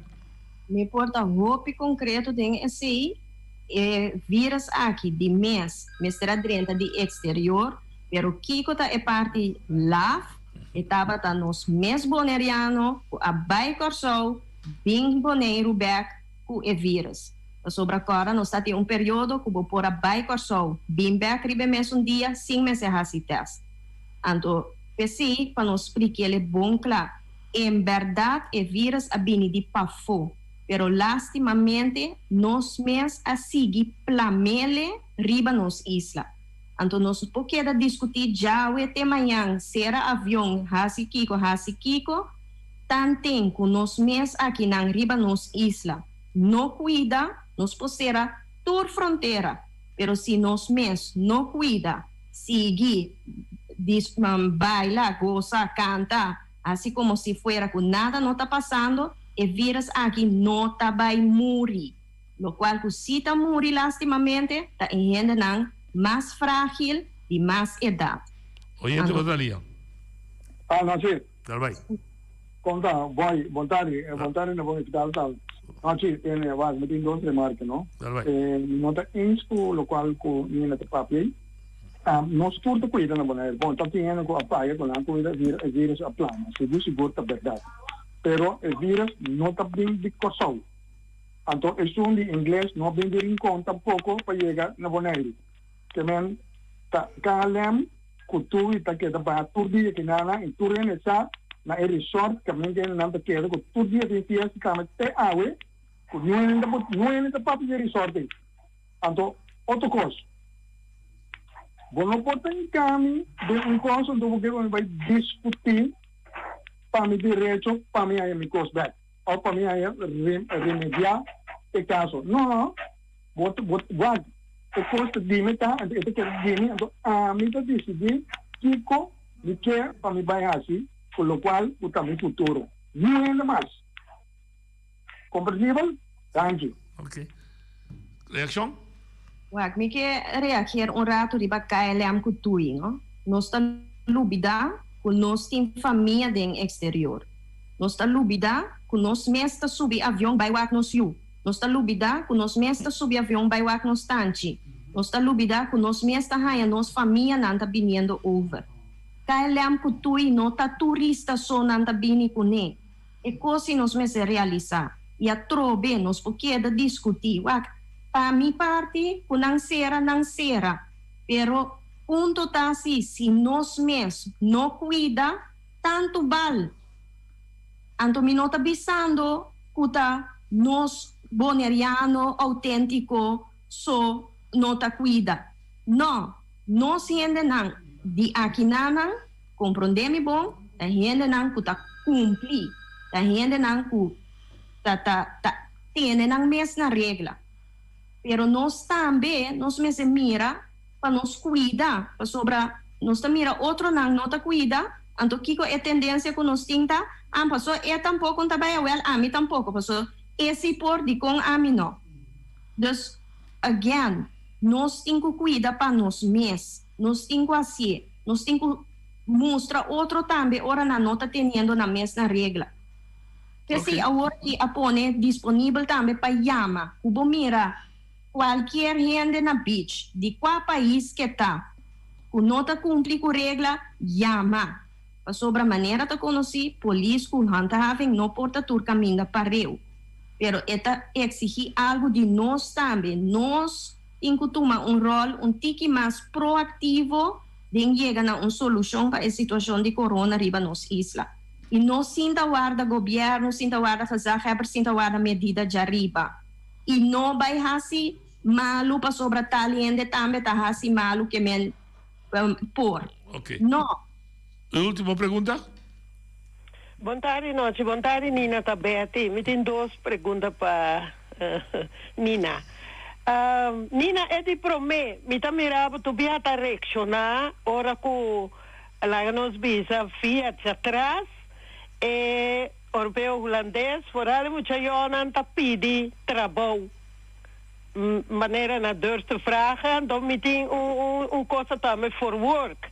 Mi por ta hopi konkreto den esei, e virus aki di mes mester a drenta di eksterior, pero kiko ta e parti laf? E tabata nos mes boneriano ku a bai Kòrsou bin Boneiru bèk ku e virus. Pasobra kòrda nos ta tin un periodo ku bo por a bai Kòrsou bin bèk riba e mesun dia sin mester hasi tèst. Anto p'esei pa nos splikiel e bon kla. En berdad e virus a bini di pafó, pero lastimamente nos mes a sigui plamele riba nos isla. Anto nos por keda discutí djawe te mañan, cera avion, haci kico, haci kico, tanten cu nos mes akinan riba nos isla no cuida, nos por cera tur frontera, pero si nos mes no cuida, sigui baila, goza, canta, Hasi komo si fuera ku nada no ta pasando, e virus aki no ta bai muri. Lokual ku si ta muri lastimamente ta e hendenan mas frágil, di mas edat. Oyente bo ta lia. Ah, Nachi. Dal bai. Kon ta? Boy, bon tardi. Bon tardi na bon ekital tal. Nachi, tene, wak, mi tin dos remarke, no? Dal bai. Mi no ta eens ku lokual ku Nina ta papia ei. Nos tur ta kuida na Bonaire. Bon, ta tin hende ku a faya ku nan kuida, e virus a plama. Sigur sigur ta bèrdat. Pero e virus no ta bin di Kòrsou. Anto esun di ingles no a bin di Rincon tampoko pa yega na Boneiru. Ke men ta KLM ku Tui ta keda baha tur dia kinana i tur hende sa na e resort kaminda hendenan ta keda ku tur dia tin fiesta tambe te awe ku niun hende ta niun hende ta papia di e resort ei. Anto otro kos bo no por ta inkami den un kos anto bo ke ku mi bai diskuti pa mi derecho pa mi haña mi kos bek. Of pa mi haña remediá e kaso. No, bo ta, bo, wak, e kos ta di mi ta, anto e ta keda di mi, anto ami ta disidí kiko mi ke pa mi bai hasi ku lokual ku ta mi futuro. Niun hende mas. Komprendibel? Danki. Ok. Reakshon? Wak, mi ke reageer un ratu riba KLM ku Tui, no. Nos ta lubidá ku nos tin famia den eksterior. Nos ta lubidá ku nos mes ta subi avion bai wak nos yu. Nos ta lubidá ku nos mes ta subi avion bai wak nos tanchi. Nos ta lubidá ku nos mes ta haña nos famianan ta biniendo over. KLM ku Tui no ta turista so nan ta bini kuné. E kos si nos mester realisá. I atrobe nos por keda diskutí. Wak, pa mi parti ku nan sera, nan sera. Pero punto ta si, si nos mes no kuida, Tantu bal. Anto mi no ta bisando ku ta nos boneriano outéntiko so no ta kuida. No, nos hendenan di akinanan, komprondé mi bon, ta hendenan ku ta kumpli, ta hendenan ku ta ta ta tene nan mes na regla. Pero nos tambe nos mester mira pa nos kuida, pasobra nos ta mira otronan no ta kuida, anto kiko e tendensia ku nos tin ta, ah paso e tampoko no ta bai awel, ami tampoko, paso e si por, dikon ami no? Dus, again, nos tin ku kuida pa nos mes, nos tin ku hasié, nos tin ku mustra otro tambe ora nan no ta teniendo nan mes na regla. P'esei awor ki a pone disponibel tambe pa yama ku bo mira Cualkier hende na beach, di cua pais ke ta, cu no ta cumpli cu regla, yama. Pasobra manera ta conoci, polis cu handhaving no por ta tur caminda pareu. Pero e ta exigi algo di nos tambe. Nos tin cu tuma un rol un tiki mas proactivo den yega na un solucion pa e situacion di corona riba nos isla. Y no sinta warda gobierno, sinta warda gezaghebber, sinta warda medida djariba. I no bai hasi malu pasobra tal hende tambe ta hasi malu ke men por. Ok. No. E ultimo pregunta. Bon tardi nochi bon tardi Nina ta Betty mi tin dos pregunta pa Nina Nina e di prome mi ta mira bo tu bia ta reacciona ora cu laga nos bisa via djatras e Oropeo Hulandes, foral e muchayonan ta pidi trabou. Manera na durf te vragen, anto mi tin un un cosa tambe voor work.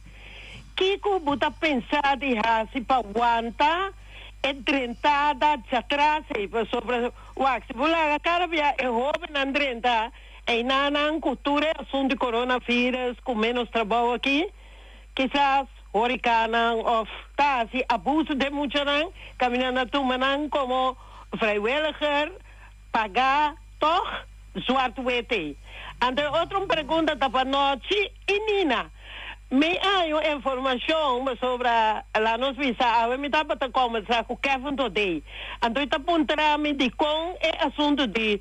Kiko bo ta pensa di hasi pa wanta e drentada djatras ei? Pasobra wak, si bo laga kada bia e hobennan drenta einanan ku tur e asuntu di coronavirus ku menos trabou aki, Kisas horikanan of ta hasi abuso den muchanan kaminda na tuma nan komo vrijwilliger pagá tòg zwart wete. Anto e otro un pregunta ta pa Nochi i Nina. Mi a haña un informashon pasobra la nos bisa awe mi tabata kòmbersá ku Kevin Thodé. Anto e ta puntra mi dikon e asuntu di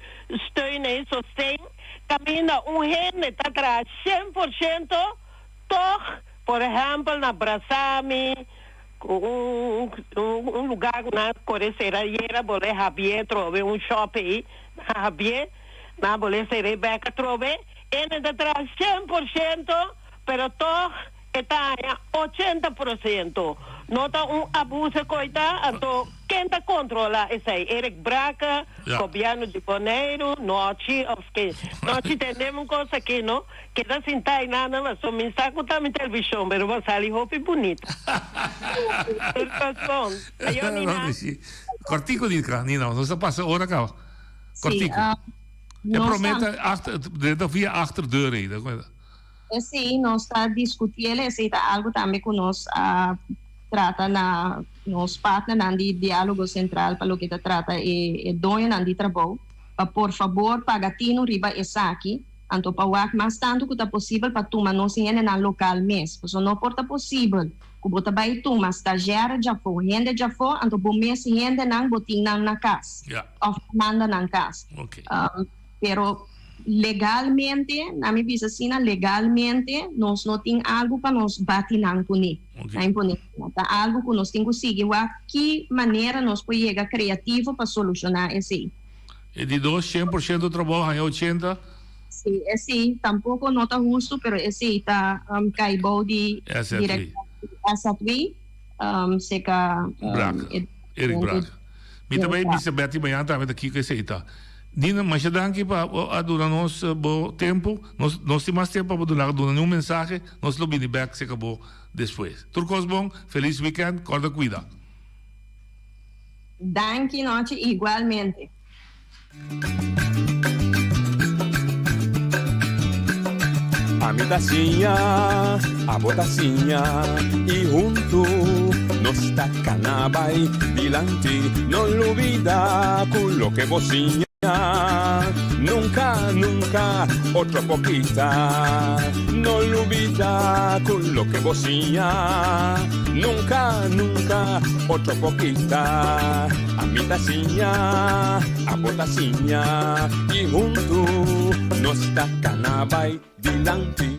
steun ei sosten kaminda un hende ta traha 100% Tog, por ehèmpel, na Brasami, ku un un lugá ku nan a kore sera yera bole habié trobe un shòp ei, nan a habié, nan a bole ser'é bèk atrobe, e nan ta traha 100%, pero tog e ta haña 80%. No ta un abuse koe ta, anto ken. Ken ta kontrolá esei? Eric Brakke, Gobièrnu di Boneiru, Nochi òf ken? Nochi tendem un kos aki no, keda sintá einan paso mi sa ku ta mi televishon pero bo a sali hopi bunita. Tur kos bon. Ayo Nina. Kòrtiku Nina, nos a pasa ora kaba. Kòrtiku. E promé ta achter, drenta via achterdeur ei, ta kuenta. Esei nos ta diskutiel, esei ta algu tambe ku nos a trata na nos partnernan di Diálogo Sentral pa loke ta trata e doñonan di trabou, pa por fabor paga tinu riba esaki, anto pa wak mas tantu ku ta posibel pa tuma nos hendenan lokal mes, pasobra no por ta posibel ku bo ta bai tuma stazjèr djafó, hende djafó, anto bo mes hendenan bo tin nan na kas òf manda nan kas. Pero legalmente, na mi bisa asina, legalmente nos no tin algu pa nos bati nan kuné, na imponé. Ta algu ku nos tin ku sigui wak ki manera nos por yega kreativo pa solushoná esei. E di dos, 100% trabou haña 80. Sí, esei tampoko no ta hustu, pero esei ta kai bou di direktor di SZW, seka Braak, Erik Braak. Mi ta bai bisa Betty mañana tambe ta kiko esei ta. Nina, masha danki pa bo a duna nos bo tempu. Nos nos tin mas tempu pa bo duna duna ni un mensahe. Nos lo bini bek seka bo despues. Tur kos bon, felis weekend, kòrda kuida. Danki nochi igualmente. Ami ta siña, abo ta siña y huntu nos ta cana bay dilanti. No lubida cu loke bo siña nunca, nunca otro por kita. No lubida cu loke bo siña nunca, nunca otro por kita. Ami ta siña, abo ta siña y huntu nos ta cana bay dilanti.